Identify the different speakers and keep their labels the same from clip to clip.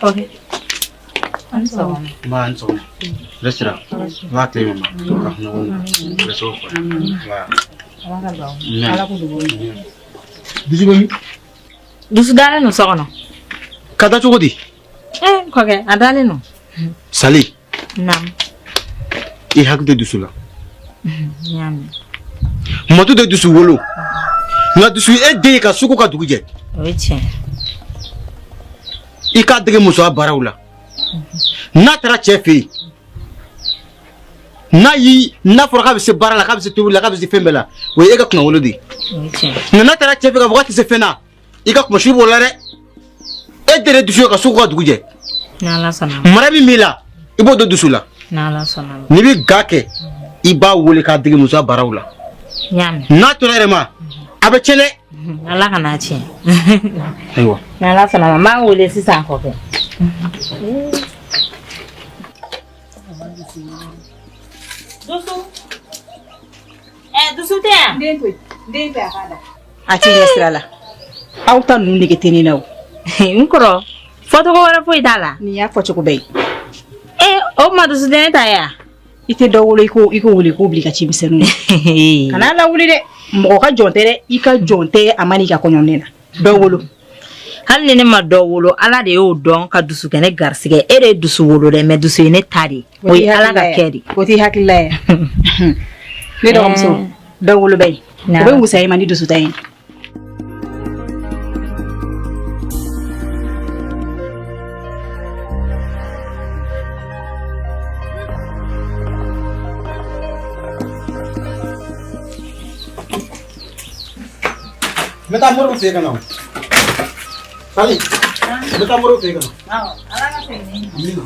Speaker 1: Ok. An sɔgɔma.
Speaker 2: Nba an sɔgɔma. Bɛɛ sira. Ala tile ma. Ka ɲɔgɔn bɛ so kɔnɔ. Nba.
Speaker 1: Ala ka duwawu. Ala k'u duwawu.
Speaker 2: Dusu bɛ min?
Speaker 1: Dusu dalen don so kɔnɔ.
Speaker 2: Ka da cogo di?
Speaker 1: Eh, kɔkɛ, a dalen don.
Speaker 2: Sali.
Speaker 1: Naamu.
Speaker 2: I hakili to dusu la.
Speaker 1: N y'a mɛn.
Speaker 2: Matu tɛ dusu wolo. Nka dusu e den ye ka su ko ka dugu jɛ.
Speaker 1: O ye tiɲɛ.
Speaker 2: I k'a dege musoya baaraw la. N'a taara cɛ fɛ yen, n'a y'i n'a fɔra k'a bɛ se baara la, k'a bɛ se tobili la, k'a bɛ se fɛn bɛɛ la, o ye e ka kunnawolo de ye.
Speaker 1: O ye tiɲɛ.
Speaker 2: Nka n'a taara cɛ fɛ k'a fɔ k'a tɛ se fɛn na, i ka kunmasuli b'o la dɛ. E den de dusu ye ka su ko ka dugu jɛ.
Speaker 1: N'Ala sɔnna.
Speaker 2: Mara min b'i la, i b'o don dusu la.
Speaker 1: N'Ala sɔnna.
Speaker 2: N'i bɛ ga kɛ, i b'a wele k'a dege musoya baaraw la.
Speaker 1: N y'a mɛn.
Speaker 2: N'a tora yɛrɛ ma, a bɛ tiɲɛ dɛ.
Speaker 1: Ala kan'a tiɲɛ.
Speaker 2: Ayiwa.
Speaker 1: N'Ala sɔnna ma, n b'a wele sisan kɔkɛ. Dusu. Ɛ dusu tɛ yan?
Speaker 3: Den to yen, den to yen a k'a da. A t'i ɲɛ sira la. Aw ta ninnu nege tɛ ne na o.
Speaker 1: N kɔrɔ, fɔcogo wɛrɛ foyi t'a la.
Speaker 3: Nin y'a fɔcogo bɛɛ ye.
Speaker 1: Ee o tuma dusu tɛ ne ta ye wa?
Speaker 3: I tɛ dɔ wolo i ko i ko wele k'o bila i ka cimisɛnninw na. Kana lawuli dɛ. Mɔgɔ ka jɔn tɛ dɛ. I ka jɔn tɛ a ma n'i ka kɔɲɔ ne na. Dɔ wolo.
Speaker 1: Hali ni ne ma dɔ wolo, Ala de y'o dɔn ka dusu kɛ ne garisigɛ. E de ye dusu wolo dɛ, mais dusu ye ne ta de ye. O ye Ala ka kɛ de.
Speaker 3: O t'i hakilila ye. Ne dɔgɔmuso, dɔ wolo bɛ yen. O bɛ wusaya i ma ni dusu ta ye.
Speaker 2: N bɛ taa Moribo fɛ yen ka na o. Sali, n bɛ taa Moribo fɛ yen ka na.
Speaker 1: Awɔ, Ala ka segin n'i ma.
Speaker 2: Amina.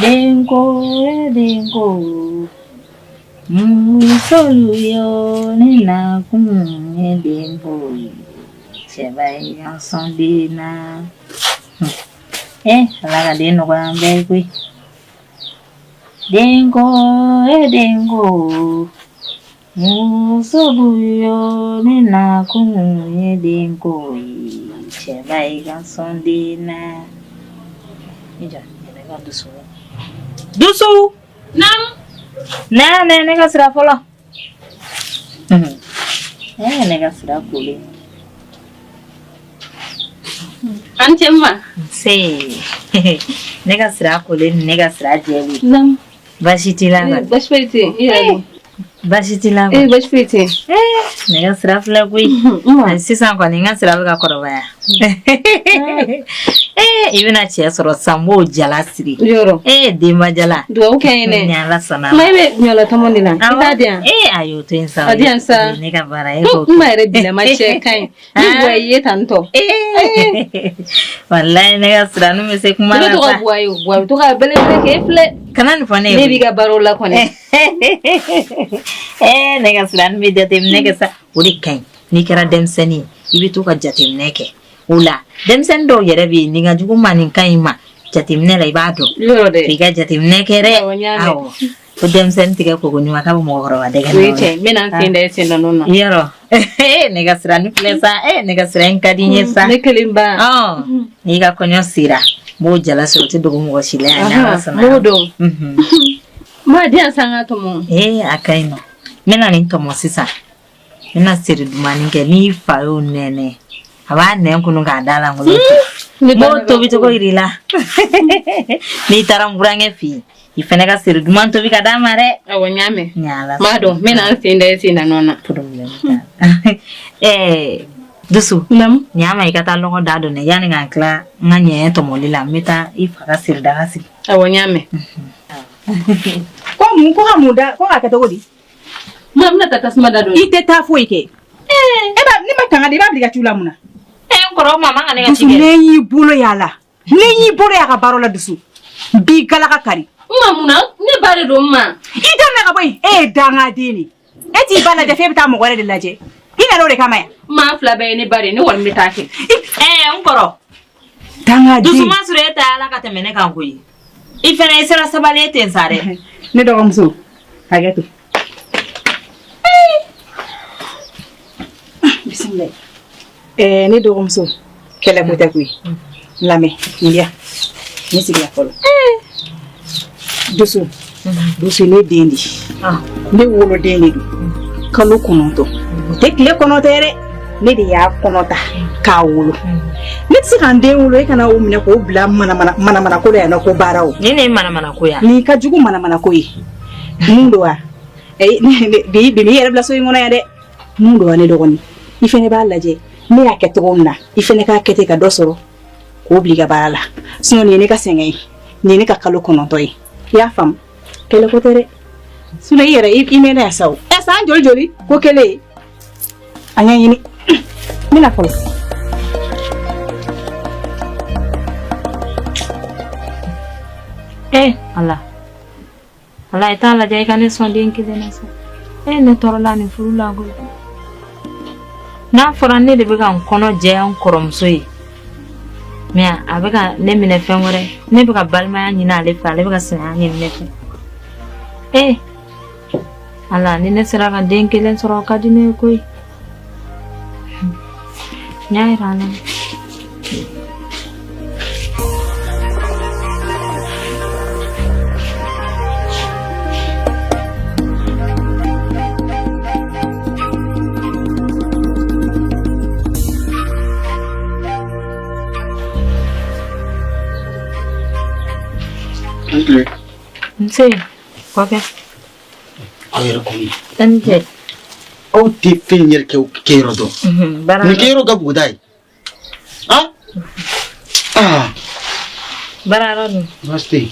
Speaker 1: Denko denko musolu yo ne nakun ye denko ye cɛba ye yan sɔn den na eh Ala ka den nɔgɔya an bɛɛ ye koyi denko e denko musolu yo ne nakun ye denko ye cɛba ye ka sɔn den na i jɔ ne ka dusu dusu
Speaker 4: Naamu.
Speaker 1: ne ne ne ka sira fɔlɔ eh ne ka sira kolen
Speaker 4: An cɛ ma.
Speaker 1: nse ne ka sira kolen ni ne ka sira jɛlen
Speaker 4: Naamu.
Speaker 1: baasi t'i la kɔni
Speaker 4: Baasi foyi tɛ yen. I yɛrɛ dun?
Speaker 1: baasi t'i la
Speaker 4: Eh,
Speaker 1: kɔni
Speaker 4: baasi foyi tɛ yen.
Speaker 1: ne ka sira filɛ koyi sisan kɔni n ka sira bɛ ka kɔrɔbaya ee i bɛna cɛ sɔrɔ sisan n b'o jala siri
Speaker 4: Yɔrɔ.
Speaker 1: ee denba jala
Speaker 4: Dugawu kɛ n ye dɛ.
Speaker 1: ni Ala sɔnna
Speaker 4: Ma e bɛ ɲɔla tɔmɔ de la. I t'a di yan.
Speaker 1: ee a y'o to yen sa
Speaker 4: A di yan sa.
Speaker 1: O ye ne ka baara ye e k'o
Speaker 4: N ma yɛrɛ bilama cɛ ka ɲi. Ni buwa ye tan tɔ.
Speaker 1: Walayi ne ka sira n'u bɛ se kuma
Speaker 4: Ne
Speaker 1: la
Speaker 4: bɛ to ka
Speaker 1: sa
Speaker 4: buwa ye o. Buwa bɛ to ka bɛlɛbɛlɛ k'e filɛ.
Speaker 1: Kana nin fɔ ne ye
Speaker 4: Ne b'i ka baaraw la kɔni.
Speaker 1: Ee ne ka sira bɛ jateminɛ kɛ sa o de ka ɲi n'i kɛra denmisɛnnin ye i bɛ to ka jateminɛ kɛ o la denmisɛnnin dɔw yɛrɛ bɛ yen nin ka jugu ma nin ka ɲi ma jateminɛ la i b'a dɔn
Speaker 4: Yɔrɔ dɛ.
Speaker 1: f'i ka jateminɛ kɛ dɛ
Speaker 4: Awɔ, n y'a mɛn.
Speaker 1: awɔ ko denmisɛnnin tigɛ koko ɲuman k'a bɛ mɔgɔkɔrɔba dɛgɛ
Speaker 4: O ye tiɲɛ ye. N bɛna n sen da i sen nɔ na.
Speaker 1: yɔrɔ ne ka sira nin filɛ sa ee ne ka sira in ka di n ye sa
Speaker 4: Ne kelen ba.
Speaker 1: Ɔn, n'i ka kɔɲɔ sera n b'o jala sɔrɔ o tɛ dogo mɔgɔ si la yan n'Ala sɔnna.
Speaker 4: M'o dɔn.
Speaker 1: Mhm.
Speaker 4: Ma di yan sa n ka tɔmɔ.
Speaker 1: Ee a ka ɲi nɔ n bɛna nin tɔmɔ sisan n bɛna seri dumanni kɛ n'i fa y'o nɛnɛ a b'a nɛn kunu k'a da lankolon
Speaker 4: Ne
Speaker 1: n b'o tobi cogo yir'i la n'i taara n burankɛ fɛ yen i fɛnɛ ka seri duman tobi ka d'a ma dɛ.
Speaker 4: Awɔ n y'a mɛn.
Speaker 1: Ni Ala
Speaker 4: M'a dɔn n bɛna n sen da i sen nɔ na.
Speaker 1: Problème t'a la. Ɛɛ dusu.
Speaker 4: Naamu.
Speaker 1: Ɲa ma i ka taa lɔgɔ da don dɛ yanni ka n tila n ka ɲɛɲɛ tɔmɔli la n bɛ taa i fa ka seri daga sigi.
Speaker 4: Awɔ n y'a mɛn.
Speaker 3: Ko mun ko ka mun da ko k'a kɛ cogo di?
Speaker 4: Ma n bɛna taa tasuma da don.
Speaker 3: I tɛ taa foyi kɛ. E b'a n'i ma kanga de i b'a bila i ka ciw la mun na?
Speaker 1: Ee n kɔrɔ o ma man ka ne ka ci
Speaker 3: Dusu
Speaker 1: kɛ.
Speaker 3: ne y'i bolo y'a la. Ne y'i bolo y'a ka baara la dusu. N b'i galaka kari.
Speaker 4: N ma mun na? Ne ba de don n ma.
Speaker 3: I da ka bɔ yen. E ye dangaden de ye. E t'i ba lajɛ f'e bɛ taa mɔgɔ wɛrɛ de lajɛ. I nana o de kama yan.
Speaker 4: N ma fila bɛɛ ye ne ba de ye, ne kɔni bɛ taa kɛ.
Speaker 1: Ɛɛ n kɔrɔ.
Speaker 3: Dangaden.
Speaker 1: Dusuma sɔrɔ e ta ala ka tɛmɛ ne kan koyi. I fana i sera sabali ye ten sa dɛ.
Speaker 3: Ne dɔgɔmuso, hakɛ to. Bisimila. Ɛɛ ne dɔgɔmuso, kɛlɛ ko tɛ koyi. N lamɛn, n diya. N sigi yan fɔlɔ. Dusu, dusu ne den de. Ne woloden de don. Kalo 9. O tɛ tile 9 ye dɛ. Ne de y'a kɔnɔ ta k'a wolo. Ne tɛ se ka n den wolo e kana o minɛ k'o bila manamana manamanako la yan nɔ ko baara o.
Speaker 1: Nin de ye manamanako ye.
Speaker 3: Nin ka jugu manamanako ye. Mun don wa? Bi bi m'i yɛrɛ bila so in kɔnɔ yan dɛ. Mun don wa ne dɔgɔnin? I fɛnɛ b'a lajɛ ne y'a kɛ cogo min na i fɛnɛ k'a kɛ ten ka dɔ sɔrɔ k'o bila i ka baara la. Sinon nin ye ne ka sɛgɛn ye. Nin ye ne ka kalo 9 ye. I y'a faamu? Kɛlɛ ko tɛ dɛ. Sinon i yɛrɛ i mɛnna yan sa o. Ɛ san joli joli ko kelen a ɲɛɲini. N bɛna fɔlɔ.
Speaker 1: Eh ala. Ala i t'a lajɛ i ka ne sɔn den kelen na sa. E ne tɔɔrɔla nin furu la koyi. N'a fɔra ne de bɛ ka n kɔnɔ jɛya n kɔrɔmuso ye. Mais a bɛ ka ne minɛ fɛn wɛrɛ. Ne bɛ ka balimaya ɲini ale fɛ, ale bɛ ka sinaya ɲini ne fɛ. Eh ala ni ne sera ka den kelen sɔrɔ o ka di ne ye koyi. N y'a yira a la. Nse, kɔkɛ.
Speaker 2: Aw yɛrɛ kɔni.
Speaker 1: E ni ce.
Speaker 2: Aw tɛ fɛn yɛrɛ kɛ kɛyɔrɔ dɔn. Nin kɛyɔrɔ ka buguda ye. Ah? Ah.
Speaker 1: Baara yɔrɔ dun?
Speaker 2: Baasi tɛ yen.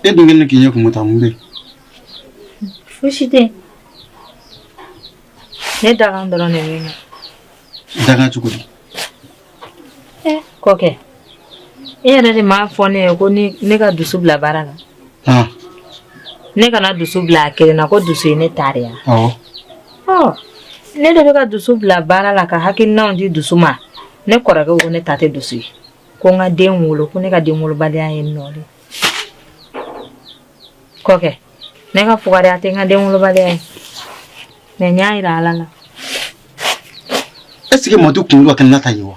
Speaker 2: E dun kɛlen k'i ɲɛ kumu ta mun bɛ yen?
Speaker 1: Fosi tɛ yen. Ne dakan dɔrɔn de bɛ n na.
Speaker 2: Dakan cogo di?
Speaker 1: Kɔkɛ, e yɛrɛ de m'a fɔ ne ye ko ne ka dusu bila baara la. Ne kana dusu bila a kelen na ko dusu ye ne ta de ye.
Speaker 2: Awɔ.
Speaker 1: Ɔ ne de bɛ ka dusu bila baara la ka hakilinaw di dusu ma. Ne kɔrɔkɛ ko ne ta tɛ dusu ye. Ko n ka den wolo, ko ne ka den wolobaliya ye n nɔ de. Kɔkɛ, ne ka fugariya tɛ n ka den wolobaliya ye. Mais n y'a yira Ala la.
Speaker 2: Est-ce que Madu kunkolo ka kɛnɛ n'a ta ye wa?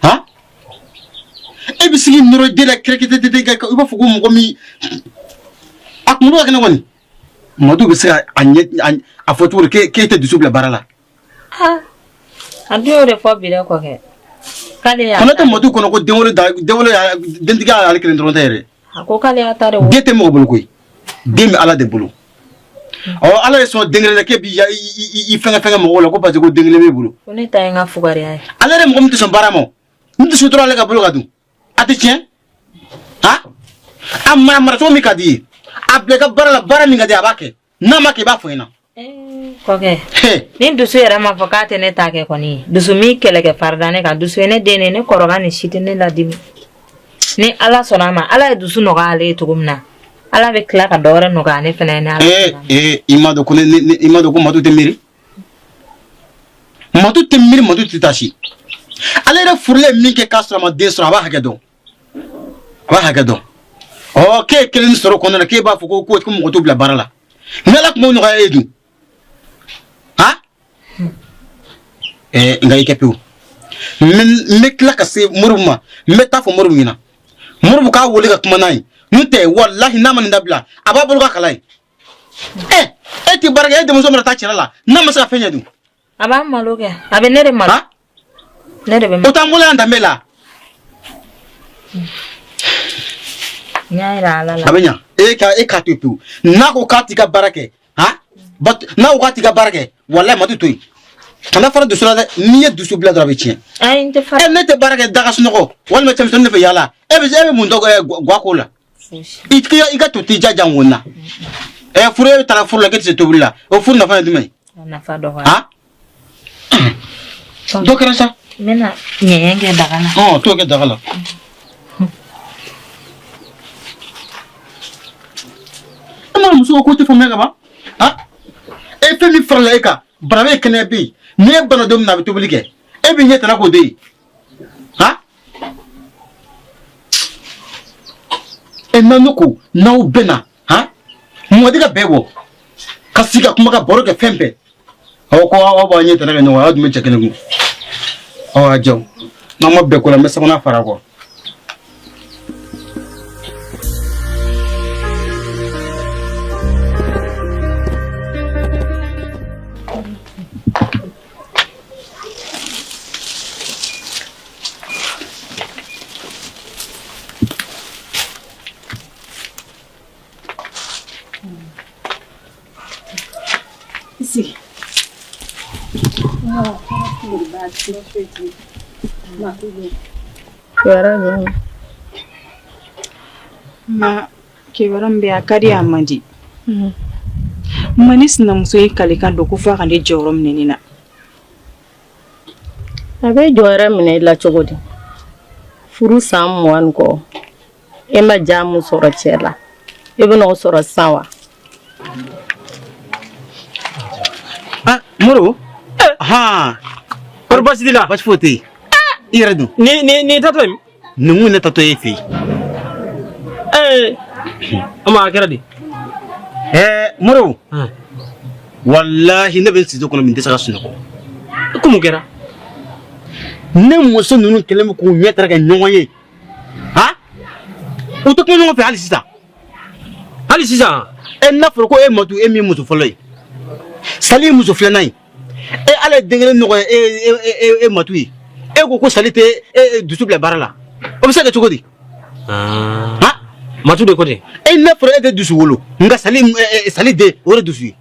Speaker 2: Han? E bɛ se k'i nɔrɔ den la kɛrɛkɛtɛtɛ i b'a fɔ ko mɔgɔ min a kunkolo ka kɛnɛ kɔni. Madu bɛ se ka a ɲɛ a fɔ cogo di k'e tɛ dusu bila baara la?
Speaker 1: A dun y'o de fɔ bi dɛ kɔkɛ. K'ale y'a.
Speaker 2: Kana tɛ Madu kɔnɔ ko denwolo denwolo dentigiya y'ale kelen dɔrɔn tɛ yɛrɛ.
Speaker 1: A ko k'ale y'a ta de wolo.
Speaker 2: Den tɛ mɔgɔ bolo koyi. Den bɛ Ala de bolo. Ɔ Ala ye sɔn den kelen na k'e b'i i fɛngɛ fɛngɛ mɔgɔw la ko parce que ko den kelen b'e bolo.
Speaker 1: Ko ne ta ye n ka fugariya ye.
Speaker 2: Ale yɛrɛ mɔgɔ min tɛ sɔn baara ma, ni dusu tora ale ka bolo ka dun, a tɛ tiɲɛ. Han? A mara mara cogo min ka di i ye, a bila i ka baara la baara min ka di a b'a kɛ. N'a ma kɛ i b'a fɔ n ɲɛna.
Speaker 1: Kɔkɛ, ni dusu yɛrɛ ma fɔ k'a tɛ ne ta kɛ kɔni, dusu min kɛlɛ kɛ farida ne kan, dusu ye ne den de ye, ne kɔrɔkɛ ni si tɛ ne ladimi. Ni Ala sɔnna a ma, Ala ye dusu nɔgɔya ale ye cogo min na, Ala bɛ tila ka dɔ wɛrɛ nɔgɔya ne fana ye ni Ala sɔnna a ma.
Speaker 2: I m'a dɔn ko ne i m'a dɔn ko Madu tɛ miiri. Madu tɛ miiri, Madu tɛ taa si. Ale yɛrɛ furulen min kɛ k'a sɔrɔ a ma den sɔrɔ, a b'a hakɛ dɔn. A b'a hakɛ dɔn. Ɔ k'e ye kelen sɔrɔ kɔnɔna na k'e b'a fɔ ko ko mɔgɔ t'o bila baara la. Ni Ala tun m'o nɔgɔya e ye dun? Han? Nka i kɛ pewu. N bɛ tila ka se Moribo ma, n bɛ taa fɔ Moribo ɲɛna. Moribo k'a wele ka kuma n'a ye. N'o tɛ walahi n'a ma nin dabila, a b'a bolo k'a kala ye. E tɛ baara kɛ, e denmuso mana taa cɛla la, n'a ma se ka fɛn ɲɛ dun?
Speaker 1: A b'a malo kɛ, a bɛ ne de malo. Ne de bɛ malo.
Speaker 2: O t'an bolo yan danbe la.
Speaker 1: N y'a yira Ala la.
Speaker 2: A bɛ ɲa. E k'a to yen pewu. N'a ko k'a t'i ka baara kɛ, han? N'a ko k'a t'i ka baara kɛ, walahi Madu to yen. Kana fara dusu la dɛ. N'i ye dusu bila dɔrɔn a bɛ tiɲɛ.
Speaker 1: Ayi, n tɛ fara.
Speaker 2: Ne tɛ baara kɛ daga sunɔgɔ walima cɛmisɛnnin de fɛ yaala. E bɛ mun dɔn guwa ko la? I ka to t'i ja jan na. Furu e bɛ taara furu la k'e tɛ se tobili la. O furu nafa ye jumɛn ye?
Speaker 1: A nafa dɔgɔya.
Speaker 2: Han? Dɔ kɛra sa.
Speaker 1: N bɛna ɲɛɲɛ kɛ daga la.
Speaker 2: Ɔn, t'o kɛ daga la. E ma muso ko tɛ faamuya ka ban. Ha? E fɛn min farala e kan, bana bɛ kɛnɛya bɛ yen. N'e bana don min na a bɛ tobili kɛ. E b'i ɲɛ tana k'o de ye. Ha? E na ne ko n'aw bɛnna, ha? Mɔdi ka bɛɛ bɔ. Ka sigi ka kuma ka baro kɛ fɛn bɛɛ. Aw ko aw b'a ɲɛ tana kɛ ɲɔgɔn ye, aw dun bɛ cɛ kelen kun. Aw y'a jaw. N'aw ma bɛn ko la, n bɛ sabanan fara a kɔ.
Speaker 3: Sigi. Ma kibaruya min bɛ a ka di a man di. Ma ne sinamuso ye kalikan don ko f'a ka ne jɔyɔrɔ minɛ ne na.
Speaker 5: A bɛ jɔyɔrɔ minɛ i la cogo di? Furu san 20 kɔ e ma diya min sɔrɔ cɛ la e bɛna o sɔrɔ sisan wa?
Speaker 2: Ah, Moro? Han.
Speaker 6: Kɔri baasi t'i la?
Speaker 2: Baasi foyi tɛ yen. I yɛrɛ dun?
Speaker 6: Ni ni ni tatɔ ye min?
Speaker 2: Nin kun ne tatɔ ye fɛ yen.
Speaker 6: Ee, ama a kɛra di?
Speaker 2: Ɛɛ Moro. Walahi ne bɛ n sigi kɔnɔ min tɛ se ka sunɔgɔ.
Speaker 6: Ko mun kɛra?
Speaker 2: Ne muso ninnu kɛlen bɛ k'u ɲɛ tara kɛ ɲɔgɔn ye. Han? U tɛ kuma ɲɔgɔn fɛ hali sisan.
Speaker 6: Hali sisan?
Speaker 2: E n'a fɔra ko e Matu e min ye muso fɔlɔ ye. Sali ye muso filanan ye. E ala ye den kelen nɔgɔya e e e e Matu ye. E ko ko Sali tɛ e dusu bila baara la. O bɛ se ka kɛ cogo di?
Speaker 6: Han? Matu de ko ten.
Speaker 2: E n'a fɔra e tɛ dusu wolo nka Sali Sali den o de dusu ye.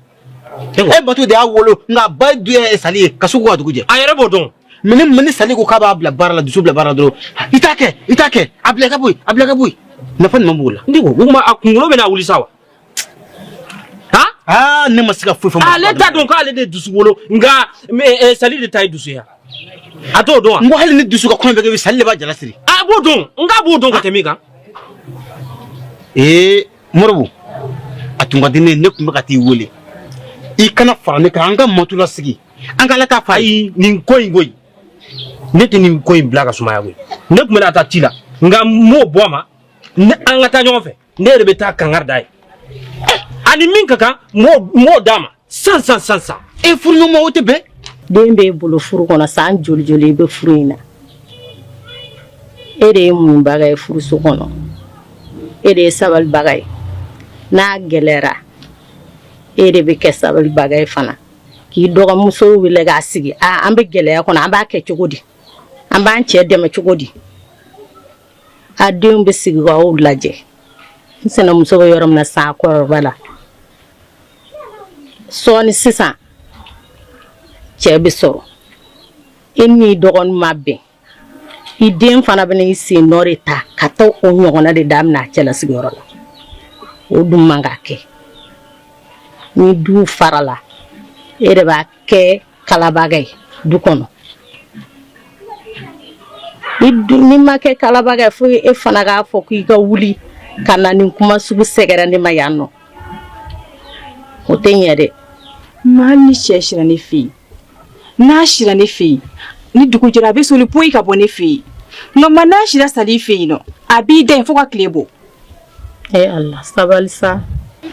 Speaker 2: E Matu de y'a wolo nka a ba ye Sali ye ka su ko ka dugu jɛ.
Speaker 6: A yɛrɛ b'o dɔn.
Speaker 2: Mais ni Sali ko k'a b'a bila baara la dusu bila baara la dɔrɔn i t'a kɛ i t'a kɛ a bila i ka bɔ yen a bila i ka bɔ yen nafa jumɛn b'o la.
Speaker 6: N ko o tuma a kunkolo bɛna wuli sa wa? Han?
Speaker 2: Aa ne ma se ka foyi faamu.
Speaker 6: Ale t'a dɔn k'ale de dusu wolo nka Sali de ta ye dusu ye a t'o dɔn wa?
Speaker 2: N ko hali ni dusu ka kɔɲɔ bɛ kɛ Sali de b'a jala siri.
Speaker 6: A b'o dɔn n k'a b'o dɔn ka tɛmɛ i kan.
Speaker 2: Ee Moribo a tun ka di ne ye ne tun bɛ ka t'i wele i kana fara ne kan an ka Matu lasigi an ka Ala ta fa
Speaker 6: ye. Ayi nin ko in koyi ne tɛ nin ko in bila ka sumaya koyi ne tun bɛna taa ci la nka n m'o bɔ a ma an ka taa ɲɔgɔn fɛ ne yɛrɛ bɛ taa kangari d'a ye ani min ka kan n b'o d'a ma san san san san.
Speaker 2: E furuɲɔgɔnma o tɛ bɛn.
Speaker 5: Den b'e bolo furu kɔnɔ san joli joli i bɛ furu in na e de ye muɲubaga ye furuso kɔnɔ e de ye sabalibaga ye n'a gɛlɛyara e de bɛ kɛ sabalibaga ye fana k'i dɔgɔmuso wele k'a sigi aa an bɛ gɛlɛya kɔnɔ an b'a kɛ cogo di an b'an cɛ dɛmɛ cogo di a denw bɛ sigi k'aw lajɛ n sinamuso bɛ yɔrɔ min na san kɔrɔba la sɔɔni sisan cɛ bɛ sɔrɔ e n'i dɔgɔnin ma bɛn i den fana bɛna i sen nɔ de ta ka taa o ɲɔgɔnna de daminɛ a cɛlasigiyɔrɔ la o dun man ka kɛ ni du farala e de b'a kɛ kalabaga ye du kɔnɔ n'i ma kɛ kalabaga ye fo e fana k'a fɔ k'i ka wuli ka na nin kuma sugu sɛgɛrɛ ne ma yan nɔ o tɛ ɲɛ dɛ.
Speaker 3: Ma hali ni cɛ sira ne fɛ yen n'a sira ne fɛ yen ni dugu jɛra a bɛ soli poyi ka bɔ ne fɛ yen nka ma n'a sira Sali fɛ yen nɔ a b'i da yen fo ka tile bɔ.
Speaker 5: Ee Ala sabali sa.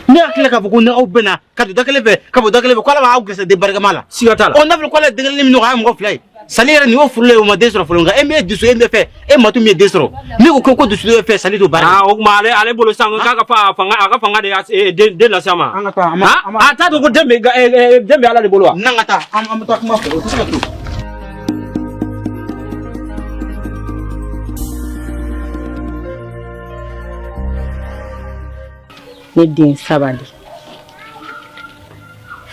Speaker 2: Ne hakili la k'a fɔ ko ni aw bɛnna ka don da kelen fɛ ka bɔ da kelen fɛ ko Ala b'aw gɛrɛsɛgɛ den barikama la.
Speaker 6: Siga t'a la.
Speaker 2: Ɔ n'a fɔra ko Ala ye den kelen min nɔgɔya mɔgɔ fila ye. Sali yɛrɛ nin y'o furulen ye o ma den sɔrɔ fɔlɔ nka e min ye dusu e min fɛ e Matu min ye den sɔrɔ ne ko ko dusu e fɛ Sali t'o baara.
Speaker 6: Aa o tuma ale ale bolo sisan k'a ka fa fanga a ka fanga de y'a den lase a ma.
Speaker 2: An ka taa an
Speaker 6: ma a t'a dɔn ko den bɛ den bɛ Ala de bolo wa.
Speaker 2: N'an ka taa an bɛ taa kuma fɛ o tɛ se ka to.
Speaker 5: Ne den sabali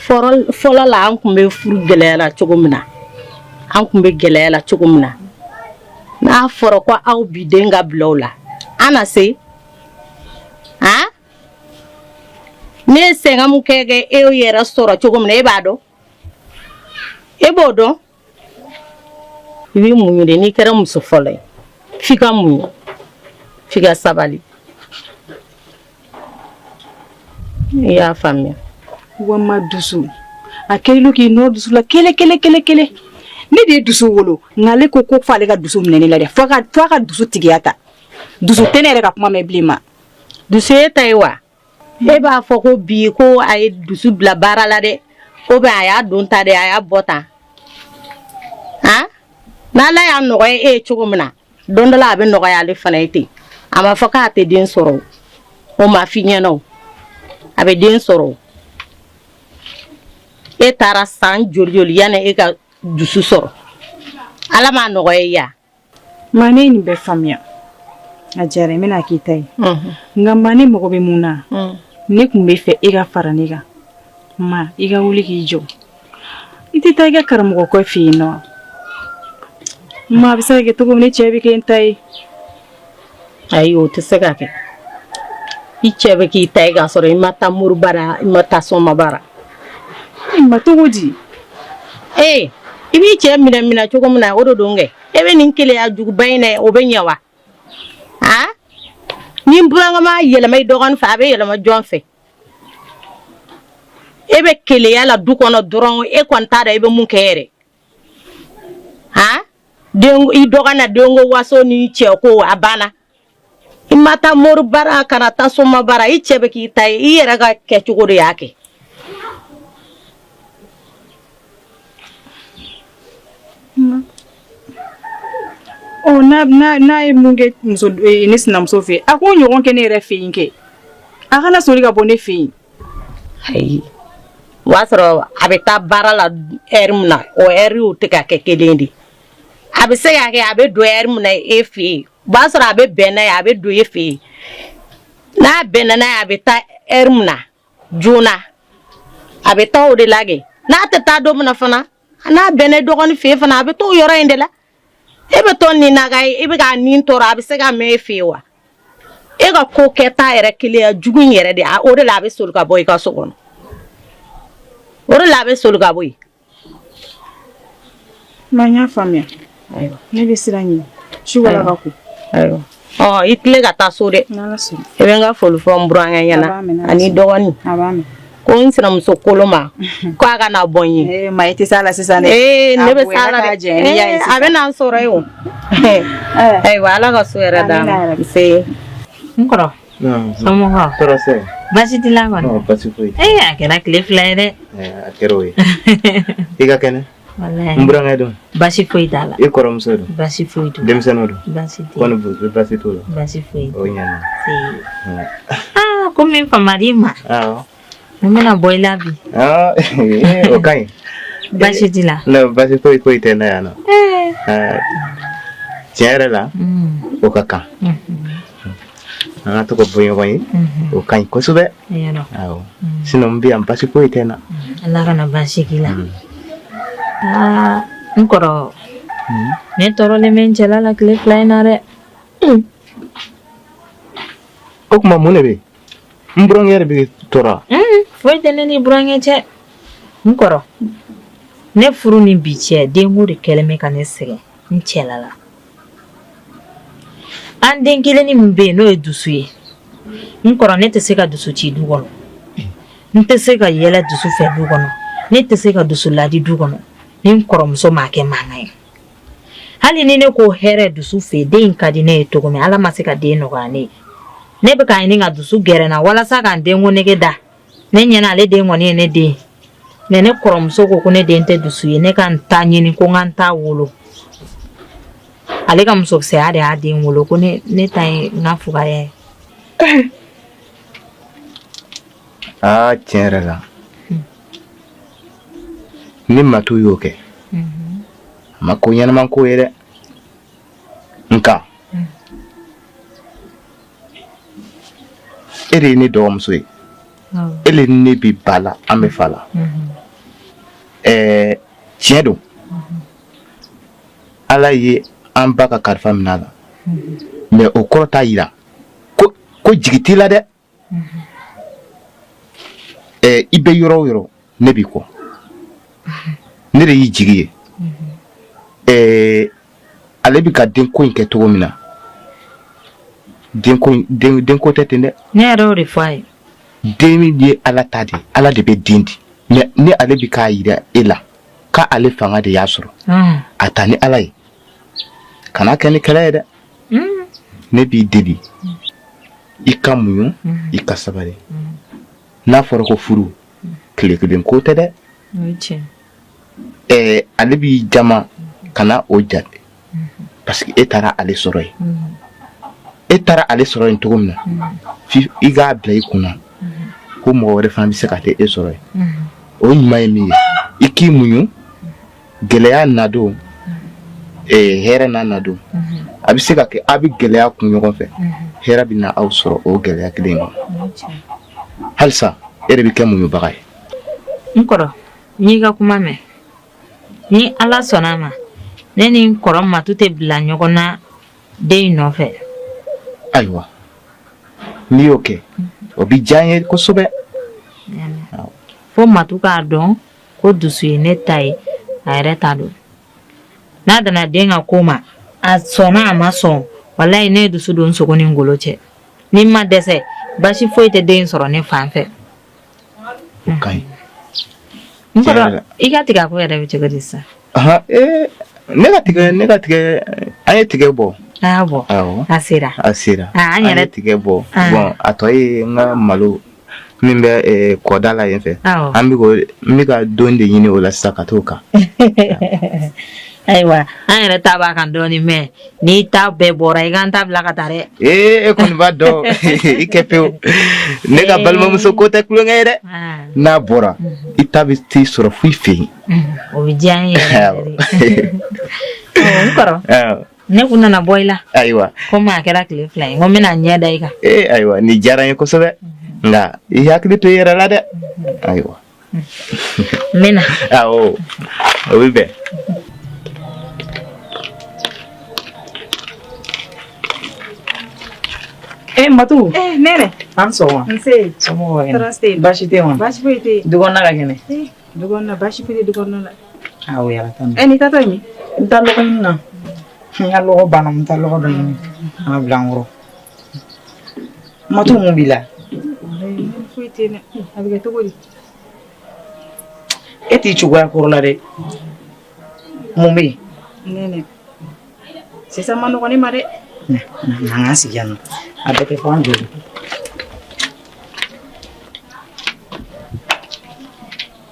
Speaker 5: fɔlɔ la an tun bɛ furu gɛlɛya la cogo min na an tun bɛ gɛlɛya la cogo min na n'a fɔra ko aw bi den ka bila o la an na se han ne ye sɛgɛn min kɛ kɛ e yɛrɛ sɔrɔ cogo min na e b'a dɔn e b'o dɔn I b'i muɲu de n'i kɛra muso fɔlɔ ye f'i ka muɲu f'i ka sabali i y'a faamuya
Speaker 3: wa ma dusu a kɛlen k'i nɔ dusu la kelen kelen kelen kelen ne de ye dusu wolo nka ale ko ko f'ale ka dusu minɛ ne la dɛ f'a ka dusu tigiya ta dusu tɛ ne yɛrɛ ka kuma mɛn bilen ma
Speaker 5: dusu ye ta ye wa e b'a fɔ ko bi ko a ye dusu bila baara la dɛ ko bɛ a y'a don ta dɛ a y'a bɔ tan han n'ala y'a nɔgɔya e ye cogo min na don dɔ la a bɛ nɔgɔya ale fana ye ten a ma fɔ k'a tɛ den sɔrɔ o ma f'i ɲɛna o a bɛ den sɔrɔ e taara san joli joli yanni e ka dusu sɔrɔ ala m'a nɔgɔya i ye
Speaker 3: Ma ne ye nin bɛɛ faamuya a diyara n bɛna k'i ta ye nka ma ne mago bɛ mun na ne tun b'a fɛ e ka fara ne kan ma i ka wuli k'i jɔ i tɛ taa i ka karamɔgɔkɛ fɛ yen nɔ ma a bɛ se ka kɛ cogo min ne cɛ bɛ kɛ n ta ye
Speaker 5: ayi o tɛ se ka kɛ i cɛ bɛ k'i ta ye k'a sɔrɔ i ma taa mori bara i ma taa soma bara
Speaker 3: ma cogo di
Speaker 5: ee i b'i cɛ minɛ minɛ cogo min na o de don kɛ e bɛ nin keleya juguba in na o bɛ ɲɛ wa a ni n burankɛ ma yɛlɛma i dɔgɔnin fɛ a bɛ yɛlɛma jɔn fɛ e bɛ keleya la du kɔnɔ dɔrɔn e kɔni t'a dɔn i bɛ mun kɛ yɛrɛ han den i dɔgɔnin na denko waso ni cɛ ko a banna i ma taa mori bara kana taa soma bara i cɛ bɛ k'i ta ye i yɛrɛ ka kɛcogo de y'a kɛ
Speaker 3: Ɔ n'a ye mun kɛ muso ne sinamuso fɛ a k'o ɲɔgɔn kɛ ne yɛrɛ fɛ yen kɛ a kana soli ka bɔ ne fɛ yen
Speaker 5: ayi o b'a sɔrɔ a bɛ taa baara la ɛri min na o ɛriw tɛ ka kɛ kelen de a bɛ se ka kɛ a bɛ don ɛri min na e fɛ yen o b'a sɔrɔ a bɛ bɛn n'a ye a bɛ don e fɛ yen n'a bɛnna n'a ye a bɛ taa ɛri min na joona a bɛ taa o de la kɛ n'a tɛ taa don min na fana n'a bɛnna i dɔgɔnin fɛ yen fana a bɛ t'o yɔrɔ in de la e bɛ to nin na ka e bɛ k'a nin tɔɔrɔ a bɛ se ka mɛn e fɛ yen wa e ka ko kɛta yɛrɛ keleya jugu in yɛrɛ de o de la a bɛ soli ka bɔ i ka so kɔnɔ o de la a bɛ soli ka bɔ yen.
Speaker 3: Ma n y'a faamuya ne bɛ sira ɲini su ko ala ka ko
Speaker 5: ayiwa ɔ i tilen ka taa so dɛ i bɛ n ka foli fɔ n burankɛ ɲɛna ani dɔgɔnin ko n sinamuso kolon ma ko a ka na bɔ n ye
Speaker 3: ma i tɛ s'a la sisan
Speaker 5: dɛ ee ne bɛ s'a la dɛ a bɛ na n sɔrɔ yen o ayiwa ala ka so hɛrɛ d'an ma nse
Speaker 1: n kɔrɔ somɔgɔw
Speaker 7: tɔɔrɔ tɛ
Speaker 1: baasi t'i la kɔni
Speaker 7: baasi foyi
Speaker 1: ee a kɛra tile fila ye dɛ
Speaker 7: a kɛra o ye i ka kɛnɛ n burankɛ dun
Speaker 1: baasi foyi t'a la
Speaker 7: i kɔrɔmuso dun
Speaker 1: baasi foyi t'u
Speaker 7: la denmisɛnninw dun
Speaker 1: baasi tɛ
Speaker 7: kɔni baasi t'u la
Speaker 1: baasi foyi
Speaker 7: o ɲɛna
Speaker 1: aa komi n famar'i ma
Speaker 7: awɔ
Speaker 1: n bɛna bɔ i la bi
Speaker 7: o ka ɲi
Speaker 1: baasi t'i la
Speaker 7: non baasi foyi foyi tɛ n na yan nɔ tiɲɛ yɛrɛ la o ka kan an ka to ka bɔ ɲɔgɔn ye o ka ɲi kosɛbɛ awɔ sinon n bɛ yan baasi foyi tɛ n na
Speaker 1: ala kana baasi k'i la aa n kɔrɔ ne tɔɔrɔlen bɛ n cɛla la tile fila in na dɛ
Speaker 7: o tuma mun de bɛ yen n burankɛ yɛrɛ bɛ tɔɔrɔ
Speaker 1: foyi tɛ ne ni burankɛ cɛ n kɔrɔ ne furu ni bi cɛ denko de kɛlen bɛ ka ne sɛgɛn n cɛla la an den kelennin min bɛ yen n'o ye dusu ye n kɔrɔ ne tɛ se ka dusu ci du kɔnɔ n tɛ se ka yɛlɛ dusu fɛ du kɔnɔ ne tɛ se ka dusu ladi du kɔnɔ ni n kɔrɔmuso m'a kɛ mankan ye hali ni ne ko hɛrɛ dusu fɛ den in ka di ne ye cogo min ala ma se ka den nɔgɔya ne ye ne bɛ k'a ɲini ka dusu gɛrɛ n na walasa ka n denko nege da ne ɲɛna ale den kɔni ye ne den mais ne kɔrɔmuso ko ko ne den tɛ dusu ye ne ka n ta ɲini ko n ka n ta wolo ale ka musokisɛya de y'a den wolo ko ne ne ta ye n ka fugariya ye
Speaker 7: aa tiɲɛ yɛrɛ la ni matu y'o kɛ a ma ko ɲɛnama ko ye dɛ nka e de ye ne dɔgɔmuso ye e le ni ne bɛ ba la an bɛ fa la ɛɛ tiɲɛ don ala ye an ba ka kalifa minɛ a la mais o kɔrɔ t'a yira ko ko jigi t'i la dɛ ɛɛ i bɛ yɔrɔ o yɔrɔ ne b'i kɔ ne de y'i jigi ye ɛɛ Ale bɛ ka denko in kɛ cogo min na, denko denko tɛ ten dɛ.
Speaker 1: Ne yɛrɛ y'o de fɔ a ye.
Speaker 7: Den ye Ala ta de ye, Ala de bɛ den di. Mais ni ale bɛ k'a yira e la k'ale fanga de y'a sɔrɔ, a ta ni Ala ye, kana kɛ ni kɛlɛ ye dɛ. Ne b'i deli, i ka muɲu, i ka sabali. N'a fɔra ko furu, tile kelen ko tɛ dɛ. Ɛɛ, ale b'i jama, kana o jate, parce que e taara ale sɔrɔ yen. E taara ale sɔrɔ yen cogo min na, fi i k'a bila i kunna ko mɔgɔ wɛrɛ fana bɛ se ka taa e sɔrɔ yen. O ɲuman ye min ye, i k'i muɲu. Gɛlɛya na don, hɛrɛ n'a na don. A bɛ se ka kɛ aw bɛ gɛlɛya kun ɲɔgɔn fɛ, hɛrɛ bɛ na aw sɔrɔ o gɛlɛya kelen in kɔnɔ. Halisa e de bɛ kɛ muɲubaga ye.
Speaker 1: N kɔrɔ, n y'i ka kuma mɛn. Ni Ala sɔnna a ma, ne ni n kɔrɔ Matu tɛ bila ɲɔgɔn na den in nɔfɛ.
Speaker 7: Ayiwa, n'i y'o kɛ, o bɛ diya n ye kosɛbɛ.
Speaker 1: Fo Matu k'a dɔn ko dusu ye ne ta ye, a yɛrɛ ta don. N'a danna den ka ko ma, a sɔnna a ma sɔn, walayi ne ye dusu don n sogo ni n golo cɛ. Ni n ma dɛsɛ, basi foyi tɛ den sɔrɔ ne fan fɛ.
Speaker 7: O ka ɲi.
Speaker 1: N kɔrɔ, i ka tigɛ ko yɛrɛ bɛ cogo di sisan?
Speaker 7: Ne ka tigɛ, ne ka tigɛ, an ye tigɛ bɔ.
Speaker 1: A y'a bɔ.
Speaker 7: Awɔ.
Speaker 1: A sera.
Speaker 7: A sera.
Speaker 1: An yɛrɛ
Speaker 7: ye tigɛ bɔ. Bon, a tɔ ye n ka malo min bɛ kɔda la yen fɛ. An bɛ n bɛ ka don de ɲini o la sisan ka t'o kan.
Speaker 1: Ayiwa, an yɛrɛ ta b'a kan dɔɔnin, mais n'i ta bɛɛ bɔra, i k'an ta bila ka taa dɛ.
Speaker 7: Ee, e kɔni b'a dɔn, i kɛ pewu. Ne ka balimamuso ko tɛ tulonkɛ ye dɛ. N'a bɔra, i ta bɛ t'i sɔrɔ foyi fɛ yen.
Speaker 1: O bɛ diya n ye yɛrɛ. N kɔrɔ, ne kun nana bɔ i la.
Speaker 7: Ayiwa.
Speaker 1: Komi a kɛra tile 2 ye, n ko n bɛna ɲɛ da i kan.
Speaker 7: Ee, ayiwa, nin diyara n ye kosɛbɛ. Nka i hakili to i yɛrɛ la dɛ. Ayiwa.
Speaker 1: N bɛ na.
Speaker 7: Awɔ, o bɛ bɛn.
Speaker 8: Eh Matu.
Speaker 3: Eh Nɛnɛ.
Speaker 8: A ni sɔgɔma.
Speaker 3: Nse.
Speaker 8: Somɔgɔw ka kɛnɛ?
Speaker 3: Tɔɔrɔ si tɛ yen.
Speaker 8: Baasi tɛ yen wa?
Speaker 3: Baasi foyi tɛ yen.
Speaker 8: Du kɔnɔna ka kɛnɛ?
Speaker 3: Eh, du kɔnɔna baasi foyi tɛ du kɔnɔna la.
Speaker 8: Awɔ, yala tan.
Speaker 3: Eh, n'i taatɔ ye min?
Speaker 8: N taa lɔgɔ ɲini na. N ka lɔgɔ banna, n taa lɔgɔ dɔ ɲini. An ka bila n kɔrɔ. Matu, mun b'i la?
Speaker 3: Walayi, foyi tɛ yen dɛ. A bɛ kɛ cogo di?
Speaker 8: E t'i cogoya kɔrɔ la dɛ. Mun bɛ yen?
Speaker 3: Nɛnɛ, sisan man nɔgɔn ne ma dɛ.
Speaker 8: Na, na, an k'an sigi yan nɔ. A bɛɛ tɛ fɔ an joli.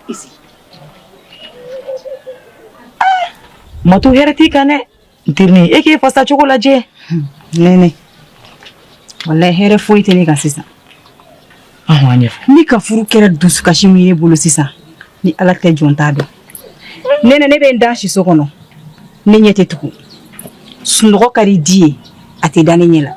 Speaker 3: I sigi.
Speaker 8: Matu, hɛrɛ t'i kan dɛ. N terinin, e k'e fasa cogo lajɛ.
Speaker 3: Nɛnɛ, walayi hɛrɛ foyi tɛ ne kan sisan.
Speaker 8: Ɔhɔn, a ɲɛfɔ.
Speaker 3: Ne ka furu kɛra dusukasi min ye ne bolo sisan, ni Ala tɛ jɔn t'a dɔn. Nɛnɛ, ne bɛ n da siso kɔnɔ, ne ɲɛ tɛ tugu. Sunɔgɔ ka di di ye, a tɛ da ne ɲɛ la.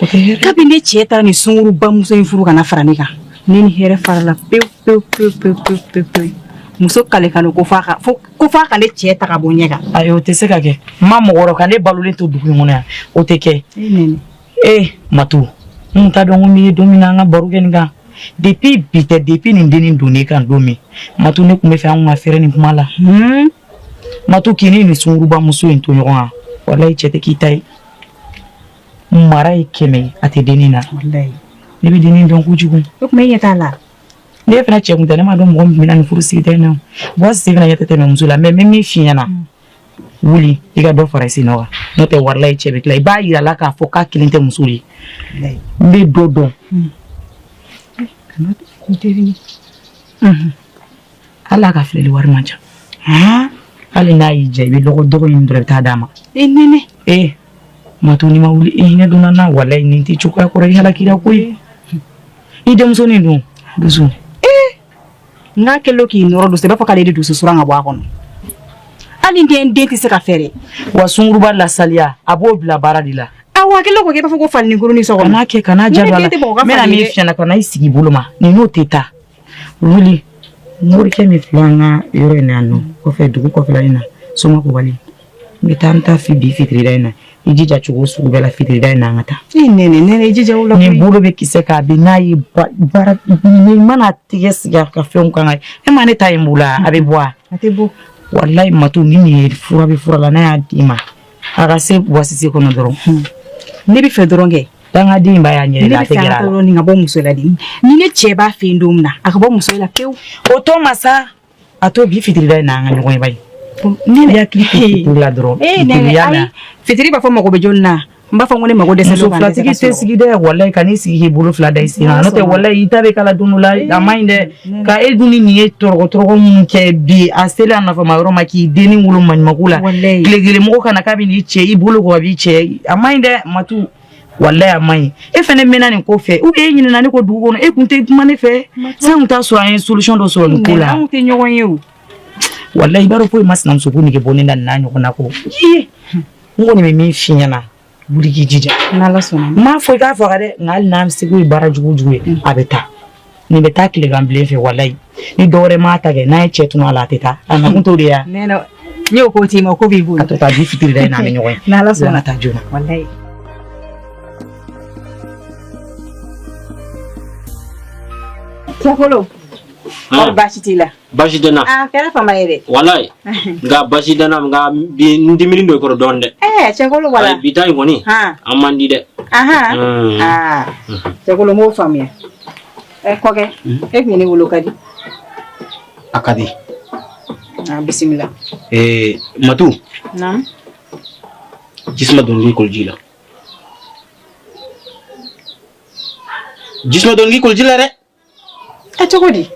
Speaker 3: Kabi ne cɛ taara nin sungurubamuso in furu ka na fara ne kan, ne ni hɛrɛ farala pewu pewu pewu pewu pewu pewu. Muso kalekan don ko f'a ka ko f'a ka ne cɛ ta ka bɔ ɲɛ kan.
Speaker 8: Ayi, o tɛ se ka kɛ. N ma mɔgɔ wɛrɛ ka ne balolen to dugu in kɔnɔ yan, o tɛ kɛ. Ee Matu, n t'a dɔn ko min ye don min na an ka baro kɛ nin kan. Depuis bi tɛ, depuis nin dennin donnen kan don min, Matu, ne tun bɛ fɛ an ka fɛrɛ nin kuma la. Matu, k'i ni nin sungurubamuso in to ɲɔgɔn kan, walayi cɛ tɛ k'i ta ye. Mara ye 100 ye, a tɛ dennin na. Ne bɛ dennin dɔn kojugu.
Speaker 3: O tuma e ɲɛ t'a la.
Speaker 8: Ne fana cɛ kun tɛ, ne m'a dɔn mɔgɔ min bɛna nin furu sigi in na. Bɔ sen fana ɲɛ tɛ tɛmɛ muso la, mais n bɛ min f'i ɲɛna, wuli i ka dɔ fara i sen nɔ kan, n'o tɛ walayi cɛ bɛ tila. I b'a yira la k'a fɔ k'a kelen tɛ muso ye. N bɛ dɔ dɔn. Hali a ka filɛli wari man ca. Hali n'a y'i diya, i bɛ lɔgɔ dɔgɔ ɲini dɔrɔn, i bɛ taa d'a ma.
Speaker 3: E Nɛnɛ.
Speaker 8: Ee Matu, n'i ma wuli i hinɛ donna n na, walayi nin t'i cogoya kɔrɔ, i halakira koyi. I denmusonin dun dusu.
Speaker 3: Ee, n'a kɛlen k'i nɔrɔ dusu, i b'a fɔ k'ale de dusu suran ka bɔ a kɔnɔ. Hali den den tɛ se ka fɛrɛ.
Speaker 8: Wa sunguruba lasaliya, a b'o bila baara de la.
Speaker 3: Awɔ, a kɛlen k'o kɛ i b'a fɔ ko falini so kɔnɔ.
Speaker 8: Kan'a kɛ, kan'a ja don a la. N bɛna min f'i ɲɛna, kana i sigi bolo ma, nin n'o tɛ taa. Wuli, morikɛ min filɛ an ka yɔrɔ in na yan nɔ, kɔfɛ dugu kɔfɛla in na, Soma Kulubali, n bɛ taa n ta fi bi fitirida in na. I jija cogo sugu bɛɛ la, fitirida in na an ka taa.
Speaker 3: E Nɛnɛ, Nɛnɛ, i jija o la.
Speaker 8: Nin bolo bɛ kisɛ k'a bin n'a ye baara nin mana tigɛ sigi a ka fɛnw kan, e ma ne ta in bolo, a bɛ bɔ a
Speaker 3: tɛ bɔ.
Speaker 8: Walayi Matu, ni nin ye fura bɛ fura la, n'a y'a d'i ma, A ka se wasisi kɔnɔ dɔrɔn.
Speaker 3: Ne bɛ fɛ dɔrɔn kɛ.
Speaker 8: Dangaden in b'a y'a ɲɛ
Speaker 3: Ne
Speaker 8: la a
Speaker 3: bɛ
Speaker 8: tɛ
Speaker 3: fɛ
Speaker 8: gɛrɛ
Speaker 3: a
Speaker 8: a
Speaker 3: ka
Speaker 8: la.
Speaker 3: taa nin ka bɔ muso la de. Ni ne cɛ b'a fɛ yen don min na, a ka bɔ muso la pewu.
Speaker 8: O to ma sa, a to bi fitirida in na an ka ɲɔgɔn ye bayi.
Speaker 3: Ne
Speaker 8: I hakili to fitiri la dɔrɔn.
Speaker 3: Eh,
Speaker 8: fitiri
Speaker 3: nɛnɛ,
Speaker 8: y'a mɛn.
Speaker 3: ayi. Fitiri b'a fɔ mago bɛ jɔni na. N b'a fɔ ko ne mago dɛsɛ
Speaker 8: Muso filatigi tɛ sigi dɛ, walayi, ka n'i sigi k'i bolo fila da i sen kan, n'o tɛ walayi i ta bɛ kala don dɔ la, a man ɲi dɛ. Ka e dun ni nin ye tɔrɔgɔ tɔrɔgɔ minnu kɛ bi, a selen a nafama yɔrɔ ma k'i dennin wolo maɲumako la,
Speaker 3: Walayi.
Speaker 8: tile kelen mɔgɔ kana k'a bɛ n'i cɛ i bolo kɔ a b'i cɛ, a man ɲi dɛ Matu, walayi a man ɲi. E fɛnɛ mɛnna nin ko fɛ ou bien e ɲinɛna ne kɔ dugu kɔnɔ, e kun tɛ kuma ne fɛ san kun t'a sɔrɔ an ye solution dɔ sɔrɔ nin ko la.
Speaker 3: Anw tɛ ɲɔgɔn ye o.
Speaker 8: Walayi, i b'a dɔn foyi ma sinamuso ko nege bɔ ne la nin n'a ɲɔgɔnna ko iye. N kɔni bɛ min f'i ɲɛna, wuli k'i jija.
Speaker 3: N'Ala sɔnna.
Speaker 8: N m'a fɔ i k'a faga dɛ, nka hali n'an seko ye baara jugu jugu ye, a bɛ taa nin bɛ taa tilegan bilen fɛ. Walayi, ni dɔwɛrɛ m'a ta kɛ, n'a ye cɛ tunu a la, a tɛ taa, a nakun t'o de ye wa?
Speaker 3: Nɛnɛ, n y'o ko t'i ma, o ko b'i bolo.
Speaker 8: A to taa bi fitiri da in na, an bɛ ɲɔgɔn ye.
Speaker 3: N'Ala sɔnna.
Speaker 8: An ka taa joona.
Speaker 3: Walayi. Cɛkolo. Kɔri baasi t'i la?
Speaker 6: Baasi tɛ n na.
Speaker 3: A kɛra fama ye dɛ.
Speaker 6: Walayi, nka baasi tɛ n na, nka bi n diminen don i kɔrɔ dɔɔnin dɛ.
Speaker 3: Ɛɛ, cɛkolo wala.
Speaker 6: Ayi, bi ta in kɔni, an man di dɛ.
Speaker 3: Ahan. Aa, cɛkolo, m'o faamuya. Ɛ kɔkɛ, e tun ye ne wolo ka di.
Speaker 2: A ka di.
Speaker 3: A bisimila.
Speaker 2: Ee Matu.
Speaker 3: Naamu.
Speaker 2: Jisuma donna k'i koliji la. Jisuma donna k'i koliji la dɛ.
Speaker 3: Ɛ, cogo di?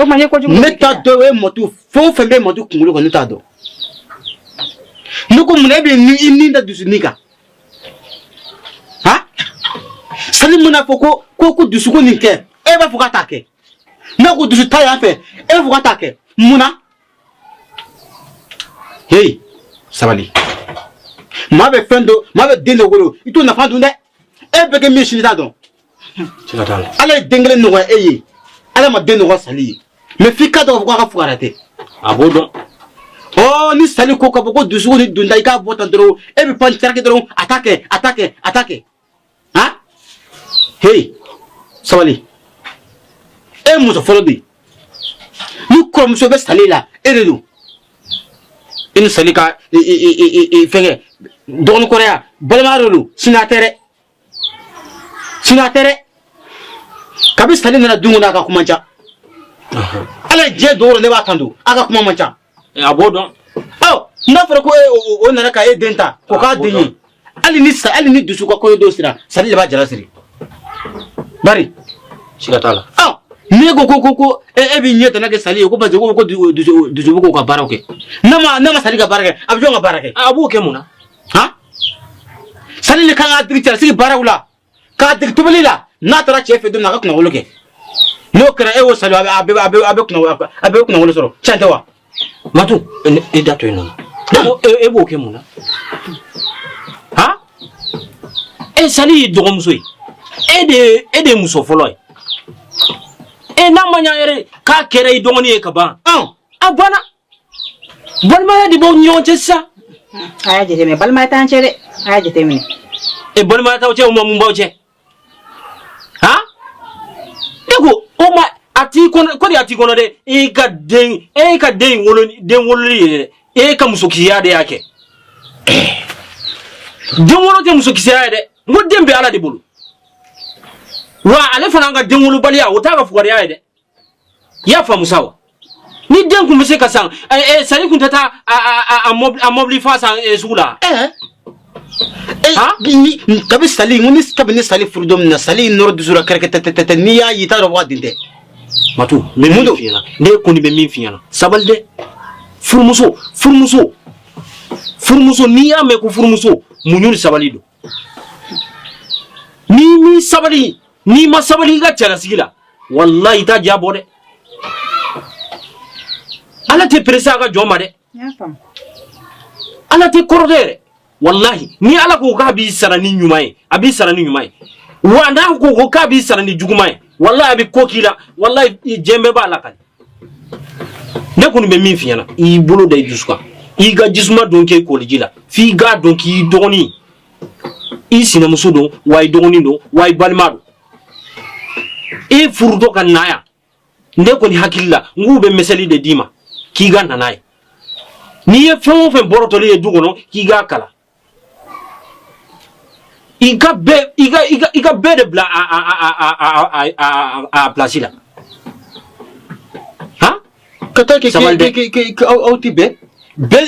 Speaker 3: O tuma n ye kojugu.
Speaker 2: Ne t'a dɔn, o ye Matu fɛn o fɛn bɛ Matu kunkolo kɔnɔ, ne t'a dɔn. Ne ko mun na e bɛ i ni da dusu nin kan? Han? Sali mana fɔ ko dusukun nin kɛ, e b'a fɔ k'a t'a kɛ. Ne ko dusu ta yan fɛ, e b'a fɔ k'a t'a kɛ. Mun na? Hey, sabali. Maa bɛ fɛn dɔ, maa bɛ den dɔ wolo, i t'o nafa dun dɛ. E bɛ kɛ min sini t'a dɔn.
Speaker 6: Siga t'a la.
Speaker 2: Ala ye den kelen nɔgɔya e ye, Ala ma den nɔgɔya Sali ye. Mais f'i k'a dɔn k'a fɔ k'a ka fugariya tɛ.
Speaker 6: A b'o dɔn.
Speaker 2: Ɔ ni Sali ko k'a fɔ ko dusukun ni dunda i k'a bɔ tan dɔrɔn, e bɛ pan caraki dɔrɔn, a t'a kɛ, a t'a kɛ, a t'a kɛ. Han? Hey, sabali. E ye muso fɔlɔ de ye. Ni kɔrɔmuso bɛ Sali la, e de don. I ni Sali ka fɛnkɛ dɔgɔnin kɔrɔya, balimaya de don, sinaya tɛ dɛ. Sinaya tɛ dɛ. Kabi Sali nana du kɔnɔ, a ka kuma ca. Ala ye diɲɛ don o don, ne b'a tanto, a ka kuma man ca.
Speaker 6: A b'o dɔn.
Speaker 2: Ɔ n'a fɔra ko e o nana ka e den ta k'o k'a den ye, hali ni dusu ka kɔɲɔ don sera, Sali de b'a jala siri. Bari.
Speaker 6: Siga t'a la.
Speaker 2: Ɔ n'e ko e b'i ɲɛ tana kɛ Sali ye ko parce que ko dusu bɛ k'o ka baaraw kɛ. N'a ma Sali ka baara kɛ, a bɛ jɔn ka baara kɛ?
Speaker 6: A b'o kɛ mun na?
Speaker 2: Han? Sali de kan k'a dege cɛlasigi baaraw la, k'a dege tobili la, n'a taara cɛ fɛ don min na, a ka kunnawolo kɛ. N'o kɛra e y'o Sali, a bɛ kunnawolo sɔrɔ. Tiɲɛ tɛ wa?
Speaker 6: Matu, e da to yen nɔ. Ne ko e b'o kɛ mun na? Han? E Sali y'i dɔgɔmuso ye. E de ye muso fɔlɔ ye. E n'a ma ɲa yɛrɛ k'a kɛra i dɔgɔnin ye ka ban. A banna. Balimaya de b'aw ni ɲɔgɔn cɛ sisan.
Speaker 3: A y'a jateminɛ, balimaya t'an cɛ dɛ. A y'a jateminɛ.
Speaker 6: E balimaya t'aw cɛ, o ma mun b'aw cɛ? Han? Ne ko o ma a t'i kɔnɔ ko de a t'i kɔnɔ dɛ. E ka den wolo, den wololi ye dɛ. E ka musokisɛya de y'a kɛ. Den wolo tɛ musokisɛya ye dɛ. N ko den bɛ Ala de bolo. Wa ale fana ka den wolobaliya, o t'a ka fugariya ye dɛ. I y'a faamu sa wa? Ni den kun bɛ se ka san, Sali kun tɛ taa a mɔbili fa san sugu la.
Speaker 2: Ni kabi Sali, n ko ni kabini Sali furu don min na, Sali nɔrɔ dusu la kɛrɛkɛtɛtɛtɛ, n'i y'a ye i t'a dɔn ko a den tɛ.
Speaker 6: Matu, n bɛ min f'i ɲɛna, ne kɔni bɛ min f'i ɲɛna, sabali dɛ. Furumuso, furumuso, furumuso, n'i y'a mɛn ko furumuso, muɲu ni sabali don. N'i m'i sabali, n'i ma sabali i ka cɛlasigi la, walayi i t'a diya bɔ dɛ. Ala tɛ pressé a ka jɔn ma dɛ. Ala tɛ kɔrɔtɛ yɛrɛ. Walahi, ni Ala ko k'a b'i sara ni ɲuman ye, a b'i sara ni ɲuman ye. Wa n'a ko k'a b'i sara ni juguman ye, walahi a bɛ ko k'i la, walahi diɲɛ bɛɛ b'a lakali. Ne kɔni bɛ min f'i ɲɛna, i y'i bolo da i dusu kan, i ka jisuma don k'e koliji la, f'i k'a dɔn k'i dɔgɔnin, i sinamuso don, wa i dɔgɔnin don, wa i balima don. E furutɔ ka na yan, ne kɔni hakili la, n k'u bɛ miseli de d'i ma k'i ka na n'a ye. N'i ye fɛn o fɛn bɔrɔtɔlen ye du kɔnɔ, k'i k'a kala. I ka bɛɛ i ka i ka i ka bɛɛ de bila a a a a a a a a place la. Han?
Speaker 2: Ka taa kɛ
Speaker 6: Sabali dɛ.
Speaker 2: kɛ kɛ aw tɛ bɛn. Bɛn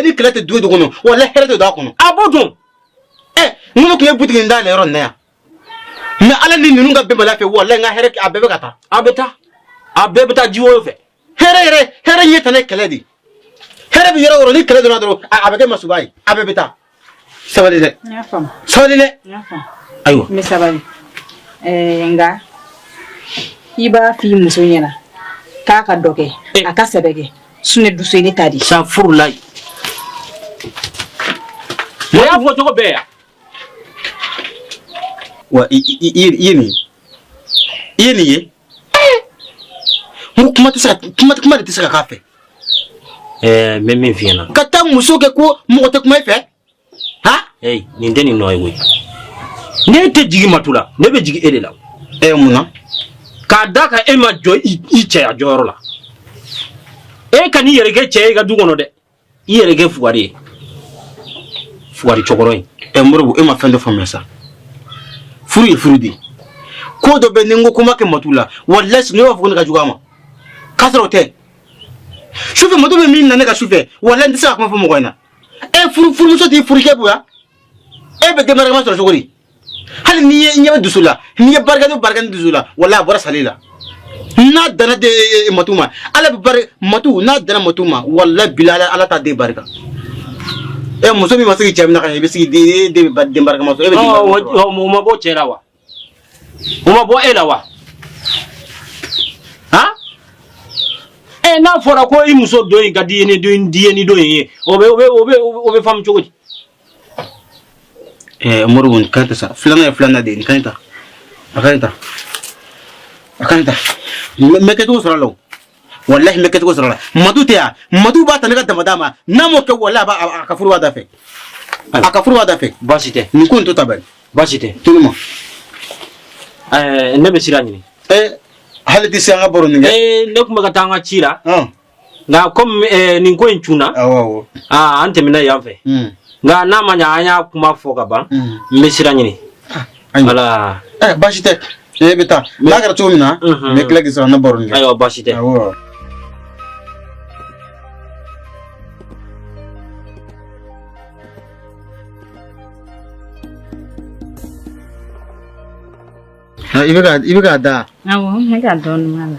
Speaker 2: ni kɛlɛ tɛ du kɔnɔ, walahi hɛrɛ tɛ don a kɔnɔ.
Speaker 6: A b'o dɔn.
Speaker 2: Ɛ, n tun ye butigi in dayɛlɛ yɔrɔ nin na yan. Mais ala ni ninnu ka bɛnbaliya fɛ, walahi n ka hɛrɛ a bɛɛ bɛ ka taa.
Speaker 6: A bɛ taa. A bɛɛ bɛ taa jiwoyo fɛ.
Speaker 2: Hɛrɛ yɛrɛ, hɛrɛ ɲɛ tana ye kɛlɛ de ye. Hɛrɛ bɛ yɔrɔ o yɔrɔ, ni kɛlɛ donna dɔrɔn, a bɛ kɛ masuba ye, a bɛɛ bɛ taa. Sabali dɛ.
Speaker 3: N y'a faamu.
Speaker 2: Sabali dɛ.
Speaker 3: N y'a faamu.
Speaker 2: Ayiwa.
Speaker 3: N bɛ sabali. Nka i b'a f'i muso ɲɛna k'a ka dɔ kɛ, a ka sɛbɛ kɛ, sinon dusu ye ne ta di.
Speaker 6: Sa furulayi. O y'a fɔ cogo bɛɛ yan.
Speaker 2: Wa i i i ye nin ye. I ye nin ye. N ko kuma tɛ se ka kuma kuma de tɛ se ka k'a fɛ.
Speaker 6: N bɛ min f'i ɲɛna.
Speaker 2: Ka taa muso kɛ ko mɔgɔ tɛ kuma i fɛ. Han?
Speaker 6: Hey, nin tɛ nin nɔ ye koyi. Ne tɛ jigin Matu la, ne bɛ jigin e de la.
Speaker 2: Mun na?
Speaker 6: K'a da kan e ma jɔ i cɛya jɔyɔrɔ la. E ka n'i yɛrɛ kɛ cɛ ye i ka du kɔnɔ dɛ. I yɛrɛ kɛ fugari ye. Fugari cɛkɔrɔ in.
Speaker 2: Moribo, e ma fɛn dɔ faamuya sa. Furu ye furu de ye. Ko dɔ bɛ ni n ko ko ma kɛ Matu la, walahi ne b'a fɔ ko ne ka jugu a ma. K'a sɔrɔ o tɛ. Sufɛ Matu bɛ min na ne ka sufɛ, walahi n tɛ se ka kuma fɔ mɔgɔ ɲɛna. Furumuso t'i furukɛ bonya. E bɛ den barikama sɔrɔ cogo di? Hali n'i ye ɲɛ bɛ dusu la, n'i ye barika ni barika ni dusu la, walahi a bɔra sali la. N'a danna de Matu ma, ala bɛ bari Matu, n'a danna Matu ma, walahi bilahi ala t'a den barika. Muso min ma se k'i cɛ minɛ ka ɲɛ, i bɛ se k'i den den bɛ den barikama sɔrɔ, e bɛ den barikama sɔrɔ.
Speaker 6: O ma bɔ cɛ la wa? O ma bɔ e la wa? Han? N'a fɔra ko i muso don in ka di i ye ni don di ye ni don in ye, o bɛ o bɛ o bɛ o bɛ faamu cogo di?
Speaker 2: Moribo, nin kan tɛ sa. Filanan ye filanan de ye, nin kan ta. A ka ɲi ta. A ka ɲi ta. N bɛ kɛcogo sɔrɔ a la o. Walahi n bɛ kɛcogo sɔrɔ a la. Matu tɛ yan. Matu b'a ta ne ka damada ma. N'a m'o kɛ, walahi a b'a a ka furu b'a da fɛ. A ka furu b'a da fɛ.
Speaker 6: Baasi tɛ.
Speaker 2: Nin ko in to ta bani.
Speaker 6: Baasi tɛ.
Speaker 2: Tunu ma.
Speaker 6: Ne bɛ sira ɲini.
Speaker 2: Hali tɛ se an ka baro nin
Speaker 6: kɛ. Ne tun bɛ ka taa an ka ci la. Nka komi nin ko in cunna.
Speaker 2: Awɔ.
Speaker 6: Aa, an tɛmɛna yan fɛ. Nka n'a ma ɲɛ an y'a kuma fɔ ka ban. N bɛ sira ɲini. Voilà.
Speaker 2: Baasi tɛ. E bɛ taa. N'a kɛra cogo min na, n bɛ tila k'i sɔrɔ an na baro nin kɛ.
Speaker 6: Ayiwa, baasi tɛ.
Speaker 2: Awɔ. I bɛ k'a da.
Speaker 1: Awɔ, n bɛ ka dɔɔnin b'a la.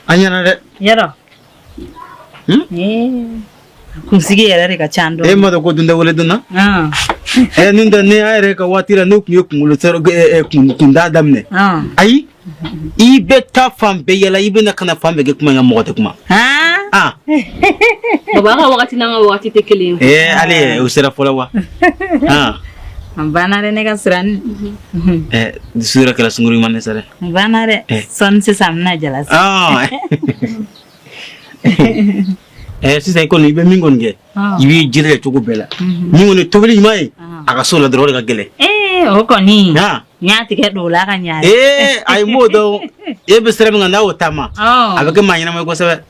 Speaker 2: A ɲɛna dɛ.
Speaker 1: Yɔrɔ. Kunsigi yɛrɛ de ka ca dɔɔnin.
Speaker 2: E m'a dɔn ko dun tɛ wele dun na? Nin tɛ ni an yɛrɛ ka waati la, ne tun ye kunkolo sɔrɔ kunda daminɛ. Ayi, i bɛ taa fan bɛɛ yala, i bɛ na ka na fan bɛɛ kɛ kuma in kan, mɔgɔ tɛ kuma.
Speaker 4: Baba ka wagati n'an ka wagati tɛ kelen
Speaker 2: ye. Ale yɛrɛ o sera fɔlɔ wa?
Speaker 1: A banna dɛ, ne ka sirani.
Speaker 2: Dusu yɛrɛ kɛra sunguru ɲuman ye sa dɛ.
Speaker 1: A banna dɛ. Sɔɔni sisan n bɛna jala sigi.
Speaker 2: Sisan i kɔni i bɛ min kɔni kɛ, i b'i jilaja cogo bɛɛ la. Min kɔni tobili ɲuman ye, a ka so la dɔrɔn, o de ka gɛlɛn.
Speaker 1: O kɔni. N y'a tigɛ don o la ka ɲa.
Speaker 2: Ayi, n b'o dɔn. E bɛ sira min kan, n'a y'o taama, a bɛ kɛ maa ɲɛnama ye kosɛbɛ.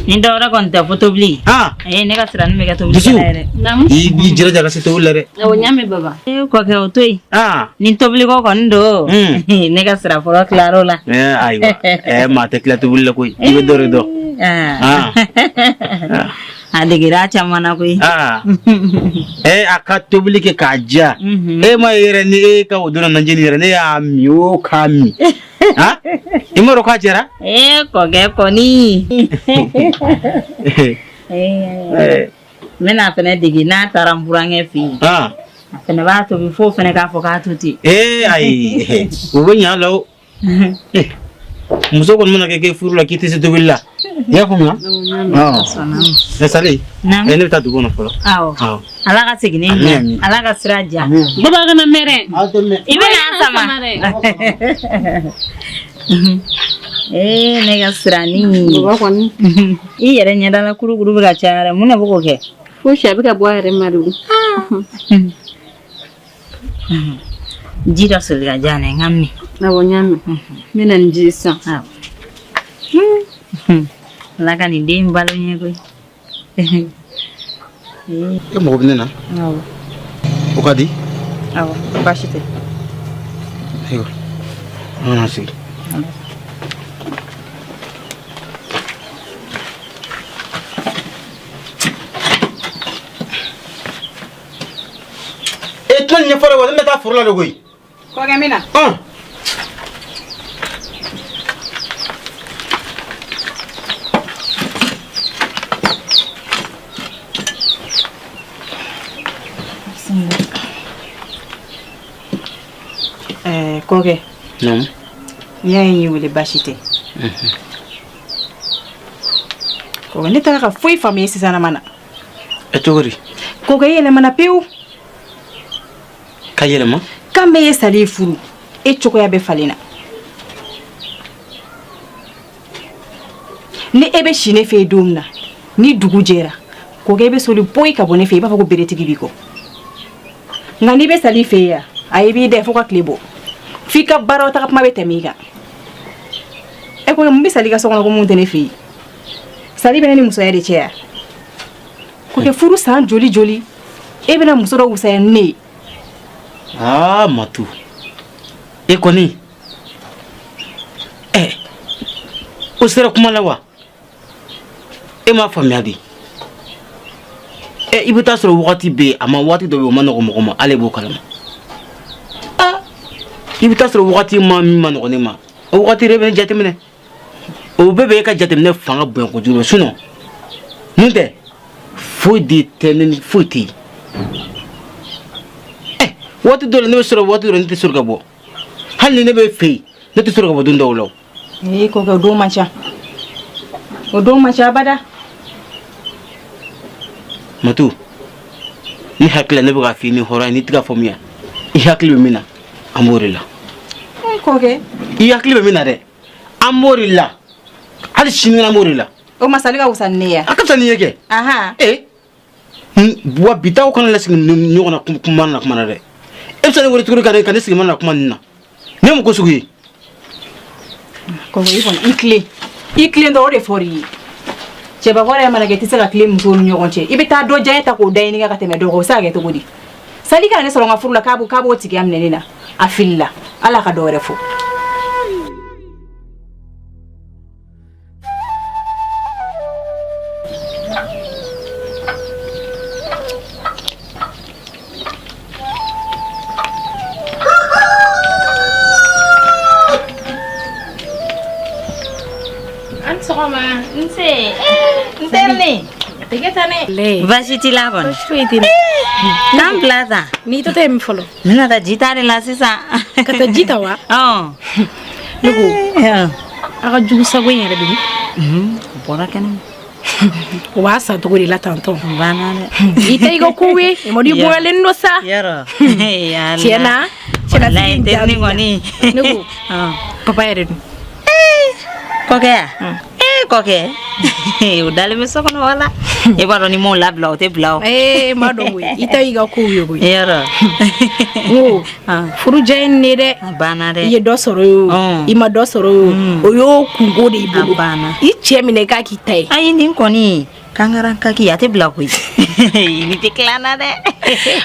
Speaker 1: Ni dɔwɛrɛ kɔni tɛ, fo tobili. Ne ka sirani bɛ kɛ tobili kɛla ye dɛ.
Speaker 2: I b'i jilaja ka se tobili la dɛ.
Speaker 4: Awɔ, n y'a mɛn baba.
Speaker 1: Kɔkɛ, o to yen. Ni tobiliko kɔni don, ne ka sira fɔlɔ tilar'o la.
Speaker 2: Ayiwa, maa tɛ tila tobili la koyi, i bɛ dɔ de dɔn.
Speaker 1: A degera caman na koyi.
Speaker 2: A ka tobili kɛ k'a diya. E ma yɛrɛ ni e ka o donna najini yɛrɛ, ne y'a min o k'a min. I m'a dɔn k'a jɛra?
Speaker 1: Kɔkɛ kɔni. N bɛna a fɛnɛ dege n'a taara n burankɛ fɛ yen. A fɛnɛ b'a tobi f'o fɛnɛ k'a fɔ k'a to ten.
Speaker 2: Ayi, o bɛ ɲa a la o. Muso kɔni mana kɛ k'e furu la k'i tɛ se tobili la, i y'a faamuya? Sali, ne bɛ taa dugu kɔnɔ fɔlɔ.
Speaker 1: Awɔ, ala ka segin ni ɲɛ, ala ka sira diya.
Speaker 4: Baba kana mɛn dɛ.
Speaker 1: I bɛna an sama. Ne ka sirani.
Speaker 4: Baba kɔni.
Speaker 1: I yɛrɛ ɲɛda la kurukuru bɛ ka caya dɛ, mun de bɛ k'o kɛ?
Speaker 4: Fosi, a bɛ ka bɔ a yɛrɛ ma de.
Speaker 1: Ji dɔ soli ka diyan n ka min.
Speaker 4: Awɔ, n y'a mɛn. N bɛ na ni ji ye sisan.
Speaker 1: Ala ka nin den balo ɲɛ koyi.
Speaker 2: E mago bɛ ne na?
Speaker 3: Awɔ.
Speaker 2: O ka di?
Speaker 3: Awɔ, baasi tɛ.
Speaker 2: Ayiwa, an kana sigi. E tɛna nin ɲɛfɔ dɛ wa, ne bɛ taa foro la de koyi.
Speaker 3: Kɔkɛ n bɛ na. Ɛɛ kɔkɛ.
Speaker 2: Naamu.
Speaker 3: N'i y'a ye n y'i wele baasi tɛ. Kɔkɛ ne taara ka foyi faamuya sisan ma na.
Speaker 2: E cogo di?
Speaker 3: Kɔkɛ i yɛlɛmana pewu.
Speaker 2: Ka yɛlɛma?
Speaker 3: Kan bɛɛ ye Sali furu e cogoya bɛɛ falenna. Ni e bɛ si ne fɛ yen don min na ni dugu jɛra kɔkɛ e bɛ soli poyi ka bɔ ne fɛ yen i b'a fɔ ko beretigi b'i kɔ. Nka n'i bɛ Sali fɛ yen yan a i b'i da fo ka tile bɔ f'i ka baaraw taga kuma bɛ tɛmɛ i kan. E ko mun bɛ Sali ka so kɔnɔ ko mun tɛ ne fɛ yen? Sali bɛ ne ni musoya de cɛ yan. Kɔkɛ furu san joli joli e bɛna muso dɔ wusaya ni ne ye.
Speaker 2: Aa Matu, e kɔni ɛ o sera kuma la wa? E m'a faamuya de. Ɛ i bɛ taa sɔrɔ wagati bɛ yen a ma waati dɔ bɛ yen o ma nɔgɔn mɔgɔ ma hali e b'o kalama. Aa i bɛ taa sɔrɔ wagati ma min ma nɔgɔn ne ma o wagati yɛrɛ bɛ ne jateminɛ. O bɛɛ bɛ e ka jateminɛ fanga bonya kojugu sinon n'o tɛ foyi de tɛ ne ni foyi tɛ yen. Ɛ waati dɔ la ne bɛ sɔrɔ waati dɔ la ne tɛ sɔrɔ ka bɔ hali ni ne bɛ fɛ yen ne tɛ sɔrɔ ka bɔ don dɔw la.
Speaker 3: Ee kɔkɛ o don man ca o don man ca abada.
Speaker 2: Matu ne hakili la ne bɛ k'a f'i ye ni hɔrɔnya n'i tɛ ka faamuya i hakili bɛ min na an b'o de la.
Speaker 3: Ee kɔkɛ.
Speaker 2: I hakili bɛ min na dɛ. An b'o de la hali sini an b'o de la.
Speaker 3: O ma Sali ka wusa ni ne ye.
Speaker 2: A ka fisa ni ye kɛ. Ee wa bi taw kana lasigi ɲɔgɔn na kuma na kuma na dɛ. E bɛ se ne wele tuguni ka ne sigi mana na kuma nin na. Ne mun ko sugu ye?
Speaker 3: Kɔkɛ i kɔni i tilen i tilen dɔrɔn o de fɔr'i ye. Cɛbakɔrɔ yɛrɛ mana kɛ i tɛ se ka tilen musow ni ɲɔgɔn cɛ. I bɛ taa dɔ diya ta k'o da ɲini ka tɛmɛ dɔ kan o bɛ se ka kɛ cogo di? Sali kana ne sɔrɔ n ka furu la k'a b'o tigiya minɛ ne na. A filila ala ka dɔ wɛrɛ fɔ.
Speaker 4: An sɔgɔma.
Speaker 1: Nse. N terinin.
Speaker 4: Tɛgɛ ta ne.
Speaker 1: Baasi t'i la kɔni.
Speaker 4: Baasi foyi tɛ n na.
Speaker 1: N'an bila tan.
Speaker 4: N'i tɔ tɛ min fɔlɔ.
Speaker 1: N bɛna taa ji ta de la sisan.
Speaker 4: Ka taa ji ta wa?
Speaker 1: Ɔn.
Speaker 4: Ne ko. A ka jugu sago in yɛrɛ de.
Speaker 1: O bɔra kɛnɛ ma.
Speaker 4: O b'a sa cogo de la tantɔ.
Speaker 1: O banna dɛ.
Speaker 4: I tɛ i ka kow ye. Mamadu i bonyalen don sa.
Speaker 1: Yɔrɔ.
Speaker 4: Tiɲɛ na.
Speaker 1: Walayi n terinin kɔni.
Speaker 4: Ne ko. Papa yɛrɛ dun.
Speaker 1: Kɔkɛ ya? Ee kɔkɛ. O dalen bɛ so kɔnɔ wala. E b'a dɔn ni m'o labila o tɛ bila o.
Speaker 4: Ee n b'a dɔn koyi. I ta y'i ka kow ye koyi.
Speaker 1: Yɔrɔ.
Speaker 4: N ko furu diya ye nin ye dɛ.
Speaker 1: A banna dɛ.
Speaker 4: I ye dɔ sɔrɔ ye o. I ma dɔ sɔrɔ ye o. O y'o kunko de y'i bolo.
Speaker 1: A banna.
Speaker 4: I cɛ minɛ i k'a k'i ta ye.
Speaker 1: Ayi nin kɔni kankaran kaki a tɛ bila koyi. Nin tɛ tila n na dɛ.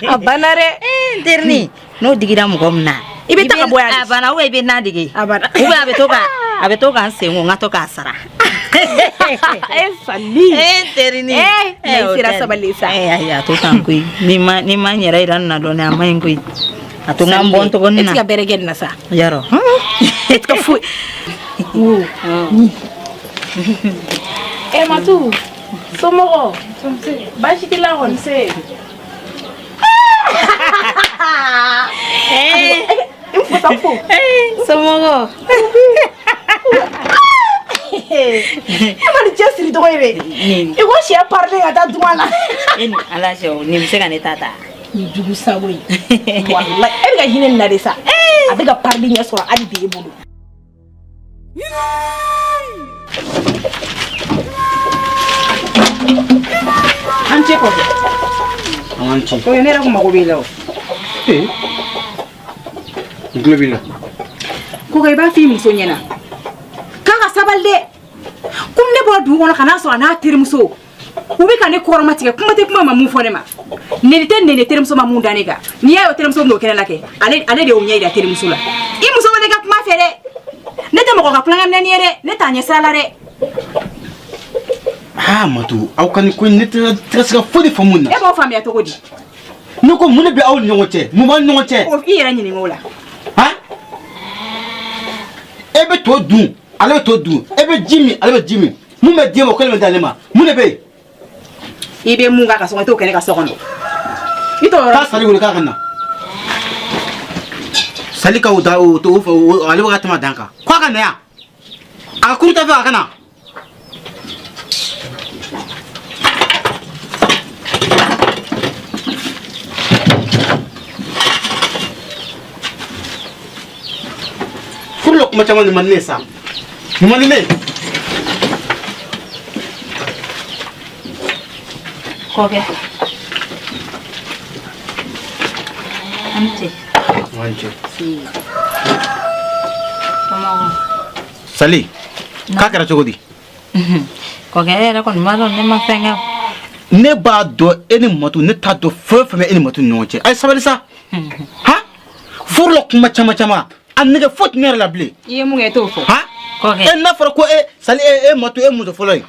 Speaker 4: A banna dɛ.
Speaker 1: Ee n terinin n'o digira mɔgɔ min na.
Speaker 4: I bɛ taa ka bɔ yan.
Speaker 1: A banna ou bien i bɛ na dege.
Speaker 4: A banna.
Speaker 1: Ou bien a bɛ to ka n sen ko n ka to k'a sara.
Speaker 4: E Sali.
Speaker 1: E terinin.
Speaker 4: Ee mais i sera sabali sa.
Speaker 1: Ee ayi a to tan koyi. Ni ma ni ma n yɛrɛ yira nin na dɔɔnin a ma ɲi koyi. A to n ka n bɔ n tɔgɔnin na.
Speaker 4: E tɛ ka bɛrɛ kɛ nin na sa.
Speaker 1: Yarɔ.
Speaker 4: E tɛ ka foyi. Wo. E Matu. Somɔgɔw. Baasi t'i la kɔni.
Speaker 1: Somɔgɔw.
Speaker 3: E ma nin cɛsiri tɔgɔ ye dɛ. I ko sɛ parilen ka taa tunga la.
Speaker 1: E ni Ala cɛ o nin bɛ se ka ne ta ta.
Speaker 4: Nin jugu sago ye. Walayi e bɛ ka hinɛ nin na de sa. A bɛ ka parili ɲɛ sɔrɔ hali bi e bolo.
Speaker 3: An cɛ kɔfɛ.
Speaker 2: An ci.
Speaker 3: Kɔkɛ ne yɛrɛ kun mago b'e la o.
Speaker 2: Ee. N tulo b'i la.
Speaker 3: Kɔkɛ i b'a f'i muso ɲɛna. K'a ka sabali dɛ. Komi ne bɔra dugu kɔnɔ ka n'a sɔrɔ a n'a terimuso. U bɛ ka ne kɔrɔma tigɛ, kuma tɛ kuma ma mun fɔ ne ma. Neni tɛ neni, terimuso ma mun da ne kan. N'i y'a ye o terimuso bɛn'o kɛnɛ la kɛ, ale de y'o ɲɛ yira terimuso la. I muso bɛ ne ka kuma fɛ dɛ. Ne tɛ mɔgɔ ka tulonkɛ minɛ nin ye dɛ, ne t'a ɲɛ sira la dɛ.
Speaker 2: Aa Matu, aw ka nin ko in, ne tɛ ka se ka foyi de faamu nin na.
Speaker 3: E b'o faamuya cogo di?
Speaker 2: Ne ko mun de bɛ aw ni ɲɔgɔn cɛ? Mun b'aw ni ɲɔgɔn cɛ?
Speaker 3: O i yɛrɛ ɲininka o la.
Speaker 2: Han? E bɛ to dun, ale bɛ to dun. E bɛ ji min, ale bɛ ji min. Mun bɛ di e ma, o kelen bɛ d'ale ma. Mun de bɛ yen?
Speaker 3: I bɛ mun k'a ka so kɔnɔ, i t'o kɛ ne ka so kɔnɔ. I t'o yɔrɔ.
Speaker 2: Taa Sali wele k'a ka na. Sali ka o da o to o fɛ o ale bɛ ka tɛmɛ a dan kan. K'a ka na yan. A ka kuru t'a fɛ a ka na. Furu la kuma caman nin man di ne ye sa. Nin man di ne ye.
Speaker 1: Kɔkɛ. An ce.
Speaker 2: An ce.
Speaker 1: Somɔgɔw.
Speaker 2: Sali, k'a kɛra cogo di?
Speaker 1: Kɔkɛ, e yɛrɛ kɔni b'a dɔn ne ma fɛn kɛ.
Speaker 2: Ne b'a dɔn e ni Matu, ne t'a dɔn fɛn o fɛn bɛ e ni Matu ni ɲɔgɔn cɛ. A ye sabali sa. Han? Furu la kuma caman caman. A nege foyi tɛ ne yɛrɛ la bilen.
Speaker 3: I ye mun kɛ, e t'o fɔ.
Speaker 2: Han?
Speaker 1: Kɔkɛ.
Speaker 2: E n'a fɔra ko e Sali e Matu e muso fɔlɔ ye.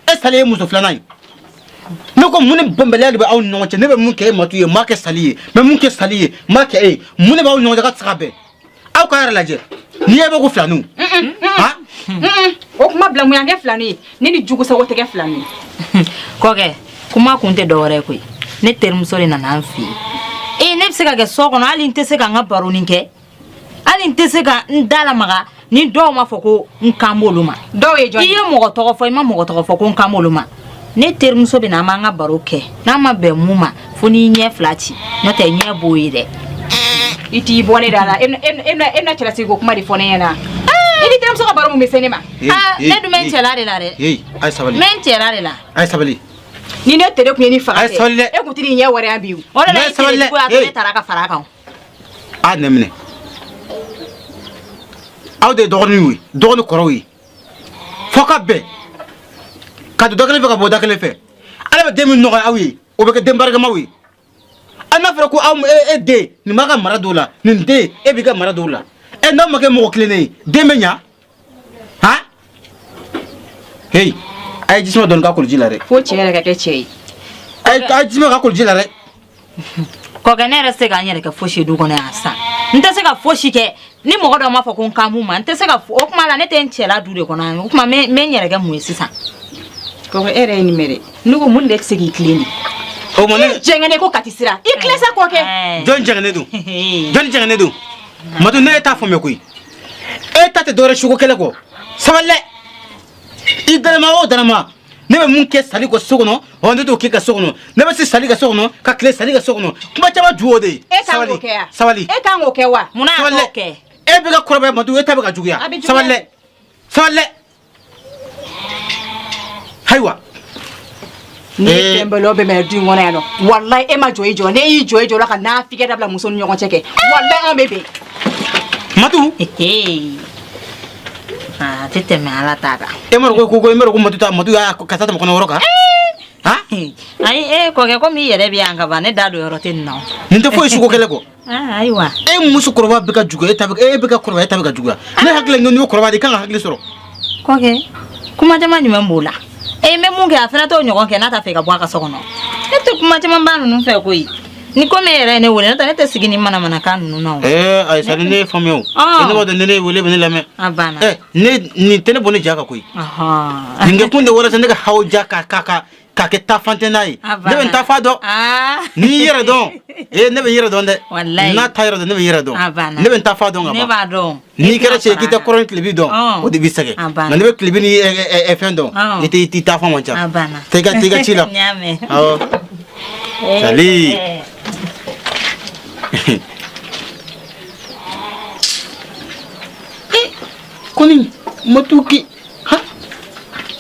Speaker 2: E Sali ye muso filanan ye. Ne ko mun ni bɛnbaliya de bɛ aw ni ɲɔgɔn cɛ? Ne bɛ mun kɛ e Matu ye, n m'a kɛ Sali ye. N bɛ mun kɛ Sali ye, n m'a kɛ e ye. Mun de b'aw ni ɲɔgɔn cɛ k'a tɛ se ka bɛn? Aw k'a yɛrɛ lajɛ. N'i ye bɛ ko filaninw. Han?
Speaker 3: O kuma bila, mun y'an kɛ filanin ye? Ne ni jugu sago tɛ kɛ filanin ye.
Speaker 1: Kɔkɛ, kuma kun tɛ dɔwɛrɛ ye koyi. Ne terimuso de nana an fɛ yen. Ee, ne bɛ se ka kɛ so kɔnɔ, hali n tɛ se ka n ka baronin kɛ. Hali n tɛ se ka n da lamaga ni dɔw ma fɔ ko n kan b'olu ma.
Speaker 3: Dɔw ye jɔn
Speaker 1: I
Speaker 3: ye?
Speaker 1: ye mɔgɔ tɔgɔ fɔ, i ma mɔgɔ tɔgɔ fɔ ko n kan b'olu ma. Ne terimuso bɛ na, an b'an ka baro kɛ. N'a ma bɛn mun ma, fo n'i ɲɛ fila ci. N'o tɛ ɲɛ b'o ye dɛ.
Speaker 3: I t'i bɔ ne da la. E bɛna cɛlasigi ko kuma de fɔ ne ɲɛna. I ni terimuso ka baro mun bɛ se ne ma?
Speaker 1: Ah, ne dun bɛ n cɛla de la dɛ.
Speaker 2: Hey, a ye sabali.
Speaker 1: N bɛ n cɛla de la.
Speaker 2: A ye sabali.
Speaker 3: Ni ne tere kun ye ni faga
Speaker 2: A ye sabali dɛ.
Speaker 3: e kun tɛ n'i ɲɛ wɛrɛ yan bi o.
Speaker 1: O de la
Speaker 2: Ne
Speaker 1: i
Speaker 2: sabali
Speaker 1: tere
Speaker 2: dɛ.
Speaker 1: juguya to ne
Speaker 2: Hey.
Speaker 1: taara ka fara a kan.
Speaker 2: A nɛ minɛ. Aw de ye dɔgɔninw ye, dɔgɔnin kɔrɔw ye. Fo ka bɛn. Ka don da kelen fɛ ka bɔ da kelen fɛ. Ala bɛ den min nɔgɔya aw ye, o bɛ kɛ den barikamaw ye. A n'a fɔra ko aw e den nin b'a ka mara dɔw la, nin den e b'i ka mara dɔw la. E n'aw ma kɛ mɔgɔ kilennen ye, den bɛ ɲa? Han? Hey, a ye jisuma dɔɔni k'a koliji la dɛ.
Speaker 3: Fo cɛ yɛrɛ ka kɛ cɛ ye.
Speaker 2: A ye jisuma k'a koliji la dɛ.
Speaker 1: Kɔkɛ, ne yɛrɛ tɛ se ka n yɛrɛ kɛ fosi ye du kɔnɔ yan sisan. N tɛ se ka fosi kɛ ni mɔgɔ dɔ m'a fɔ ko n kan b'u ma. N tɛ se ka o kuma la, ne tɛ n cɛla du de kɔnɔ yan. O kuma n bɛ n yɛrɛ kɛ mun ye sisan?
Speaker 3: Kɔkɛ, e yɛrɛ ye nin mɛn dɛ. Ne ko mun de tɛ se k'i tilen de?
Speaker 2: O ma ne
Speaker 3: I jɛngɛnen ko Kati sira. I tilen sa kɔkɛ.
Speaker 2: Jɔn jɛngɛnen don? Jɔn jɛngɛnen don? Matu, ne e t'a faamuya koyi. E ta tɛ dɔwɛrɛ suko kɛlɛ kɔ. Sabali dɛ. I dalama o dalama. Ne bɛ mun kɛ Sali ka so kɔnɔ, ɔ ne t'o kɛ ka so kɔnɔ. Ne bɛ se Sali ka so kɔnɔ, ka tile Sali ka so kɔnɔ. Kuma caman ju o de ye.
Speaker 3: E kan k'o kɛ wa?
Speaker 2: Sabali.
Speaker 3: E kan k'o kɛ wa?
Speaker 1: Munna a
Speaker 2: Sabali
Speaker 1: t'o
Speaker 2: dɛ.
Speaker 1: kɛ?
Speaker 2: E bɛ ka kɔrɔbaya Matu, e ta bɛ ka juguya.
Speaker 3: A bɛ juguya.
Speaker 2: Sabali dɛ. Sabali dɛ. Ayiwa.
Speaker 3: Ni ye fɛn bɛɛ bɛɛ minɛ du in kɔnɔ yan nɔ, walayi e ma jɔ i jɔ. Ne y'i jɔ i jɔ la ka nafikɛ dabila muso ni ɲɔgɔn cɛ kɛ. Walayi anw bɛ bɛn.
Speaker 2: Matu.
Speaker 1: A tɛ tɛmɛ Ala ta kan.
Speaker 2: E ma dɔn ko e ma dɔn ko Matu ta Matu y'a kasa tɛmɛ kɔnɔ yɔrɔ kan.
Speaker 1: Ayi, e kɔkɛ, komi i yɛrɛ bɛ yan ka ban, ne da don yɔrɔ tɛ nin na o.
Speaker 2: Nin tɛ foyi suko kɛlɛ kɔ.
Speaker 1: Ayiwa.
Speaker 2: E muso kɔrɔba bɛ ka juguya, e ta bɛ e bɛ ka kɔrɔbaya, e ta bɛ ka juguya. Ne hakili la n'i kɔrɔbaya de, i kan ka hakili sɔrɔ.
Speaker 1: Kɔkɛ, kuma caman jumɛn b'o la? E n bɛ mun kɛ, a fana t'o ɲɔgɔn kɛ n'a t'a fɛ ka bɔ a ka so kɔnɔ. Ne tɛ kuma caman ba ninnu fɛ koyi. Ni komi e yɛrɛ ye ne wele, n'o tɛ ne tɛ sigi ni manamanakan ninnu na o.
Speaker 2: Ayi Sali, ne ye faamuya o. Ne b'a dɔn ni ne ye wele, bɛ ne lamɛn.
Speaker 1: A banna.
Speaker 2: Ne nin tɛ ne bɔ ne ja kan koyi. Nin kɛ kun de walasa ne ka haw ja ka ka ka k'a kɛ taafan tɛ n'a ye. Ne bɛ n ta fa dɔn. N'i y'i yɛrɛ dɔn, ne bɛ n yɛrɛ dɔn dɛ.
Speaker 1: Walayi.
Speaker 2: N'a ta yɛrɛ dɔn, ne bɛ n yɛrɛ dɔn.
Speaker 1: A banna.
Speaker 2: Ne bɛ n ta fa dɔn ka
Speaker 1: Ne
Speaker 2: ban.
Speaker 1: b'a dɔn.
Speaker 2: N'i kɛra cɛ ye k'i tɛ kɔrɔn ni tilebi dɔn,
Speaker 1: Ɔn.
Speaker 2: o de b'i sɛgɛn.
Speaker 1: A banna.
Speaker 2: Nka n'i bɛ tilebi ni fɛn dɔn,
Speaker 1: Ɔn.
Speaker 2: i tɛ i ta fa man ca.
Speaker 1: A banna.
Speaker 2: T'i ka ci la.
Speaker 1: N y'a mɛn.
Speaker 2: Awɔ. Sali. Kɔni Matu ki ha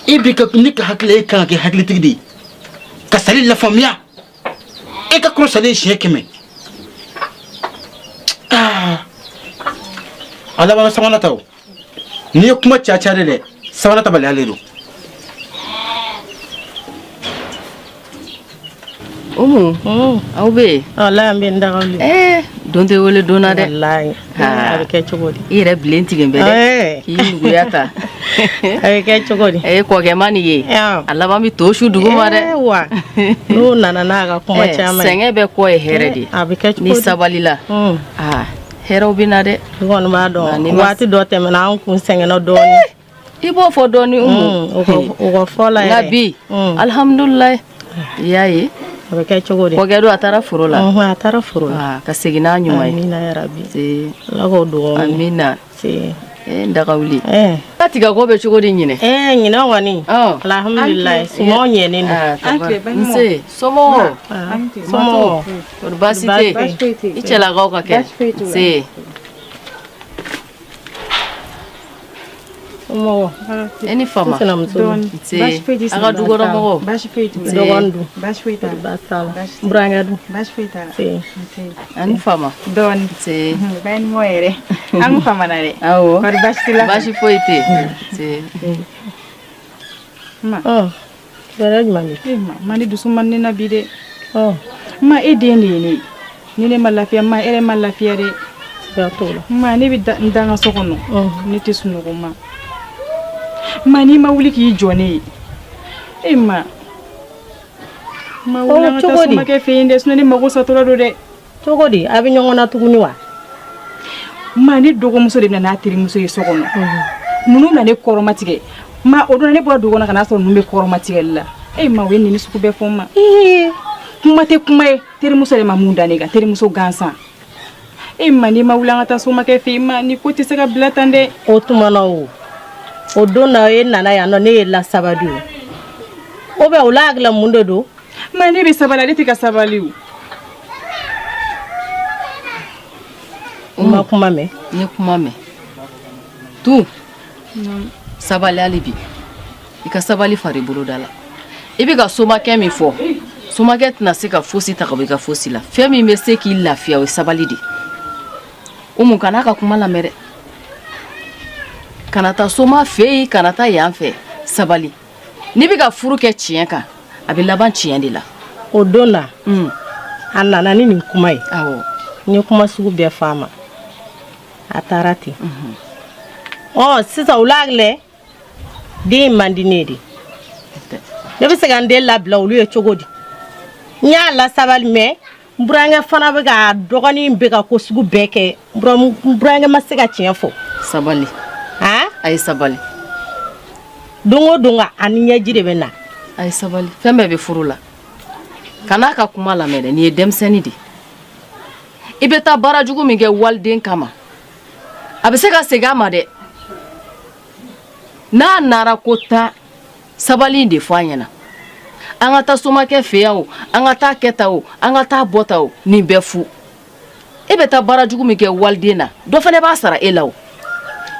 Speaker 2: e bɛ ka ne ka hakili, e kan ka kɛ hakilitigi de ye ka Sali lafaamuya. E ka kɔrɔ Sali ye siɲɛ 100. Aa, a labanna sabanan ta o. N'i ye kuma caya caya dɛ, sabanan ta baliya de don.
Speaker 9: Umu aw bɛ yen
Speaker 5: walayi an bɛ n dagawuli
Speaker 9: ee don tɛ wele don na dɛ
Speaker 5: walayi a bɛ kɛ cogo di
Speaker 9: i yɛrɛ bilen tigɛ bɛ dɛ k'i nuguya ta
Speaker 5: a bɛ kɛ cogo di
Speaker 9: ee kɔkɛ ma nin ye a laban bɛ to su duguma dɛ
Speaker 5: wa n'o nana n'a ka kuma caman ye
Speaker 9: sɛgɛn bɛɛ kɔ ye hɛrɛ de ye
Speaker 5: a bɛ kɛ cogo di
Speaker 9: ni sabalila aa hɛrɛw bɛ na dɛ
Speaker 5: i kɔni b'a dɔn waati dɔ tɛmɛna an kun sɛgɛnna dɔɔnin
Speaker 9: i b'o fɔ dɔɔnin Umu
Speaker 5: o ka fɔ la
Speaker 9: yɛrɛ nka bi alihamudulilayi i y'a ye
Speaker 5: a bɛ kɛ cogo di
Speaker 9: kɔkɛ don a taara foro la
Speaker 5: a taara foro la
Speaker 9: ka segin n'a ɲuman ye
Speaker 5: amina yarabi ala k'o dugawu minɛ
Speaker 9: amina n dagawuli ka tigako bɛ cogo di ɲinɛ
Speaker 5: ɲinɛ kɔni alihamudulilayi sumanw ɲɛnen
Speaker 9: don nse somɔgɔw somɔgɔw kɔri baasi tɛ yen i cɛlakaw ka kɛnɛ nse E ni fama nse a ka dukɔnɔmɔgɔw
Speaker 5: dɔgɔnin dun baasi foyi t'a la burankɛ dun
Speaker 3: baasi foyi t'a la
Speaker 9: a ni fama
Speaker 3: dɔɔnin
Speaker 9: nse
Speaker 3: bayɛnimɔ yɛrɛ an famana dɛ
Speaker 9: awɔ
Speaker 3: kɔri baasi t'i la
Speaker 9: baasi foyi tɛ yen nse
Speaker 3: ma
Speaker 5: kibaruya jumɛn bɛ
Speaker 3: yen ma ne dusu man ne na bi dɛ ma e den de ye ne ye ni ne ma lafiya ma e yɛrɛ ma lafiya dɛ
Speaker 5: siga t'o la
Speaker 3: ma ne bɛ n da n ka so kɔnɔ ne tɛ sunɔgɔ ma ma n'i ma wuli k'i jɔ ne ye e ma ma wuli an ka taa somakɛ fɛ yen dɛ sinon ne mago satɔla don dɛ
Speaker 5: cogo di a bɛ ɲɔgɔn na tuguni wa
Speaker 3: ma ne dɔgɔmuso de bɛ na n'a terimuso ye so kɔnɔ ninnu na ne kɔrɔmatigɛ ma o don ne bɔra du kɔnɔ ka n'a sɔrɔ ninnu bɛ kɔrɔmatigɛli la e ma u ye nin sugu bɛɛ fɔ n ma kuma tɛ kuma ye terimuso yɛrɛ ma mun da ne kan terimuso gansan e ma n'i ma wuli an ka taa somakɛ fɛ yen ma ni ko tɛ se ka bila tan dɛ
Speaker 5: o tuma na o o don na e nana yan nɔ ne ye lasabali o bɛ o la hakilila mun de don
Speaker 3: ma ne bɛ sabali ale tɛ ka sabali o
Speaker 5: n ma kuma mɛn
Speaker 9: n ye kuma mɛn tu sabali hali bi i ka sabali fari boloda la i bɛ ka somakɛ min fɔ somakɛ tɛna se ka fosi ta ka bɔ i ka fosi la fɛn min bɛ se k'i lafiya o ye sabali de umu kana ka kuma lamɛn dɛ kana taa soma fɛ yen kana taa yan fɛ sabali n'i bɛ ka furu kɛ tiɲɛ kan a bɛ laban tiɲɛ de la
Speaker 5: o don na a nana ni nin kuma ye n ye kuma sugu bɛɛ fɔ a ma a taara ten ɔ sisan o la lɛ den man di ne ye de ne bɛ se ka n den labila olu ye cogo di n y'a lasabali mais n burankɛ fana bɛ ka dɔgɔnin bɛ ka ko sugu bɛɛ kɛ n burankɛ ma se ka tiɲɛ fɔ
Speaker 9: sabali a ye sabali
Speaker 5: don o don a ni ɲɛji de bɛ na
Speaker 9: a ye sabali fɛn bɛɛ bɛ furu la kan'a ka kuma lamɛn dɛ nin ye denmisɛnnin de i bɛ taa baara jugu min kɛ waliden kama a bɛ se ka segin a ma dɛ n'a nara ko taa sabali de fɔ a ɲɛna an ka taa somakɛ fɛ yan o an ka taa kɛ tan o an ka taa bɔ tan o nin bɛɛ fu e bɛ taa baara jugu min kɛ waliden na dɔ fana b'a sara e la o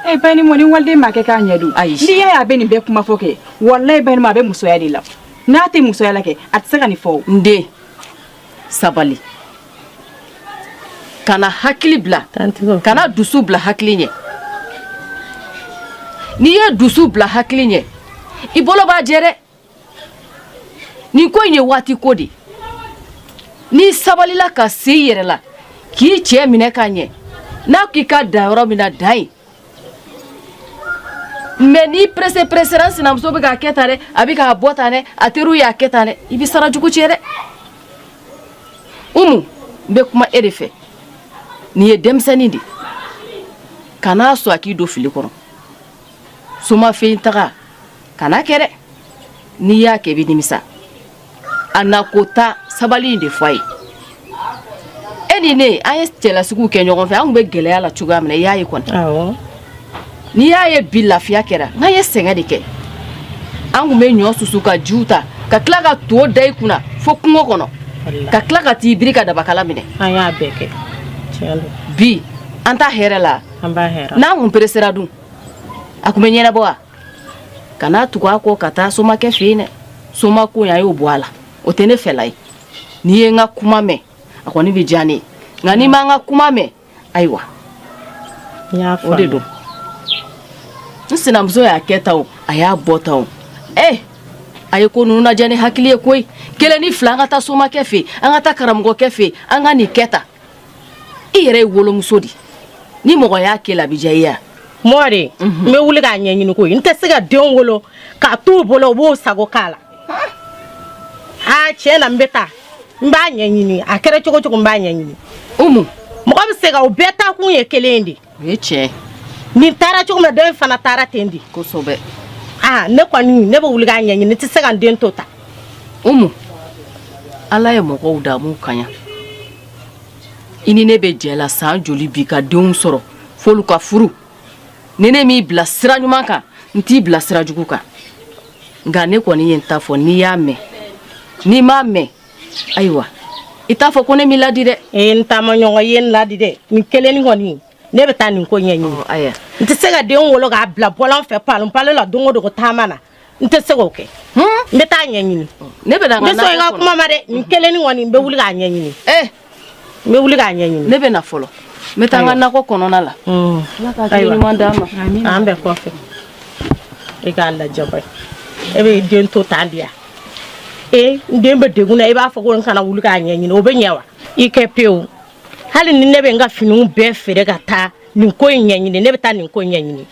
Speaker 3: e Banimɔ ni waliden ma kɛ k'a ɲɛ dun
Speaker 9: ayi
Speaker 3: n'i y'a ye a bɛ nin bɛɛ kuma fɔ kɛ walayi Banimɔ a bɛ musoya de la n'a tɛ musoya la kɛ a tɛ se ka nin fɔ o
Speaker 9: n den sabali kana hakili bila kana dusu bila hakili ɲɛ n'i ye dusu bila hakili ɲɛ i bolo b'a jɛ dɛ nin ko in ye waati ko de n'i sabalila ka se i yɛrɛ la k'i cɛ minɛ ka ɲɛ n'a k'i ka dan yɔrɔ min na dan yen mais n'i pressé pressera n sinamuso bɛ k'a kɛ tan dɛ a bɛ k'a bɔ tan dɛ a teriw y'a kɛ tan dɛ i bɛ sara jugu tiɲɛ dɛ umu n bɛ kuma e de fɛ nin ye denmisɛnnin de kan'a sɔn a k'i don fili kɔnɔ soma fɛ yen taga kan'a kɛ dɛ n'i y'a kɛ i bɛ nimisa a na ko ta sabali in de fɔ a ye e ni ne an ye cɛlasigiw kɛ ɲɔgɔn fɛ an tun bɛ gɛlɛya la cogoya min na i y'a ye kɔni n'i y'a ye bi lafiya kɛra n'an ye sɛgɛn de kɛ an tun bɛ ɲɔ susu ka jiw ta ka tila ka to da i kunna fo kungo kɔnɔ ka tila ka t'i biri ka dabakala minɛ
Speaker 5: an y'a bɛɛ kɛ tiɲɛ don
Speaker 9: bi an ta hɛrɛ la
Speaker 5: an b'a hɛrɛ
Speaker 9: n'an kun peresera dun a kun bɛ ɲɛnabɔ wa kana tugu a kɔ ka taa somakɛ fɛ yen dɛ soma ko in a y'o bɔ a la o tɛ ne fɛla ye n'i ye n ka kuma mɛn a kɔni bɛ diya ne ye nka n'i ma n ka kuma mɛn ayiwa o de don n sinamuso y'a kɛ tan o a y'a bɔ tan o ee A ye ko ninnu lajɛ ni hakili ye koyi. Kelen ni fila, an ka taa somakɛ fɛ yen, an ka taa karamɔgɔkɛ fɛ yen, an ka nin kɛ tan. I yɛrɛ ye wolomuso de, ni mɔgɔ y'a kɛ la, a bɛ diya i ye wa?
Speaker 5: Mɔdi, n bɛ wuli k'a ɲɛɲini koyi. N tɛ se ka den wolo k'a t'u bolo, u b'o sago k'a la. Aa, tiɲɛ na, n bɛ taa, n b'a ɲɛɲini. A kɛra cogo cogo, n b'a ɲɛɲini.
Speaker 9: Umu,
Speaker 5: mɔgɔ bɛ se ka o bɛɛ taakun ye kelen de.
Speaker 9: O ye tiɲɛ.
Speaker 5: Nin taara cogo min na, dɔ in fana taara ten de.
Speaker 9: Kosɛbɛ.
Speaker 5: Aa, ne kɔni, ne bɛ wuli k'a ɲɛɲini. N tɛ se ka n den to tan.
Speaker 9: Umu, Ala ye mɔgɔw da m'u kaɲa. I ni ne bɛ jɛ la san joli bi ka denw sɔrɔ f'olu ka furu? Ni ne m'i bila sira ɲuman kan, n t'i bila sira jugu kan. Nka ne kɔni ye n ta fɔ, n'i y'a mɛn, n'i m'a mɛn, ayiwa, i t'a fɔ ko ne m'i ladi dɛ.
Speaker 5: Ee, n taamaɲɔgɔn ye n ladi dɛ. Nin kelennin kɔni, ne bɛ taa nin ko ɲɛɲini.
Speaker 9: Ayiwa.
Speaker 5: N tɛ se ka den wolo k'a bila bɔlɔn fɛ, palon palon la, don o don ko taama na. N tɛ se k'o kɛ. N bɛ taa ɲɛɲini.
Speaker 9: Ne bɛ na
Speaker 5: n bɛ sɔn i ka kuma ma dɛ. Nin kelennin kɔni, n bɛ wuli k'a ɲɛɲini.
Speaker 9: Ee,
Speaker 5: n bɛ wuli k'a ɲɛɲini.
Speaker 9: Ne bɛ na fɔlɔ, n bɛ taa n ka nakɔ kɔnɔna la. Ala ka hakili ɲuman d'an ma.
Speaker 5: An bɛɛ kɔfɛ, e k'a lajɛ ba, e bɛ den to tan di yan. Ee, n den bɛ degun na, i b'a fɔ ko n kana wuli k'a ɲɛɲini, o bɛ ɲɛ wa? I kɛ pewu. Hali ni ne bɛ n ka finiw bɛɛ feere ka taa nin ko in ɲɛɲini, ne bɛ taa nin ko in ɲɛɲini.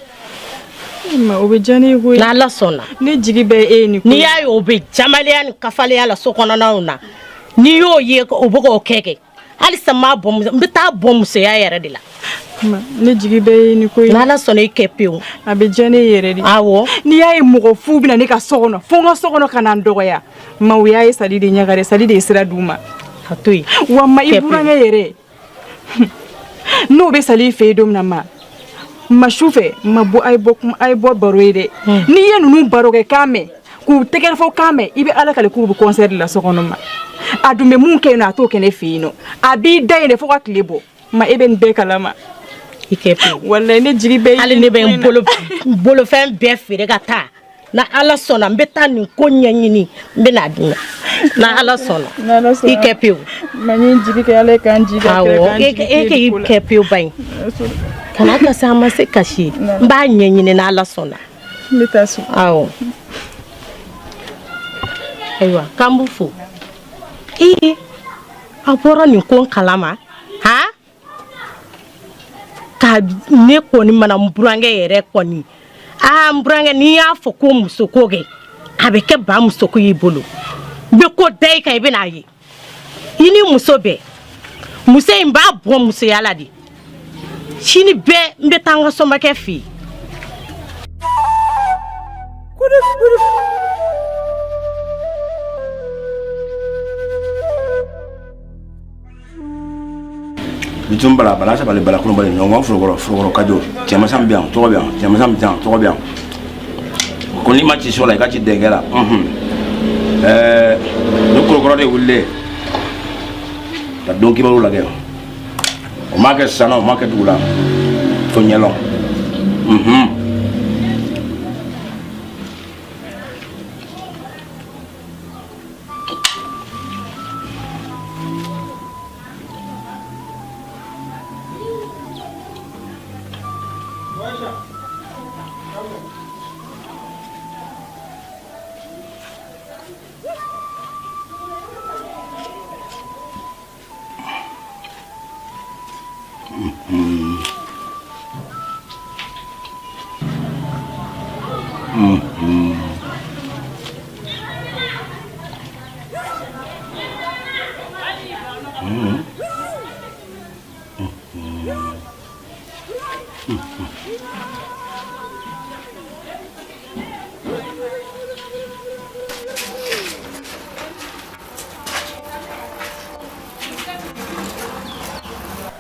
Speaker 3: Ma, o bɛ diya ne ye koyi.
Speaker 5: N'Ala sɔnna.
Speaker 3: Ne jigi bɛ e ye nin ko.
Speaker 5: N'i y'a ye o bɛ jamalenya ni kafalenya la so kɔnɔnaw na, n'i y'o ye o bɛ k'o kɛ, halisa n m'a bɔ, n bɛ taa bɔ musoya yɛrɛ de la.
Speaker 3: Ne jigi bɛ ye nin ko in.
Speaker 5: N'Ala sɔnna, i kɛ pewu.
Speaker 3: A bɛ diya ne yɛrɛ de.
Speaker 5: Awɔ.
Speaker 3: N'i y'a ye mɔgɔ fu bɛ na ne ka so kɔnɔ, fo n ka so kɔnɔ ka na n dɔgɔya. Ma, u y'a ye Sali de ɲɛ kan dɛ, Sali de ye sira d'u ma.
Speaker 5: A to yen.
Speaker 3: Wa ma, i burankɛ yɛrɛ, n'o bɛ Sali fɛ yen don min na, ma su fɛ, ma bɔ, a ye bɔ kuma, a ye bɔ baro ye dɛ. N'i ye ninnu baro kɛ kan mɛn, k'u tɛgɛrɛfɔ kan mɛn, i bɛ Ala kale k'u bɛ concert la so kɔnɔ. Ma, a dun bɛ mun kɛ yen nɔ, a t'o kɛ ne fɛ yen nɔ. A b'i da yen de fo ka tile bɔ. Ma, e bɛ nin bɛɛ kalama.
Speaker 5: I kɛ pewu.
Speaker 3: Walayi, ne jigi bɛ.
Speaker 5: Hali ne bɛ n bolo bolofɛn bɛɛ feere ka taa. Na Ala sɔnna, n bɛ taa nin ko ɲɛɲini, n bɛ n'a d'i ma. Na Ala sɔnna. I kɛ pewu.
Speaker 3: Ma, n ye jigi kɛ Ala ye k'an jigi kɛ.
Speaker 5: Awɔ, e k'i kɛ pewu ba in. Kana kasi, an ma se kasi ye. N b'a ɲɛɲini n'Ala sɔnna.
Speaker 3: N bɛ taa so.
Speaker 5: Awɔ. Ayiwa, k'an b'u fo. Ee, a bɔra nin ko kalama han ka ne kɔni mana n burankɛ yɛrɛ kɔni. Aa, n burankɛ, n'i y'a fɔ ko musoko kɛ, a bɛ kɛ ba musoko y'i bolo. N bɛ ko da i kan, i bɛn'a ye. I ni muso bɛɛ, muso in b'a bɔ musoya la de. Sini bɛɛ, n bɛ taa n ka somakɛ fɛ yen.
Speaker 10: Bitun bala bala sabali bala kulubali ɲɔgɔn forokɔrɔ forokɔrɔ kajo cɛmasa bɛ yan, tɔgɔ bɛ yan, cɛmasa bɛ yan, tɔgɔ bɛ yan. Ko n'i ma ci so la, i ka ci denkɛ la. Ni korokɔrɔ de wulilen ka don kibaru lajɛ, o m'a kɛ san na, o m'a kɛ dugu la fo ɲɛlɔn.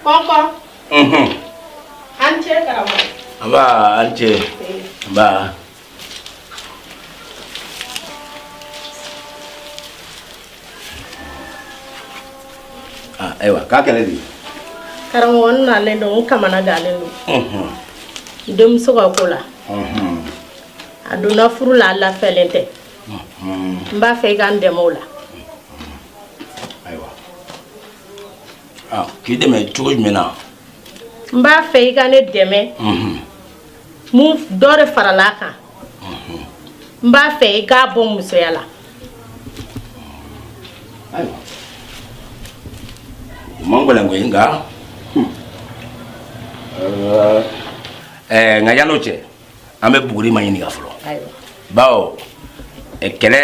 Speaker 5: Kɔnkɔn. An cɛ, karamɔgɔ.
Speaker 10: Nba, an cɛ. Nba. Ah, ayiwa, k'a kɛlɛ di.
Speaker 5: Karamɔgɔ, n nalen don, n kamana gannen don. N denmuso ka ko la. A donna furu la, a lafɛlen tɛ. N b'a fɛ i ka n dɛmɛ o la.
Speaker 10: Ayiwa. Ah, k'i dɛmɛ cogo jumɛn na?
Speaker 5: N b'a fɛ i ka ne dɛmɛ. Mun dɔ de farala a kan. N b'a fɛ i k'a bɔ musoya la.
Speaker 10: Ayiwa, o man gɛlɛn koyi, nka nka yan'o cɛ, an bɛ buguri ma ɲininka fɔlɔ, bawo kɛlɛ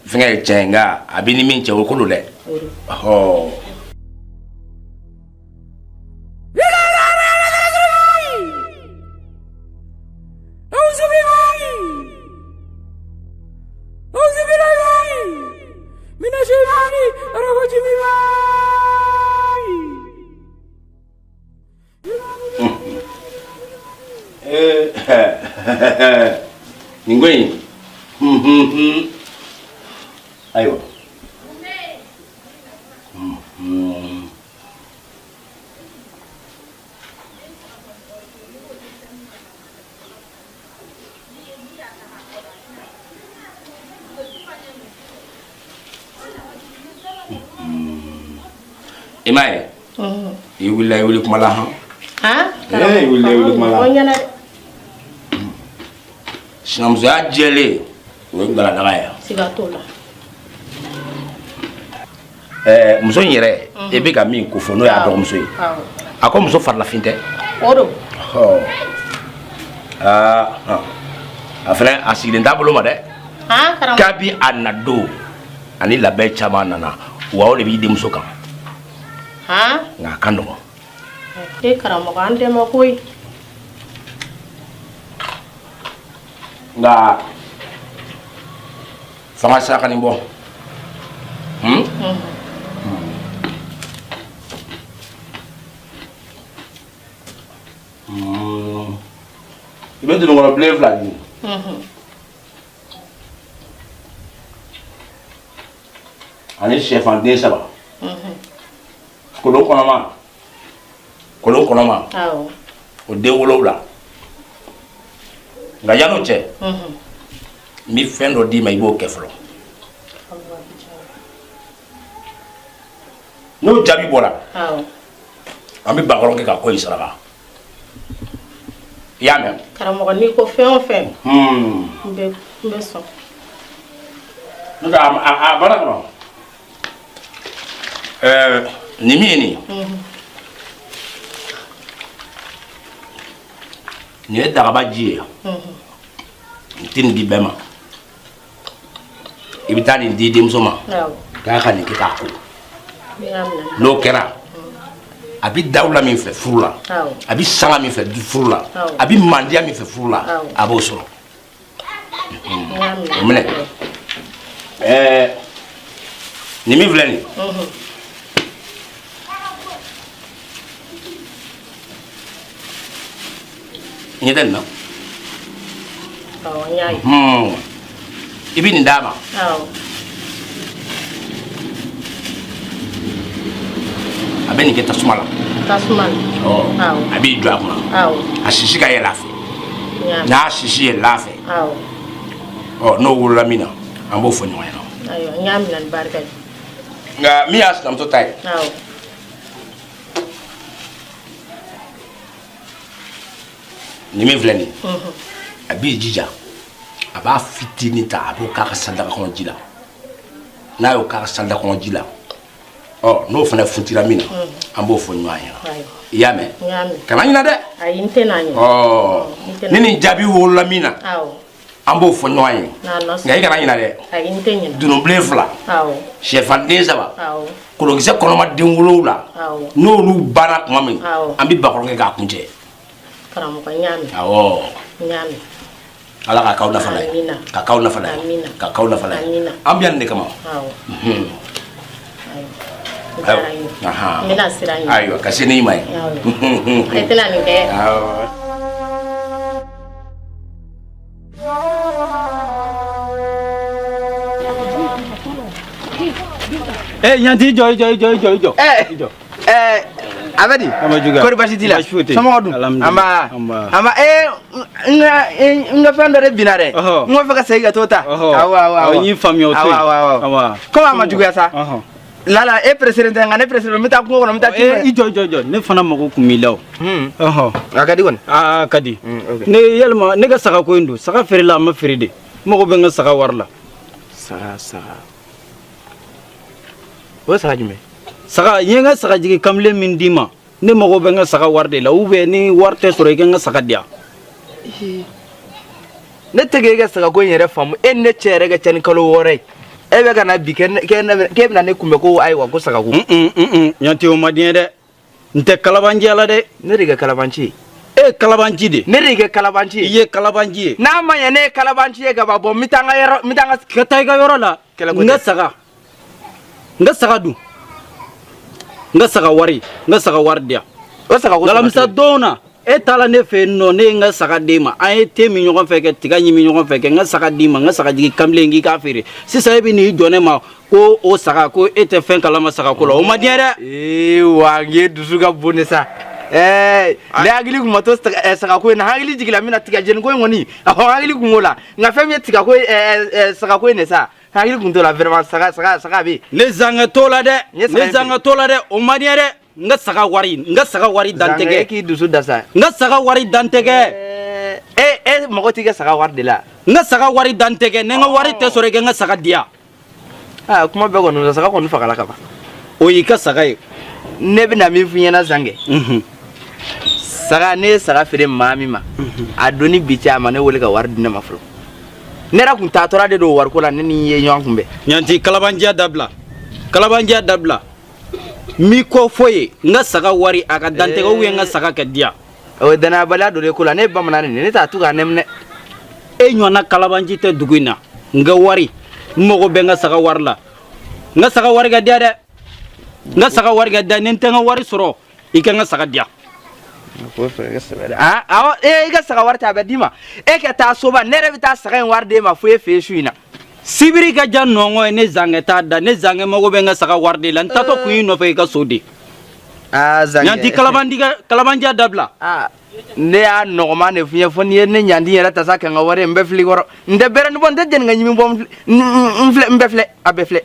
Speaker 10: fɛngɛ ye tiɲɛ ye, nka a bɛ ni min cɛ, o ko don dɛ. Ɔhɔ. Nin ko in, ayiwa, i m'a ye, i wulila, i wuli kuma la hɔn. I wulila, i wuli kuma la. Sinamusoya jɛlen, o ye galadaga ye.
Speaker 5: Siga t'o la.
Speaker 10: Ɛɛ, muso in yɛrɛ, i bɛ ka min ko fɔ, n'o y'a dɔgɔmuso ye, a ko muso farilafin tɛ.
Speaker 5: O don.
Speaker 10: Aa, a fana, a sigilen t'a bolo ma dɛ. Kabi a na don ani labɛn caman nana wa, o de b'i denmuso kan, nka a ka nɔgɔn.
Speaker 5: E karamɔgɔ, an dɛmɛ koyi.
Speaker 10: Nka fanga sera ka nin bɔ. I bɛ dununkɔrɔ bilen fila ɲini ani sɛfan den saba, kolon kɔnɔma, kolon kɔnɔma, o den 7. Nka yan'o cɛ, n bɛ fɛn dɔ d'i ma, i b'o kɛ fɔlɔ. N'o jaabi bɔra, an bɛ bakɔrɔn kɛ ka ko in saraka. I y'a mɛn?
Speaker 5: Karamɔgɔ, n'i ko fɛn o fɛn, n bɛ sɔn.
Speaker 10: N'o tɛ, a baara kɔnɔ, nin min ye nin ye, nin ye dagaba ji ye. N tɛ nin di bɛɛ ma. I bɛ taa nin di denmuso ma k'a ka nin kɛ k'a ko. N'o kɛra, a bɛ dawula min fɛ furu la, a bɛ sanga min fɛ furu la, a bɛ mandiya min fɛ furu la, a b'o sɔrɔ. O minɛ. Nin min filɛ nin ye, ɲɛ tɛ nin na? I bɛ nin d'a ma, a bɛ nin kɛ tasuma la.
Speaker 5: Tasuma la.
Speaker 10: A b'i jɔ a kunna, a sisi ka yɛlɛ a fɛ. N'a sisi yɛlɛla a fɛ, ɔ, n'o wolola min na, an b'o fɔ ɲɔgɔn ɲɛna.
Speaker 5: Ayiwa, n y'a minɛ ni barika ye.
Speaker 10: Nka min y'a sinamuso ta ye, nin min filɛ nin ye, a b'i jija, a b'a fitinin ta, a b'o k'a ka sandaga kɔnɔ ji la. N'a y'o k'a ka sandaga kɔnɔ ji la, ɔ, n'o fana funtira min na, an b'o fɔ ɲɔgɔn ɲɛna. I y'a mɛn? Kana ɲinɛ dɛ.
Speaker 5: Ayi, n tɛna ɲinɛ.
Speaker 10: Ɔ, ni nin jaabi wolola min na, an b'o fɔ ɲɔgɔn ye. Nka i kana ɲinɛ dɛ.
Speaker 5: Ayi, n tɛ ɲinɛ.
Speaker 10: Dununbilen fila, sɛfan den saba, kolonkisɛ kɔnɔma den 7, n'olu banna tuma min, an bɛ bakɔrɔn kɛ k'a kuncɛ.
Speaker 5: Karamɔgɔ, n y'a mɛn.
Speaker 10: Awɔ.
Speaker 5: N y'a mɛn.
Speaker 10: Ala ka k'aw nafa la ye, ka k'aw nafa la ye, ka k'aw nafa la ye. An bɛ yan nin de kama.
Speaker 5: Ayiwa, n bɛna sira ɲini.
Speaker 10: Ayiwa, ka se n'i ma ye.
Speaker 5: E tɛna nin kɛ.
Speaker 10: Awɔ.
Speaker 11: Eh, ɲanti, i jɔ, i jɔ, i jɔ, i jɔ, i jɔ.
Speaker 12: Eh,
Speaker 11: i jɔ.
Speaker 12: Eh, a bɛ di?
Speaker 11: A ma juguya.
Speaker 12: Kɔri baasi t'i la?
Speaker 11: Baasi foyi tɛ yen.
Speaker 12: Somɔgɔw dun?
Speaker 11: Alhamdulillah.
Speaker 12: Anba.
Speaker 11: Anba.
Speaker 12: Anba, eh, n ka fɛn dɔ de binna dɛ. N b'a fɛ ka segin ka t'o ta. Awɔ, awɔ, awɔ.
Speaker 11: Awɔ, n y'i faamuya, o to yen.
Speaker 12: Awɔ, awɔ, awɔ.
Speaker 11: Awɔ.
Speaker 12: Komi a ma juguya sa. Lala, e pressé tɛ, nka ne pressé don, n bɛ taa kungo kɔnɔ, n bɛ taa ci.
Speaker 11: Eh, i jɔ, i jɔ, i jɔ. Ne fana mago kun b'i la o. Ɔhɔ.
Speaker 12: A ka di kɔni?
Speaker 11: Aa, a ka di. Ne yalima, ne ka saga ko in don. Saga feerela, a ma feere de. N mago bɛ n ka saga wari la.
Speaker 12: Saga saga. O ye saga jumɛn?
Speaker 11: Saga, n ye n ka sagajigi kamalen min d'i ma, ne mago bɛ n ka saga wari de la ou bien ni wari tɛ sɔrɔ i ka n ka saga di yan.
Speaker 12: Ne tɛ k'e ka sagako in yɛrɛ faamu. E ni ne cɛ yɛrɛ ka ca ni kalo 6 ye. E bɛ ka na bi k'e bɛna ne kunbɛn ko ayiwa ko sagako.
Speaker 11: Ɲanti o ma di n ye dɛ. N tɛ kalabanciya la dɛ.
Speaker 12: Ne de kɛ kalabanci ye.
Speaker 11: E ye kalabanci de.
Speaker 12: Ne de kɛ kalabanci ye.
Speaker 11: I ye kalabanci ye.
Speaker 12: N'a ma ɲɛ ne ye kalabanci ye ka ban bɔn n bɛ taa n ka yɔrɔ n bɛ taa n ka.
Speaker 11: Ka taa i ka yɔrɔ la. N ka saga. N ka saga dun. N ka saga wari. N ka saga wari di yan.
Speaker 12: O saga ko.
Speaker 11: Alamisa don na e taara ne fɛ yen nɔ ne ye n ka saga d'e ma an ye te min ɲɔgɔn fɛ kɛ tiga ɲimi ɲɔgɔn fɛ kɛ n ka saga d'i ma n ka sagajigi kamalen k'i k'a feere sisan e bɛ n'i jɔ ne ma ko o saga ko e tɛ fɛn kalama sagako la o ma diɲɛ dɛ.
Speaker 12: Ee wa n ye dusu ka bon de sa. Ɛɛ ne hakili kun ma to sagako in na hakili jigila min na tiga jeni ko in kɔni awɔ hakili kun b'o la nka fɛn min ye tigako ye sagako in de sa hakili kun t'o la vraiment saga saga saga bɛ yen.
Speaker 11: Ne zankɛ t'o la dɛ ne zankɛ t'o la dɛ o ma diɲɛ dɛ. N ka saga wari n ka saga wari dantɛgɛ.
Speaker 12: Zankɛ e k'i dusu da sa.
Speaker 11: N ka saga wari dantɛgɛ.
Speaker 12: E e mago t'i ka saga wari de la.
Speaker 11: N ka saga wari dantɛgɛ ni n ka wari tɛ sɔrɔ i ka n ka saga di yan.
Speaker 12: Aa kuma bɛɛ kɔni saga kɔni fagala ka ban.
Speaker 11: O y'i ka saga ye.
Speaker 12: Ne bɛna min f'i ɲɛna Zankɛ. Saga ne ye saga feere maa min ma. A don ni bi cɛ a ma ne wele ka wari di ne ma fɔlɔ. Ne yɛrɛ kun taatɔla de don wariko la ne ni ye ɲɔgɔn kunbɛn.
Speaker 11: Ɲanti kalabanciya dabila kalabanciya dabila. N m'i kɔ fɔ ye n ka saga wari a ka dantɛgɛ ou bien n ka saga ka di yan.
Speaker 12: O ye danayabaliya dɔ de ko la ne ye bamanan de ye ne t'a to k'a nɛminɛ.
Speaker 11: E ɲɔgɔnna kalabanci tɛ dugu in na n ka wari n mago bɛ n ka saga wari la n ka saga wari ka di yan dɛ n ka saga wari ka di yan ni n tɛ n ka wari sɔrɔ i ka n ka saga di yan.
Speaker 12: Awɔ i ka saga wari ta a bɛ d'i ma e ka taa soba ne yɛrɛ bɛ taa saga in wari d'e ma fo e fɛ yen su in na.
Speaker 11: Sibiri ka ja nɔngɔ ye ne zankɛ t'a da ne zankɛ mago bɛ n ka saga wari de la n taatɔ kun y'i nɔfɛ i ka so de.
Speaker 12: Aa zankɛ.
Speaker 11: Ɲanti kalabanciya dabila.
Speaker 12: Aa ne y'a nɔgɔman de f'i ye fo n'i ye ne ɲanti yɛrɛ ta sa ka n ka wari ye n bɛ fili kɔrɔ n tɛ bɛrɛni bɔ n tɛ jɛni ka ɲimi bɔ n filɛ n bɛɛ filɛ a bɛɛ filɛ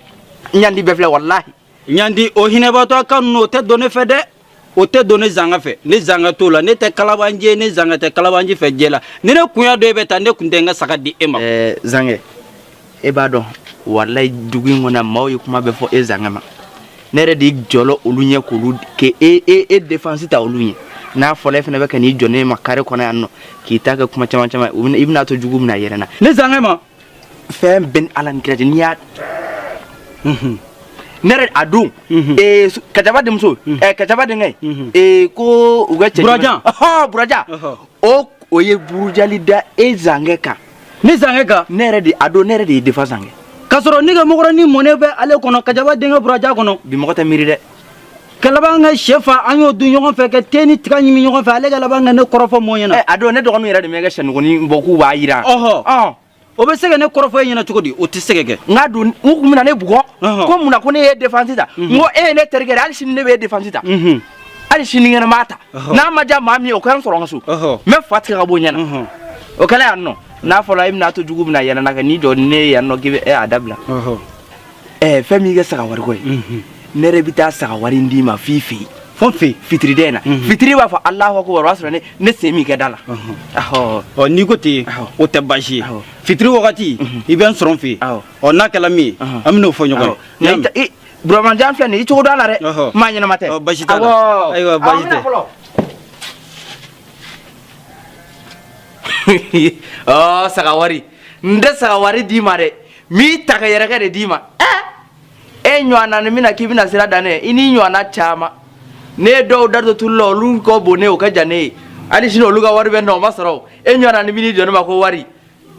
Speaker 12: ɲanti bɛɛ filɛ walahi.
Speaker 11: Ɲanti o hinɛbatɔ kan ninnu o tɛ don ne fɛ dɛ. O tɛ don ne zanga fɛ ne zanga t'o la ne tɛ kalabanci ye ne zanga tɛ kalabanci fɛ jɛ la ni ne kun y'a dɔn e bɛ taa ne kun tɛ n ka saga di e ma.
Speaker 12: Zankɛ e b'a dɔn walayi dugu in kɔnɔ maaw ye kuma bɛɛ fɔ e zankɛ ma ne yɛrɛ de jɔlɔ olu ɲɛ k'olu k'e e e défense ta olu ɲɛ n'a fɔra e fana bɛ ka n'i jɔ ne ma carré kɔnɔ yan nɔ k'i ta kɛ kuma caman caman ye i bɛna to jugu bɛna yɛrɛ na.
Speaker 11: Ne zankɛ ma.
Speaker 12: Fɛn bɛɛ ni Ala ni kira cɛ n'i y'a ne yɛrɛ a don Kajaba denmuso Kajaba denkɛ ko u ka cɛ
Speaker 11: Burajan
Speaker 12: Burajan o ye burujali da e zankɛ kan
Speaker 11: ne zankɛ kan
Speaker 12: ne yɛrɛ de a don ne yɛrɛ de ye défense zankɛ
Speaker 11: k'a sɔrɔ ne ka mɔgɔrɔnin mɔnɛ bɛ ale kɔnɔ Kajaba denkɛ Burajan kɔnɔ
Speaker 12: bi mɔgɔ tɛ miiri dɛ
Speaker 11: ka laban ka sɛ fa an y'o dun ɲɔgɔn fɛ ka te ni tiga ɲimi ɲɔgɔn fɛ ale ka laban ka ne kɔrɔfɔ mɔɔ ɲɛna
Speaker 12: a don ne dɔgɔninw yɛrɛ de bɛ kɛ sɛnuguni bɔ k'u b'a jira
Speaker 11: o bɛ se ka ne kɔrɔfɔ e ɲɛna cogo di o tɛ se ka kɛ
Speaker 12: n ka don u kun bɛna ne bugɔ ko mun na ko ne ye défense ta n ko e ye ne terikɛ de hali sini ne bɛ e défense ta hali sinikɛnɛ n b'a ta n'a ma diya maa min ye o ka n sɔrɔ n ka so n bɛ fa tigɛ ka bɔ o ɲɛna o kɛla yan nɔ n'a fɔra e bɛna to jugu bɛna yɛlɛ na ka n'i jɔ ne ye yan nɔ k'i bɛ a dabila fɛn min y'i ka saga wariko ye ne yɛrɛ bɛ taa saga wari in d'i ma f'i fɛ yen
Speaker 11: fo fɛ
Speaker 12: fitiri den na fitiri b'a fɔ Alahu akubar o b'a sɔrɔ ne sen min kɛ da la
Speaker 11: ɔ n'i ko ten o tɛ baasi ye fitiri wagati i bɛ n sɔrɔ n fɛ yen ɔ n'a kɛla min ye an bɛn'o fɔ ɲɔgɔn
Speaker 12: ye Buramajan filɛ nin ye i cogo dɔn a la dɛ maa ɲɛnama tɛ
Speaker 11: baasi t'a la ayiwa baasi tɛ
Speaker 12: ɔ saga wari n tɛ saga wari d'i ma dɛ n b'i ta ka yɛrɛkɛ de d'i ma e ɲɔgɔnna ni bɛna k'i bɛna sira da ne i ni ɲɔgɔnna caman ne ye dɔw da to tulu la olu ka bon ne o ka jan ne ye hali sini olu ka wari bɛ n na o ma sɔrɔ e ɲɔgɔnna ni bɛn'i jɔ ne ma ko wari n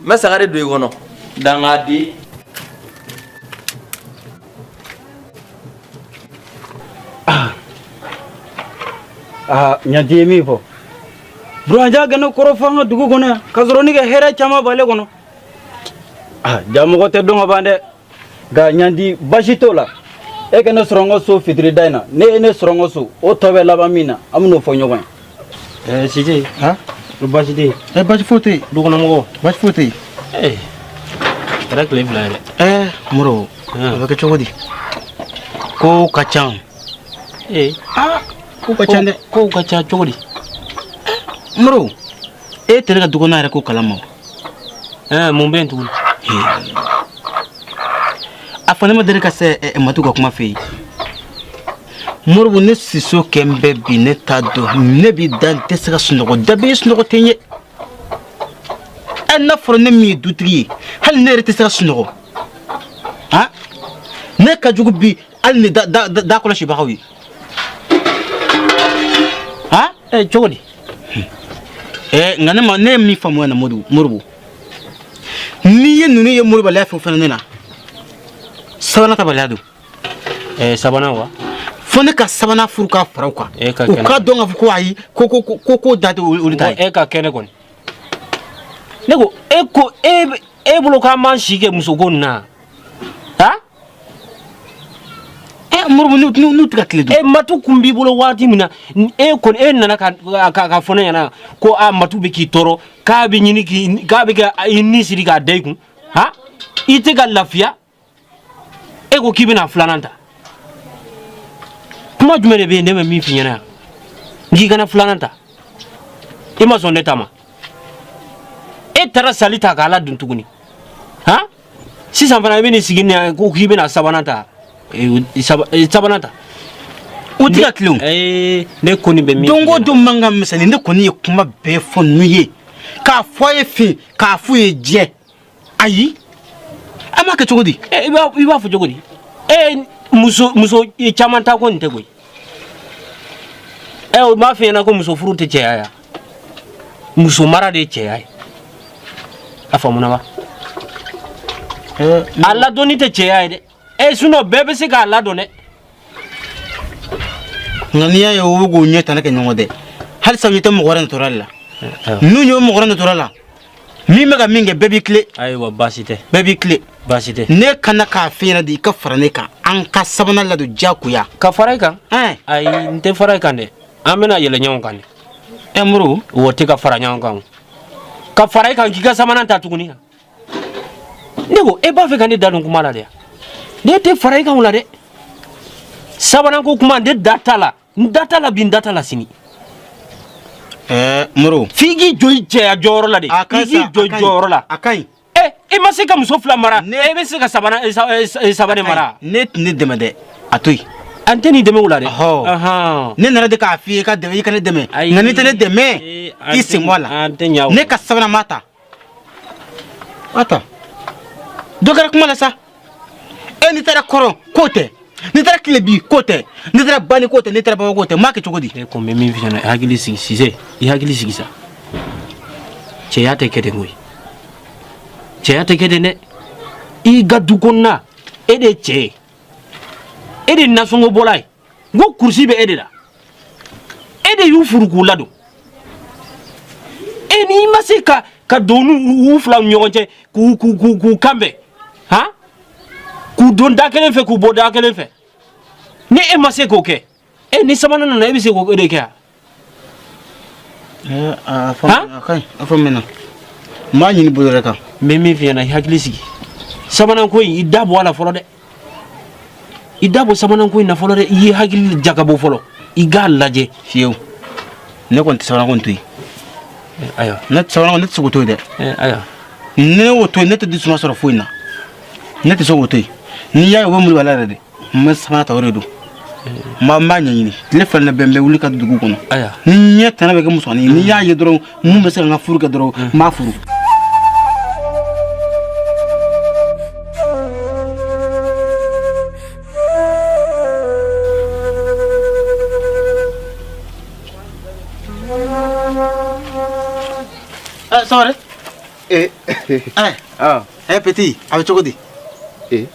Speaker 12: bɛ saga de don i kɔnɔ dangaden.
Speaker 11: Aa ɲanti ye min fɔ Buranja ka ne kɔrɔfɔ an ka dugu kɔnɔ yan k'a sɔrɔ ne ka hɛrɛ caman b'ale kɔnɔ aa ja mɔgɔ tɛ dɔn ka ban dɛ nka ɲanti baasi t'o la e ka ne sɔrɔ n ka so fitiri da in na ne ye ne sɔrɔ n ka so o tɔ bɛ laban min na an bɛn'o fɔ ɲɔgɔn ye.
Speaker 6: Ɛɛ Sise.
Speaker 2: Han?
Speaker 6: Baasi tɛ yen.
Speaker 2: Ɛ baasi foyi tɛ yen.
Speaker 6: Dukɔnɔmɔgɔw.
Speaker 2: Baasi foyi tɛ yen.
Speaker 6: Ee kɛra tile 2 ye dɛ.
Speaker 2: Ɛɛ Moro o bɛ kɛ cogo di? Kow ka ca.
Speaker 6: Ee.
Speaker 2: Aa kow ka ca dɛ.
Speaker 6: Kow ka ca cogo di?
Speaker 2: Moro e tɛ ne ka dukɔnɔna yɛrɛ ko kalama o.
Speaker 6: Ɛɛ mun bɛ yen tuguni?
Speaker 2: A fɔ ne ma deli ka se Matu ka kuma fɛ yen. Moribo, ne siso kɛ n bɛ bi, ne t'a dɔn, ne b'i da, n tɛ se ka sunɔgɔ, da bɛ sunɔgɔ tɛ n ye. Ɛ, n'a fɔra ne min ye dutigi ye, hali ne yɛrɛ tɛ se ka sunɔgɔ. Han, ne ka jugu bi hali ni da da da kɔlɔsibagaw ye. Han,
Speaker 6: ɛ, cogo di?
Speaker 2: Ɛ, nka ne ma, ne ye min faamuya na, Moribo, Moribo, n'i ye ninnu ye moribaliya fɛn o fɛn ne na, sabanan tabaliya don.
Speaker 6: Ɛ, sabanan wa?
Speaker 2: Fo ne ka sabanan furu k'a fara u kan.
Speaker 6: E ka
Speaker 2: U
Speaker 6: kɛnɛ.
Speaker 2: k'a dɔn k'a fɔ ko ayi, ko ko ko ko da tɛ olu ta ye.
Speaker 6: E ka kɛnɛ kɔni. Ne ko e ko e e bolo k'an m'an si kɛ musoko nin na, han?
Speaker 2: Ɛ Moribo, n'u tɛ ka tile dun.
Speaker 6: E, Matu kun b'i bolo waati min na, e kɔni e nana ka fɔ ne ɲɛna ko a Matu bɛ k'i tɔɔrɔ, k'a bɛ ɲini k'i k'a bɛ ka i ni siri k'a da i kun, han? I tɛ ka lafiya. E ko k'i bɛna filanan ta. Kuma jumɛn de bɛ yen ne bɛ min f'i ɲɛna yan? N k'i kana filanan ta. I ma sɔn ne ta ma. E taara sali ta k'a ladon tuguni, han? Sisan fana i bɛ n'i sigi nin ko k'i bɛna sabanan ta, sabanan ta.
Speaker 2: U tɛ ka tilen o.
Speaker 6: Ee, ne kɔni bɛ min.
Speaker 2: Don o don man ka misɛnnin, ne kɔni ye kuma bɛɛ fɔ ninnu ye, k'a fɔ a ye fin, k'a f'u ye jɛ. Ayi, an b'a kɛ cogo di?
Speaker 6: I b'a fɔ cogo di? E muso caman ta ko nin tɛ koyi. Ɛ, o b'a f'i ɲɛna ko muso furu tɛ cɛya ye, muso mara de ye cɛya ye. A faamuna wa? A ladonni tɛ cɛya ye dɛ. Ɛ, sinon bɛɛ bɛ se k'a ladon dɛ.
Speaker 2: Nka n'i y'a ye u bɛ k'u ɲɛ tana kɛ ɲɔgɔn dɛ, halisa u ɲɛ tɛ mɔgɔ wɛrɛ natɔla la. N'u ɲɛ bɛ mɔgɔ wɛrɛ natɔla la, min bɛ ka min kɛ, bɛɛ b'i tile.
Speaker 6: Ayiwa, baasi tɛ.
Speaker 2: Bɛɛ b'i tile.
Speaker 6: Baasi tɛ.
Speaker 2: Ne kana k'a f'i ɲɛna de, i ka fara ne kan, an ka sabanan ladon diyagoya.
Speaker 6: Ka fara i kan? Ayi, n tɛ fara i kan dɛ. An bɛna yɛlɛ ɲɔgɔn kan dɛ.
Speaker 2: Ɛ Moribo.
Speaker 6: O tɛ ka fara ɲɔgɔn kan o. Ka fara i kan k'i ka sabanan ta tuguni. Ne ko e b'a fɛ ka ne da don kuma la de, ne tɛ fara i kan o la dɛ. Sabanan ko kuma, ne da t'a la, n da t'a la bi, n da t'a la sini.
Speaker 2: Ɛɛ Moribo.
Speaker 6: F'i k'i jɔ i cɛya jɔyɔrɔ la de.
Speaker 2: A ka
Speaker 6: I
Speaker 2: ɲi
Speaker 6: k'i
Speaker 2: sa,
Speaker 6: jɔ
Speaker 2: a
Speaker 6: i
Speaker 2: ka ɲi.
Speaker 6: jɔyɔrɔ la.
Speaker 2: A ka ɲi.
Speaker 6: Ɛ, i ma se ka muso fila mara, e bɛ se ka sabanan mara?
Speaker 2: Ne tɛ ne dɛmɛ dɛ, a to yen.
Speaker 6: An tɛ n'i dɛmɛ o la dɛ.
Speaker 2: Ɔhɔ. Ne nana de k'a f'i ye ka dɛmɛ, i ka ne dɛmɛ. Nka n'i tɛ ne dɛmɛ, i sen bɔ a la.
Speaker 6: An tɛ ɲa o.
Speaker 2: Ne ka sabanan ma ta. A ta. Dɔ kɛra kuma la sa. E, n'i taara kɔrɔn k'o tɛ, n'i taara tilebi k'o tɛ, n'i taara bani k'o tɛ, n'i taara baba k'o tɛ, n b'a kɛ cogo di?
Speaker 6: Ne ko n bɛ min f'i ɲɛna, hakili sigi Sise, i hakili sigi sa. Cɛya tɛ kɛ ten koyi. Cɛya tɛ kɛ ten dɛ. I ka du kɔnɔna, e de ye cɛ ye. E de ye nasɔngɔ bɔla ye. N ko kurusi bɛ e de la. E de y'u furu k'u ladon. E n'i ma se ka don u fila ni ɲɔgɔn cɛ k'u kanbɛn, han, k'u don da kelen fɛ k'u bɔ da kelen fɛ, ni e ma se k'o kɛ, e ni sabanan nana, e bɛ se k'o de kɛ wa?
Speaker 2: A ka ɲi, a faamuya. N b'a ɲini bolo wɛrɛ kan.
Speaker 6: N bɛ min f'i ɲɛna, i hakili sigi. Sabanan ko in, i da bɔ a la fɔlɔ dɛ. I da bɔ sabanan ko in na fɔlɔ dɛ. I ye hakili jagabɔ fɔlɔ, i k'a lajɛ.
Speaker 2: Fiyewu, ne kɔni tɛ sabanan ko in to yen.
Speaker 6: Ayiwa.
Speaker 2: Ne tɛ sabanan ko, ne tɛ se k'o to yen dɛ.
Speaker 6: Ayiwa.
Speaker 2: Ne y'o to yen, ne tɛ dusuma sɔrɔ foyi na. Ne tɛ se k'o to yen. N'i y'a ye u bɛ molobaliya yɛrɛ de, n bɛ sabanan ta, o de don. N b'a ɲɛɲini. Tile fila nin bɛɛ, n bɛ wuli ka dugu kɔnɔ.
Speaker 6: Ayiwa.
Speaker 2: Ni ɲɛ tana bɛ kɛ musomanin ye, n'i y'a ye dɔrɔn mun bɛ se ka n ka furu kɛ dɔrɔn, n b'a furu. Ɛ, Saware.
Speaker 7: Eh.
Speaker 2: Ɛ. Ɛ petit, a bɛ cogo di?
Speaker 7: Eh.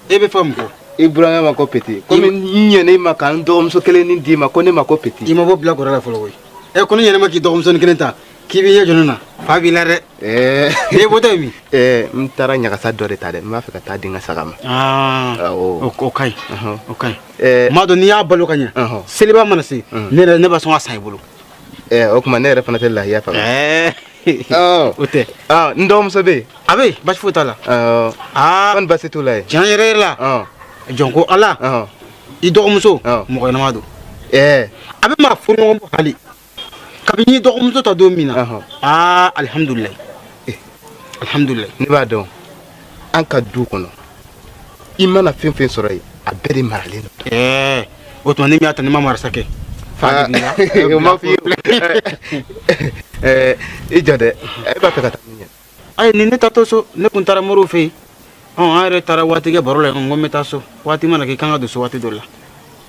Speaker 2: E bɛ fɛ mun kɔ?
Speaker 7: I burankɛ ma ko petit. Komi n ɲɛna i ma ka n dɔgɔmuso kelen nin d'i ma, ko ne ma ko petit.
Speaker 2: I ma bɔ bila kɔrɔ la fɔlɔ koyi. Ɛ, ko ne ɲɛna ma k'i dɔgɔmusonin kelen ta k'i b'i ɲɛ jɔ ne na, fa b'i la dɛ.
Speaker 7: Ɛɛ.
Speaker 2: E bɔtɔ ye min?
Speaker 7: Ɛɛ, n taara ɲagasa dɔ de ta dɛ, n b'a fɛ ka taa di n ka saga ma.
Speaker 2: Aa.
Speaker 7: Awɔ.
Speaker 2: O ka ɲi. O ka ɲi.
Speaker 7: Ɛɛ.
Speaker 2: N b'a dɔn n'i y'a balo ka ɲɛ. Seliba mana se, ne yɛrɛ ne b'a sɔn ka san i bolo.
Speaker 7: Ɛɛ, o tuma ne yɛrɛ fana tɛ lahiya faga.
Speaker 2: Ɛɛ. O tɛ.
Speaker 7: N dɔgɔmuso bɛ yen?
Speaker 2: A bɛ yen, basi foyi t'a la.
Speaker 7: Awɔ.
Speaker 2: Aa.
Speaker 7: Kɔni basi t'u la yen?
Speaker 2: Tiɲɛ yɛrɛ yɛrɛ la. Jɔn ko Ala. I dɔgɔmuso. Mɔgɔ ɲɛnama don.
Speaker 7: Ɛɛ.
Speaker 2: A bɛ maa furu ɲɔgɔn bɔ hali. Kabini n ye dɔgɔmuso ta don min na. Aa, alihamudulilayi. Alihamudulilayi.
Speaker 7: Ne b'a dɔn. An ka du kɔnɔ, i mana fɛn fɛn sɔrɔ yen, a bɛɛ de maralen don.
Speaker 2: Ɛɛ, o tuma ne min y'a ta, ne ma marasa kɛ.
Speaker 7: O ma f'i ye. Ɛɛ, i jɔ dɛ, e b'a fɛ ka taa min ɲɛ?
Speaker 2: Ayi, ni ne taatɔ so, ne kun taara moriw fɛ yen. An yɛrɛ taara waati kɛ baro la, n ko n bɛ taa so. Waati mana kɛ, i kan ka don so waati dɔ la.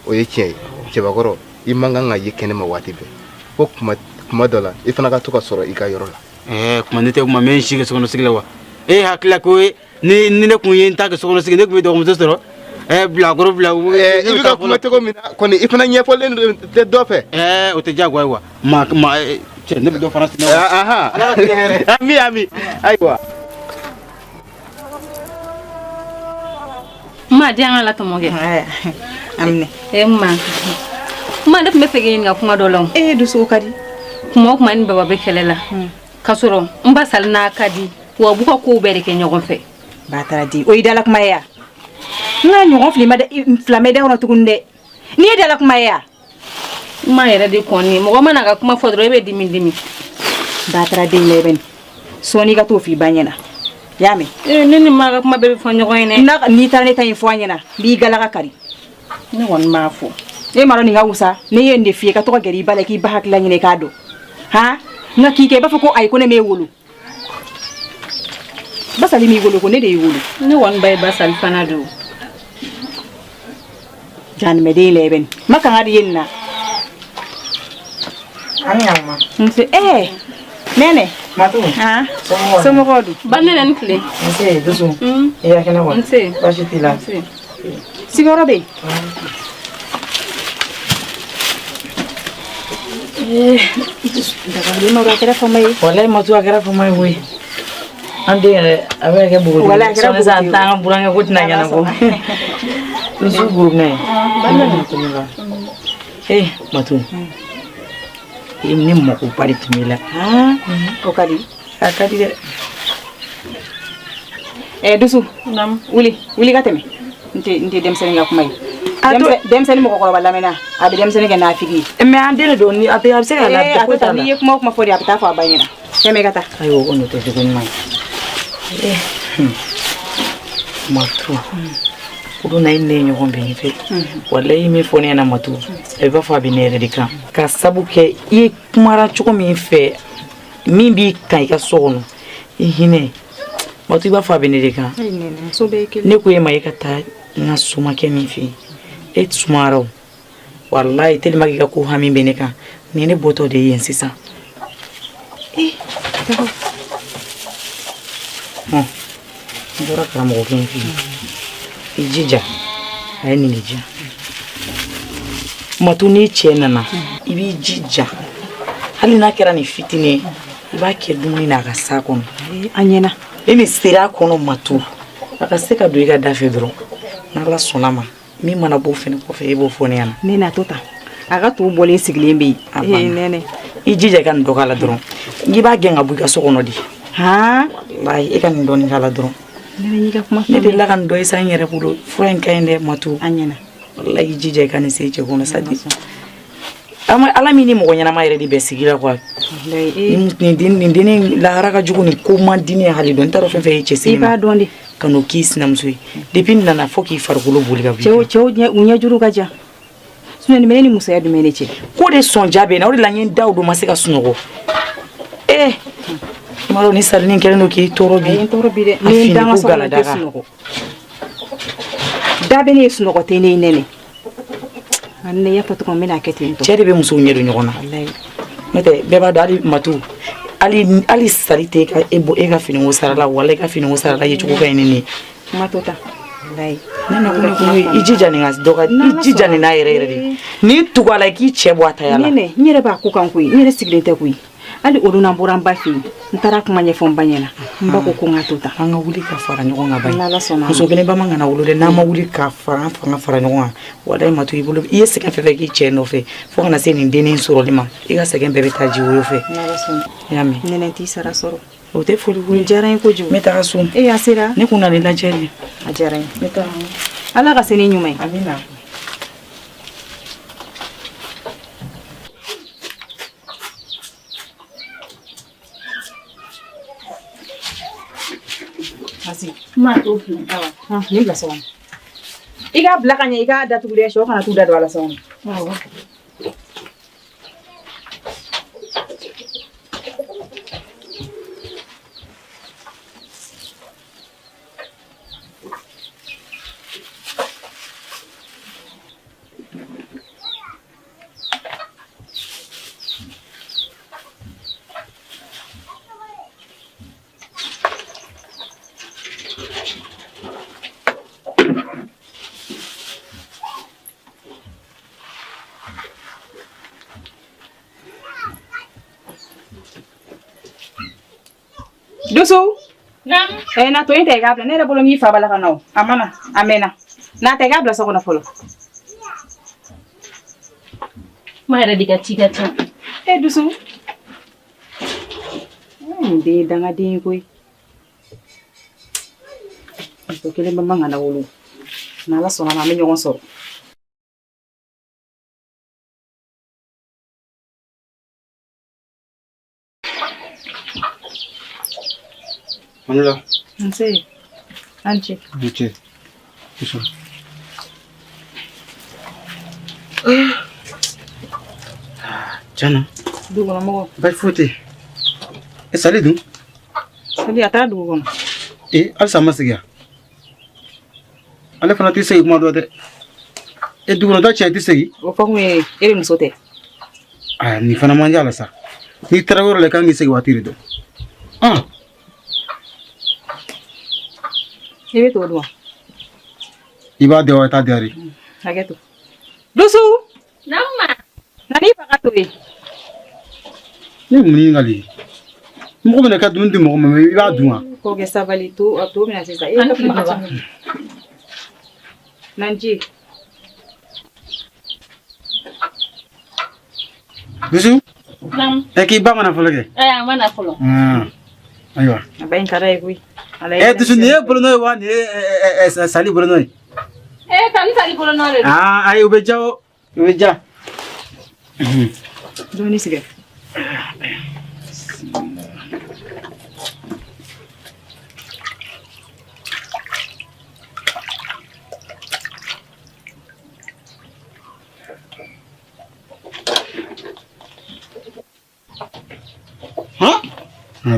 Speaker 7: O ye tiɲɛ ye, cɛbakɔrɔ, i man kan ka ye kɛnɛ ma waati bɛɛ, fo kuma kuma dɔ la, i fana ka to ka sɔrɔ i ka yɔrɔ la.
Speaker 2: Ɛɛ, kuma ne tɛ kuma, n bɛ n si kɛ sokɔnɔ sigi la wa? E hakili la ko ni ne kun ye n ta kɛ sokɔnɔ sigi, ne kun bɛ dɔgɔmuso sɔrɔ? Ɛɛ, bilakoro bila.
Speaker 7: I bɛ ka kuma cogo min na kɔni, i fana ɲɛfɔlen tɛ dɔ fɛ.
Speaker 2: Ɛɛ, o tɛ diyagoya ye wa? Ma ma, cɛ, ne bɛ dɔ fana sinɛ wa?
Speaker 7: Ami ami, ayiwa.
Speaker 13: Ma di, an ka la tɔmɔ kɛ.
Speaker 3: Aminɛ.
Speaker 13: E ma. Ma, ne tun bɛ fɛ k'i ɲininka kuma dɔ la.
Speaker 3: E dusu ka di.
Speaker 13: Kuma o kuma, ni baba bɛ kɛlɛ la. K'a sɔrɔ n ba sali n'a ka di, wa u b'u ka kow bɛɛ de kɛ ɲɔgɔn fɛ.
Speaker 3: Batara di, o y'i dala kuma ye ya? N ka ɲɔgɔn fili ma dɛ, fila ma da kɔnɔ tuguni dɛ. N'i ye dala kuma ye ya?
Speaker 13: N ma yɛrɛ de kɔni, mɔgɔ mana ka kuma fɔ dɔrɔn, e bɛ dimi dimi.
Speaker 3: Batara den lɛ bɛ nin. Sɔɔni i ka t'o f'i ba ɲɛna. I y'a mɛn?
Speaker 13: Ee, ne ni ma ka kuma bɛɛ bɛ fɔ ɲɔgɔn ye dɛ.
Speaker 3: N'a n'i taara ne ta in fɔ a ɲɛna, n b'i galaka kari.
Speaker 13: Ne kɔni m'a fɔ.
Speaker 3: E m'a dɔn nin ka wusa, ne ye nin de f'i ye, ka to ka gɛrɛ i ba la, k'i ba hakilila ɲini i k'a dɔn. Han? Nka k'i kɛ i b'a fɔ ko ayi, ko ne m'e wolo. Basali m'i wolo, ko ne de y'i wolo.
Speaker 13: Ne kɔni ba ye Basali fana don.
Speaker 3: Janimɛden lɛ bɛ nin. Ma kanga de ye nin na.
Speaker 8: An ɲama.
Speaker 3: Nse, ɛɛ, Nɛnɛ.
Speaker 8: Matu.
Speaker 3: Han? Somɔgɔw dun?
Speaker 13: Ba Nɛnɛ, ni tile.
Speaker 8: Nse, dusu. I ka kɛnɛ wa?
Speaker 13: Nse.
Speaker 8: Baasi t'i la?
Speaker 13: Nse.
Speaker 3: Sigiyɔrɔ bɛ yen. Dabali ma, a kɛra fama ye.
Speaker 8: Walayi Matu, a kɛra fama ye koyi. An den yɛrɛ, a bɛ kɛ npogotigi ye.
Speaker 3: Walayi, a kɛra
Speaker 8: Sɔɔni sisan,
Speaker 3: npogotigi ye.
Speaker 8: t'an ka burankɛ ko tɛna ɲɛnabɔ. Dusu go mɛn. Eh, Matu. Ne makoba de tun b'i la.
Speaker 3: O ka di.
Speaker 8: A ka di dɛ.
Speaker 3: Ɛ dusu. Wuli, wuli ka tɛmɛ. N tɛ denmisɛnnin ka kuma ye. Denmisɛnnin mɔgɔkɔrɔba lamɛnna, a bɛ denmisɛnnin kɛ nafigi ye.
Speaker 8: Mais an den de don, ni a bɛ se ka
Speaker 3: Ee,
Speaker 8: labɛn
Speaker 3: a
Speaker 8: foyi
Speaker 3: tɛ
Speaker 8: t'a
Speaker 3: taa
Speaker 8: la.
Speaker 3: n'i ye kuma o kuma fɔ de, a bɛ taa fɔ a ba ɲɛna. Tɛmɛ i ka taa.
Speaker 8: Ayiwa, o kɔni o tɛ jogo ɲuman ye. Matu, o don na e ni ne ye ɲɔgɔn bɛn fɛ, walayi, i min fɔ ne ɲɛna Matu, a b'a fɔ a bɛ ne yɛrɛ de kan, ka sabu kɛ i ye kumara cogo min fɛ, min b'i kan i ka so kɔnɔ, i hinɛ Matu, i b'a fɔ a bɛ ne de kan.
Speaker 3: Ayi Nɛnɛ, muso bɛɛ ye kelen.
Speaker 8: Ne ko e ma e ka taa n ka somakɛ min fɛ yen, e sumayara o. Walayi, tellement que i ka ko hami bɛ ne kan, nin ye ne bɔtɔ de ye yen sisan. Hɔn, n bɔra karamɔgɔkɛ in fɛ yen. I jija, a ye nin de diyan. Matu, n'i cɛ nana, i b'i jija, hali n'a kɛra nin fitinin ye, i b'a kɛ dumuni na, a ka s'a kɔnɔ.
Speaker 3: A ɲɛna.
Speaker 8: E min sera a kɔnɔ Matu, a ka se ka don i ka da fɛ dɔrɔn, n'Ala sɔnna ma, min mana bɔ o fɛnɛ kɔfɛ, e b'o fɔ ne ɲɛna.
Speaker 3: Ne n'a to tan, a ka to bɔlen sigilen bɛ yen.
Speaker 8: A
Speaker 3: Ee
Speaker 8: banna.
Speaker 3: Nɛnɛ.
Speaker 8: I jija i ka nin dɔ k'a la dɔrɔn, n'i b'a gɛn ka bɔ i ka so kɔnɔ de.
Speaker 3: Han?
Speaker 8: Walayi, e ka nin dɔɔnin k'a la dɔrɔn.
Speaker 3: Nɛnɛ, y'i ka kuma.
Speaker 8: Ne delila ka nin dɔ ye sa n yɛrɛ bolo, fura in ka ɲi dɛ Matu.
Speaker 3: A ɲɛna.
Speaker 8: Walayi, i jija i ka nin se i cɛ kɔnɔ sadi. Ala min ni mɔgɔ ɲɛnama yɛrɛ de bɛ sigi la quoi. Nin dennin lahara ka jugu, nin ko man di ne ye hali dɔn. N t'a dɔn fɛn fɛn ye cɛ se
Speaker 3: I b'a dɔn de.
Speaker 8: Ka n'o k'i sinamuso ye, depuis n nana fo k'i farikolo boli ka bɔ i
Speaker 3: Cɛw, cɛw ɲɛ, u ɲɛjuru ka jan. Sinon nin bɛ ne ni musoya jumɛn de cɛ?
Speaker 8: Ko de sɔnja bɛ n na, o de la n ye n da o don, ma se ka sunɔgɔ. Ee, i m'a dɔn ni salinin kɛlen don k'i tɔɔrɔ bi.
Speaker 3: A ye n tɔɔrɔ bi dɛ.
Speaker 8: A
Speaker 3: Ni ye n
Speaker 8: fini
Speaker 3: da n ka
Speaker 8: ko
Speaker 3: so kɔnɔ, n tɛ
Speaker 8: galadaga.
Speaker 3: sunɔgɔ. Da bɛ ne ye, sunɔgɔ tɛ ne ye Nɛnɛ. Nka ne y'a fɔ cogo min, n bɛna kɛ ten tɔ.
Speaker 8: Cɛ de bɛ musow ɲɛ don ɲɔgɔn na.
Speaker 3: Walayi.
Speaker 8: N'o tɛ, bɛɛ b'a dɔn, hali Matu, hali sali tɛ e ka e bɔ e ka finiko sara la, wala i ka finiko sara la ye cogo ka ɲi ni nin ye.
Speaker 3: Kuma to ta. Walayi.
Speaker 8: Ne na ko ne ko i jija nin ka dɔ ka, i jija nin n'a yɛrɛ yɛrɛ de, n'i tugu a la, i k'i cɛ bɔ a taya la.
Speaker 3: Nɛnɛ, n yɛrɛ b'a ko kan koyi, n yɛrɛ sigilen tɛ koyi. Hali olu n'an bɔra n ba fɛ yen, n taara kuma ɲɛfɔ n ba ɲɛna, n ba ko ko n ka to tan.
Speaker 8: An ka wuli ka fara ɲɔgɔn kan ba.
Speaker 3: N'Ala sɔnna a ma.
Speaker 8: Muso kelen ba man kana wolo dɛ, n'an ma wuli ka fara an fanga fara ɲɔgɔn kan, walayi Matu, i bolo, i ye sɛgɛn fɛn fɛn k'i cɛ nɔfɛ fo kana se nin dennin sɔrɔli ma, i ka sɛgɛn bɛɛ bɛ taa ji woyo fɛ.
Speaker 3: N'Ala sɔnna.
Speaker 8: I y'a mɛn?
Speaker 3: Nɛnɛ, t'i sara sɔrɔ.
Speaker 8: O tɛ foli ko ye.
Speaker 3: Nin diyara n ye kojugu.
Speaker 8: N bɛ taga so.
Speaker 3: E, a sera.
Speaker 8: Ne kun nana i lajɛ de.
Speaker 3: A diyara n ye.
Speaker 8: N bɛ taa.
Speaker 3: Ala ka se ni ɲuman ye.
Speaker 8: Amina.
Speaker 3: Vas-y.
Speaker 13: Ma to filɛ.
Speaker 3: Awa. Nin bila so kɔnɔ. I k'a bila ka ɲɛ, i k'a datugu dɛ, sɔ kana t'u da don a la so kɔnɔ.
Speaker 13: Awɔ.
Speaker 3: Dusu.
Speaker 13: Naamu.
Speaker 3: Na to in ta i k'a bila ne yɛrɛ bolo n k'i fa b'a la ka na o a ma na a mɛnna n'a ta i k'a bila so kɔnɔ fɔlɔ.
Speaker 13: Ma yɛrɛ de ka ci ka ca.
Speaker 3: Dusu. Nin den ye dangaden ye koyi. Muso kelen bɛ man ka na wolo. N'Ala sɔnna ma an bɛ ɲɔgɔn sɔrɔ.
Speaker 2: Manula.
Speaker 3: Nse. An ce.
Speaker 2: Ni ce. Dusu. Tiɲɛna.
Speaker 3: Dugukɔnɔmɔgɔw.
Speaker 2: Baasi foyi tɛ yen. Sali dun?
Speaker 3: Sali a taara dugu kɔnɔ.
Speaker 2: Halisa a ma segin wa? Ale fana tɛ segin kuma dɔ dɛ. Dugukɔnɔta cɛ tɛ segin.
Speaker 3: O fɔ kun ye e de muso tɛ.
Speaker 2: Aa nin fana man diya la sa. N'i taara yɔrɔ la i kan k'i segin waati de dɔn.
Speaker 3: I bɛ to dun wa?
Speaker 2: I b'a di wa i t'a di de?
Speaker 3: Hakɛ to. Dusu.
Speaker 13: Naamu ma.
Speaker 3: Na n'i fa ka to ye.
Speaker 2: Ne ye mun ɲininkali ye? Mɔgɔ bɛna i ka dumuni di mɔgɔ ma i b'a dun wa?
Speaker 3: K'o kɛ sabali to a to bɛna sisan. E ka kuma ka ca. Na ji.
Speaker 2: Dusu.
Speaker 13: Naamu.
Speaker 2: K'i ba mana fɔlɔ kɛ?
Speaker 13: A ma na fɔlɔ.
Speaker 2: Ayiwa.
Speaker 3: A ba in ka d'a ye koyi.
Speaker 2: Dusu nin ye bolonɔ ye wa nin ye Sali bolonɔ ye?
Speaker 13: Tani Sali bolonɔ de don.
Speaker 2: Ayi o bɛ diya o o bɛ diya.
Speaker 3: Dumuni sigi.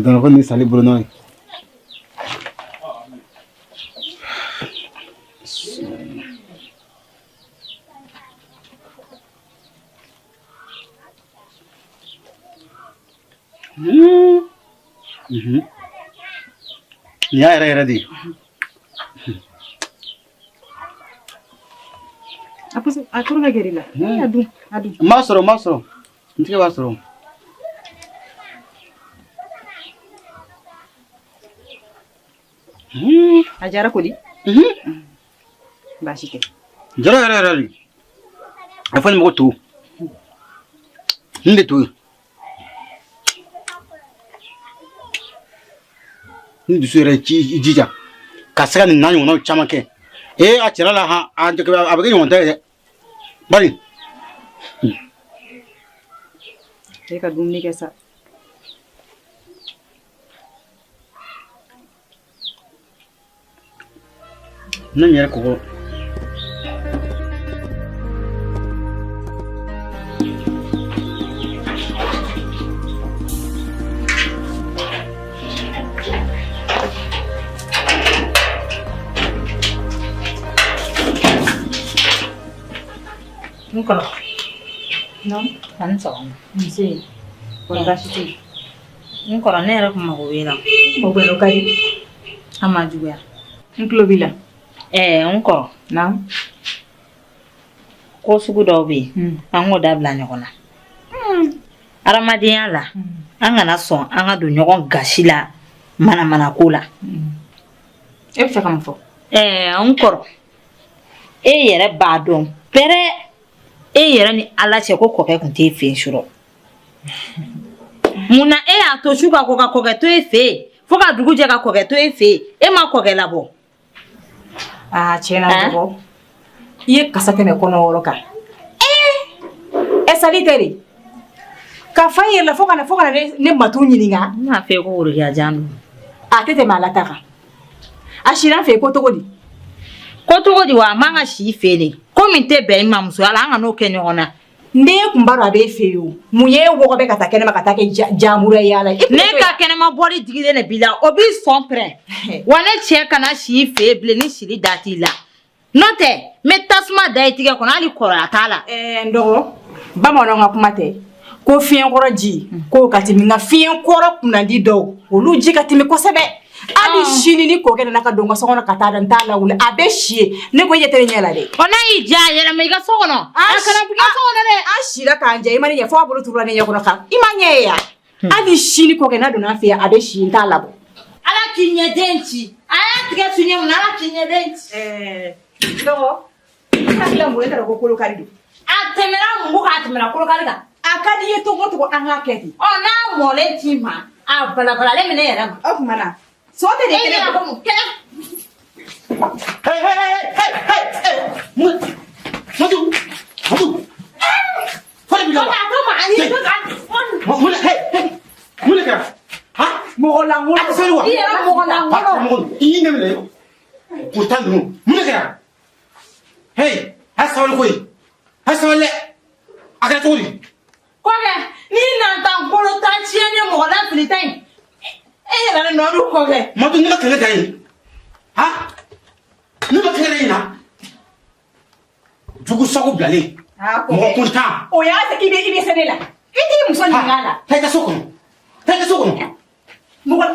Speaker 2: Donc ko nin ye Sali bolonɔ ye. Nin y'a yɛrɛ yɛrɛ de ye.
Speaker 3: A turu ka gɛrɛ i la. A dun, a dun.
Speaker 2: N b'a sɔrɔ, n b'a sɔrɔ. N tigɛ b'a sɔrɔ.
Speaker 3: A diyara koli? Baasi tɛ.
Speaker 2: Jara yɛrɛ yɛrɛ de. A fɔ nin ma ko to. Nin de to ye. Ni dusu yɛrɛ i jija ka se ka nin n'a ɲɔgɔnnaw caman kɛ. A cɛla la han, a bɛ kɛ ɲɔgɔn tɛ ye dɛ. Bari.
Speaker 3: E ka dumuni kɛ sa.
Speaker 2: Ne yɛrɛ kɔgɔ.
Speaker 1: N kɔrɔ. Naamu. A ni sɔgɔma.
Speaker 3: Nse. Kɔri baasi tɛ yen?
Speaker 1: N kɔrɔ ne yɛrɛ kun mago b'e la.
Speaker 3: O kɔni o ka di.
Speaker 1: A ma juguya.
Speaker 3: N tulo b'i la.
Speaker 1: N kɔrɔ.
Speaker 3: Naamu.
Speaker 1: Ko sugu dɔw bɛ yen, an k'o dabila ɲɔgɔn na. Adamadenya la, an kana sɔn an ka don ɲɔgɔn gasi la manamana ko la.
Speaker 3: E bɛ fɛ ka mun fɔ?
Speaker 1: N kɔrɔ, e yɛrɛ b'a dɔn pɛrɛ e yɛrɛ ni Ala cɛ ko kɔkɛ tun t'e fɛ yen surɔ. Munna e y'a to su ka ko ka kɔkɛ to e fɛ yen fo ka dugu jɛ ka kɔkɛ to e fɛ yen, e ma kɔkɛ labɔ?
Speaker 3: Aa tiɲɛ na dɔgɔ, i ye kasa tɛmɛ kɔnɔ yɔrɔ kan. Sali tɛ de. Ka fa i yɛrɛ la fo ka na ne matu ɲininka.
Speaker 1: N m'a fɔ e ko worokiya jan don.
Speaker 3: A tɛ tɛmɛ Ala ta kan. A sira an fɛ yen ko cogo di?
Speaker 1: Ko cogo di wa a man ka si fɛ de. Ko min tɛ bɛn i ma musoya la an kan'o kɛ ɲɔgɔn na.
Speaker 3: Ne kun b'a dɔn a b'e fɛ yen o. Mun y'e wɔgɔbɛ ka taa kɛnɛma ka taa kɛ jamura yaala ye?
Speaker 1: Ne ka kɛnɛma bɔli digilen de b'i la o b'i sɔn pɛrɛn. Wa ne cɛ kana si i fɛ yen bilen ni sili da t'i la. N'o tɛ n bɛ tasuma da i tigɛ kɔnɔ hali kɔrɔya t'a la.
Speaker 3: Ɛɛ n dɔgɔ bamananw ka kuma tɛ ko fiɲɛkɔrɔ ji k'o ka timi nka fiɲɛkɔrɔ kunnandi dɔw olu ji ka timi kosɛbɛ. Hali sini ni kɔkɛ nana ka don n ka so kɔnɔ ka taa da n t'a lawuli a bɛ si yen ne ko i ɲɛ tɛ ne ɲɛ la dɛ.
Speaker 1: Ɔ n'a y'i diya a yɛlɛma i ka so kɔnɔ. A kana bɔ i ka so kɔnɔ dɛ.
Speaker 3: An sira k'an jɛ i ma ne ɲɛ fo a bolo turula ne ɲɛ kɔnɔ kan i ma ɲɛ ye yan. Hali sini kɔkɛ n'a donna an fɛ yan a bɛ si n t'a labɔ.
Speaker 1: Ala k'i ɲɛden ci a y'a tigɛ tu ɲɛ mun na Ala k'i ɲɛden ci.
Speaker 3: Ɛɛ dɔgɔ i hakili la mun ye ne t'a dɔn ko kolokari don.
Speaker 1: A tɛmɛna mugu kan a tɛmɛna kolokari kan.
Speaker 3: A ka di i ye cogo o cogo an k'a kɛ ten.
Speaker 1: Ɔ n'a mɔlen t'i ma a balabalalen minɛ yɛrɛ ma.
Speaker 3: O tuma na so tɛ de
Speaker 1: E ɲɛna ko mun kɛnɛ.
Speaker 2: Hey, hey, hey, hey, hey, hey. Matu, Matu. Fɔlɔ bi la wa?
Speaker 1: A to ma ani to ka.
Speaker 2: Mun hey, hey. Mun de kɛra? Ha?
Speaker 3: Mɔgɔ lankolon.
Speaker 2: A tɛ seri wa?
Speaker 1: I yɛrɛ mɔgɔ lankolon.
Speaker 2: Mɔgɔ i y'i ne minɛ. Ko tan ninnu. Mun de kɛra? Hey, a sabali koyi. A sabali dɛ. A kɛra cogo di?
Speaker 1: Kɔkɛ n'i nana kolo ta tiɲɛ ni mɔgɔ lafili ta in e yɛrɛ de nɔ don kɔkɛ.
Speaker 2: Matu ne ma kɛlɛ da yen. Ha? Ne ma kɛlɛ da yen na. Jugu sago bilalen. Mɔgɔ kuntan.
Speaker 3: O y'a i bɛ se ne la. I t'i muso ɲininka a la.
Speaker 2: Taa i ka so kɔnɔ. Taa i ka so kɔnɔ.
Speaker 3: Mɔgɔ.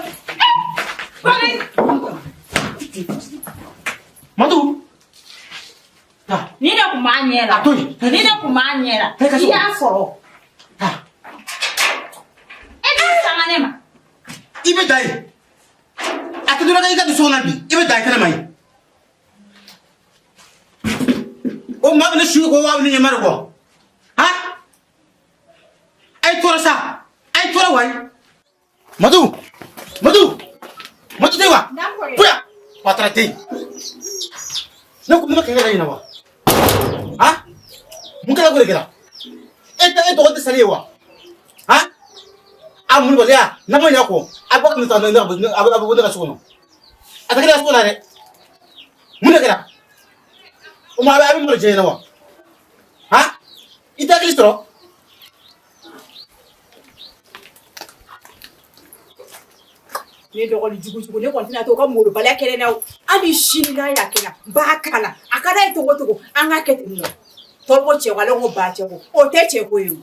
Speaker 2: Matu.
Speaker 1: Ni ne kun b'a ɲɛ la.
Speaker 2: A to yen.
Speaker 1: Ni ne kun b'a ɲɛ la.
Speaker 2: Taa i ka so
Speaker 1: I y'a sɔrɔ. E b'i sanga ne ma.
Speaker 2: I bɛ da yen. A tɛ dɔrɔn i ka don so kɔnɔ bi. I bɛ da yen kɛnɛma yen. O maa bɛ ne su ko waa bɛ ne ɲɛma de kɔ. Han? A ye tɔɔrɔ sa. A ye tɔɔrɔ wayi. Matu! Matu! Matu tɛ wa? Bonya! Patara tɛ yen. Ne ko ne ma kɛlɛ da ɲɛna wa? Han? Mun kɛra ko de kɛra? E tɛ e tɔgɔ tɛ sali ye wa? Han? A mun waleya n'a ma ɲɛ kɔ a bɔ ka taa ne a bɛ bɔ ne ka so kɔnɔ. A tɛ kɛ ne ka so kɔnɔ dɛ. Mun de kɛra? O ma a bɛ malo jɛ ɲɛna wa? Han? I tɛ hakili sɔrɔ?
Speaker 3: Ne dɔgɔnin jugu jugu ne kɔni tɛna to ka molobaliya kɛ ne na o hali sini n'a y'a kɛ n na n b'a kala a ka d'a ye cogo o cogo an k'a kɛ ten nɔ tɔw ko cɛ ko ale ko ba cɛ ko o tɛ cɛ ko ye o.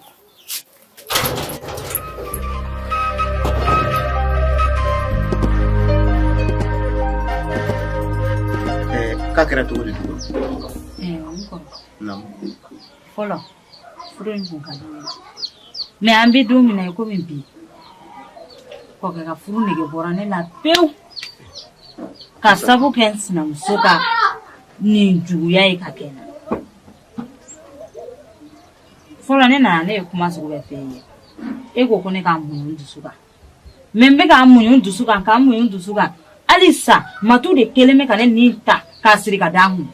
Speaker 7: K'a kɛra cogo di dugu?
Speaker 1: N kɔrɔ.
Speaker 7: Naamu.
Speaker 1: Fɔlɔ furu in kun ka di n ye mais an bɛ don min na i komi bi kɔkɛ ka furu nege bɔra ne la pewu ka sabu kɛ n sinamuso ka nin juguya ye ka kɛ n na fɔlɔ ne nana ne ye kuma sugu bɛɛ f'e ye e ko ko ne k'a muɲu n dusu kan mais n bɛ k'a muɲu n dusu kan k'a muɲu n dusu kan halisa Matu de kelen bɛ ka ne nin ta k'a siri ka d'a kun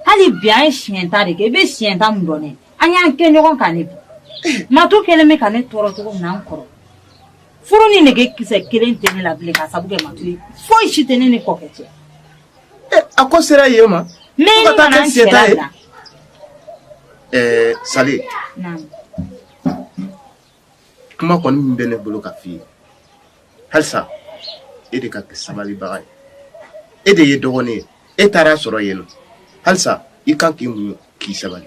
Speaker 1: hali bi an ye siɲɛ ta de kɛ i bɛ siɲɛ ta mun dɔn ne an y'an kɛ ɲɔgɔn kan ne bi Matu kelen bɛ ka ne tɔɔrɔ cogo min na an kɔrɔ furu ni nege kisɛ kelen tɛ ne la bilen k'a sabu kɛ Matu ye foyi si tɛ ne ni kɔkɛ cɛ.
Speaker 7: A ko sera yen ma.
Speaker 1: Ne
Speaker 7: Fo ka taa
Speaker 1: kana
Speaker 7: kɛ
Speaker 1: n
Speaker 7: siɲɛ ta
Speaker 1: cɛla
Speaker 7: ye.
Speaker 1: bila.
Speaker 7: Sali.
Speaker 1: Naamu.
Speaker 7: Kuma kɔni min bɛ ne bolo ka f'i ye halisa e de ka kɛ sabalibaga ye e de ye dɔgɔnin ye e taara sɔrɔ yen nɔ halisa i kan k'i muɲu k'i sabali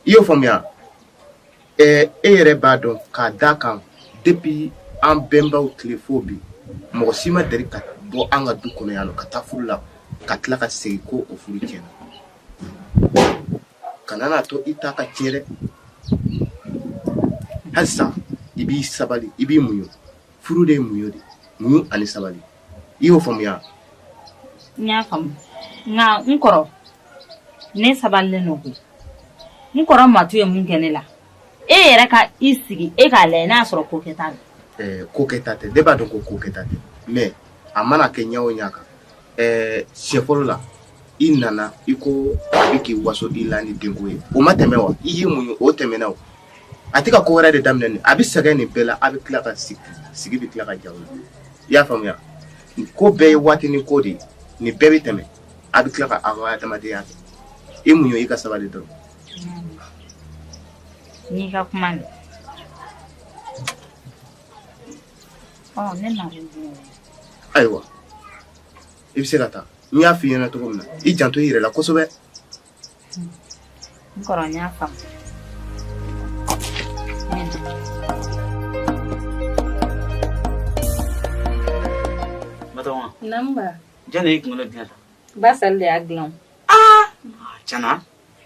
Speaker 7: i y'o faamuya e yɛrɛ b'a dɔn k'a d'a kan depuis an bɛnbaw tile fo bi mɔgɔ si ma deli ka bɔ an ka du kɔnɔ yan nɔ ka taa furu la ka tila ka segin ko o furu tiɲɛna kana n'a to i ta ka tiɲɛ dɛ halisa i b'i sabali i b'i muɲu furu de ye muɲu de muɲu ani sabali i y'o faamuya
Speaker 1: n y'a faamu nka n kɔrɔ ne sabalilen don koyi n kɔrɔ Matu ye mun kɛ ne la e yɛrɛ ka i sigi e k'a lajɛ n'a y'a sɔrɔ ko kɛta don.
Speaker 7: Ko kɛta tɛ ne b'a dɔn ko ko kɛta tɛ mais a mana kɛ ɲɛ o ɲɛ kan siɲɛ fɔlɔ la i nana i ko a bɛ k'i waso i la ni denko ye o ma tɛmɛ wa i y'i muɲu o tɛmɛna o a tɛ ka ko wɛrɛ de daminɛ nin a bɛ sɛgɛn nin bɛɛ la a bɛ tila ka sigi sigi bɛ tila ka ja o la i y'a faamuya Ko bɛɛ ye waati ni ko de ye. Nin bɛɛ bɛ tɛmɛ. A bɛ tila ka aw ka adamadenya kɛ. I muɲu, i ka sabali dɔrɔn.
Speaker 1: N'i ka kuma mɛn. Ɔ, ne nakun ye.
Speaker 7: Ayiwa, i bɛ se ka taa. N y'a f'i ɲɛna cogo min na, i janto i yɛrɛ la kosɛbɛ.
Speaker 1: N kɔrɔ, n y'a faamu.
Speaker 8: Batɔgɔma.
Speaker 13: Naamu ba.
Speaker 8: Jɔn de y'i kunkolo dilan tan?
Speaker 13: Ba Sali de y'a dilan.
Speaker 8: Aa! Tiɲɛna,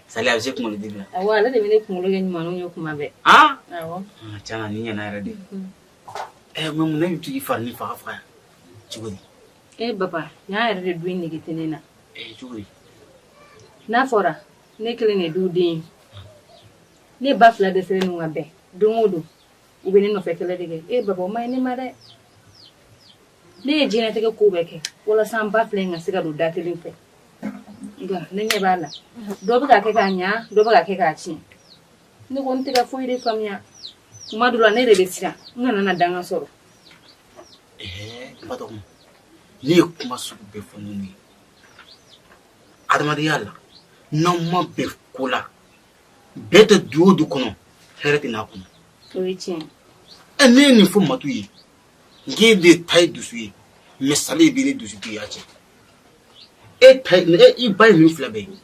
Speaker 8: Sali a bɛ se kunkolo dili la.
Speaker 13: Awɔ, ale de bɛ ne kunkolo kɛ ɲumanw ye kuma bɛɛ.
Speaker 8: Aa!
Speaker 13: Awɔ.
Speaker 8: Tiɲɛna, nin ɲɛna yɛrɛ de. Ɛ, mais mun na e bɛ to k'i farini faga faga yan? Cogo di?
Speaker 13: E baba, yan yɛrɛ de du in nege tɛ ne na.
Speaker 8: Ɛ, cogo di?
Speaker 13: N'a fɔra ne kelen de du den ye. Ne ba fila dɛsɛlen don ka bɛn don o don u bɛ ne nɔfɛ kɛlɛ de kɛ. E baba, o ma ɲi ne ma dɛ. Ne ye diɲɛlatigɛ ko bɛɛ kɛ walasa n ba fila in ka se ka don da kelen fɛ. Nka ne ɲɛ b'a la, dɔ bɛ k'a kɛ k'a ɲa, dɔ bɛ k'a kɛ k'a tiɲɛ. Ne kɔni tɛ ka foyi de faamuya. Tuma dɔ la ne de bɛ siran n kana na danga sɔrɔ.
Speaker 8: Ɛɛ, Batɔgɔma, ne ye kuma sugu bɛɛ fɔ ninnu ye. Adamadenya la, n'aw ma bɛn ko la, bɛn tɛ du o du kɔnɔ, hɛrɛ tɛ n'a kɔnɔ.
Speaker 13: O ye tiɲɛ.
Speaker 8: Ɛ, ne ye nin fɔ Matu ye, n k'e de ta ye dusu ye, mais Sali b'i ni dusutigiya cɛ. E ta ye, i ba ye ninnu fila bɛɛ ye.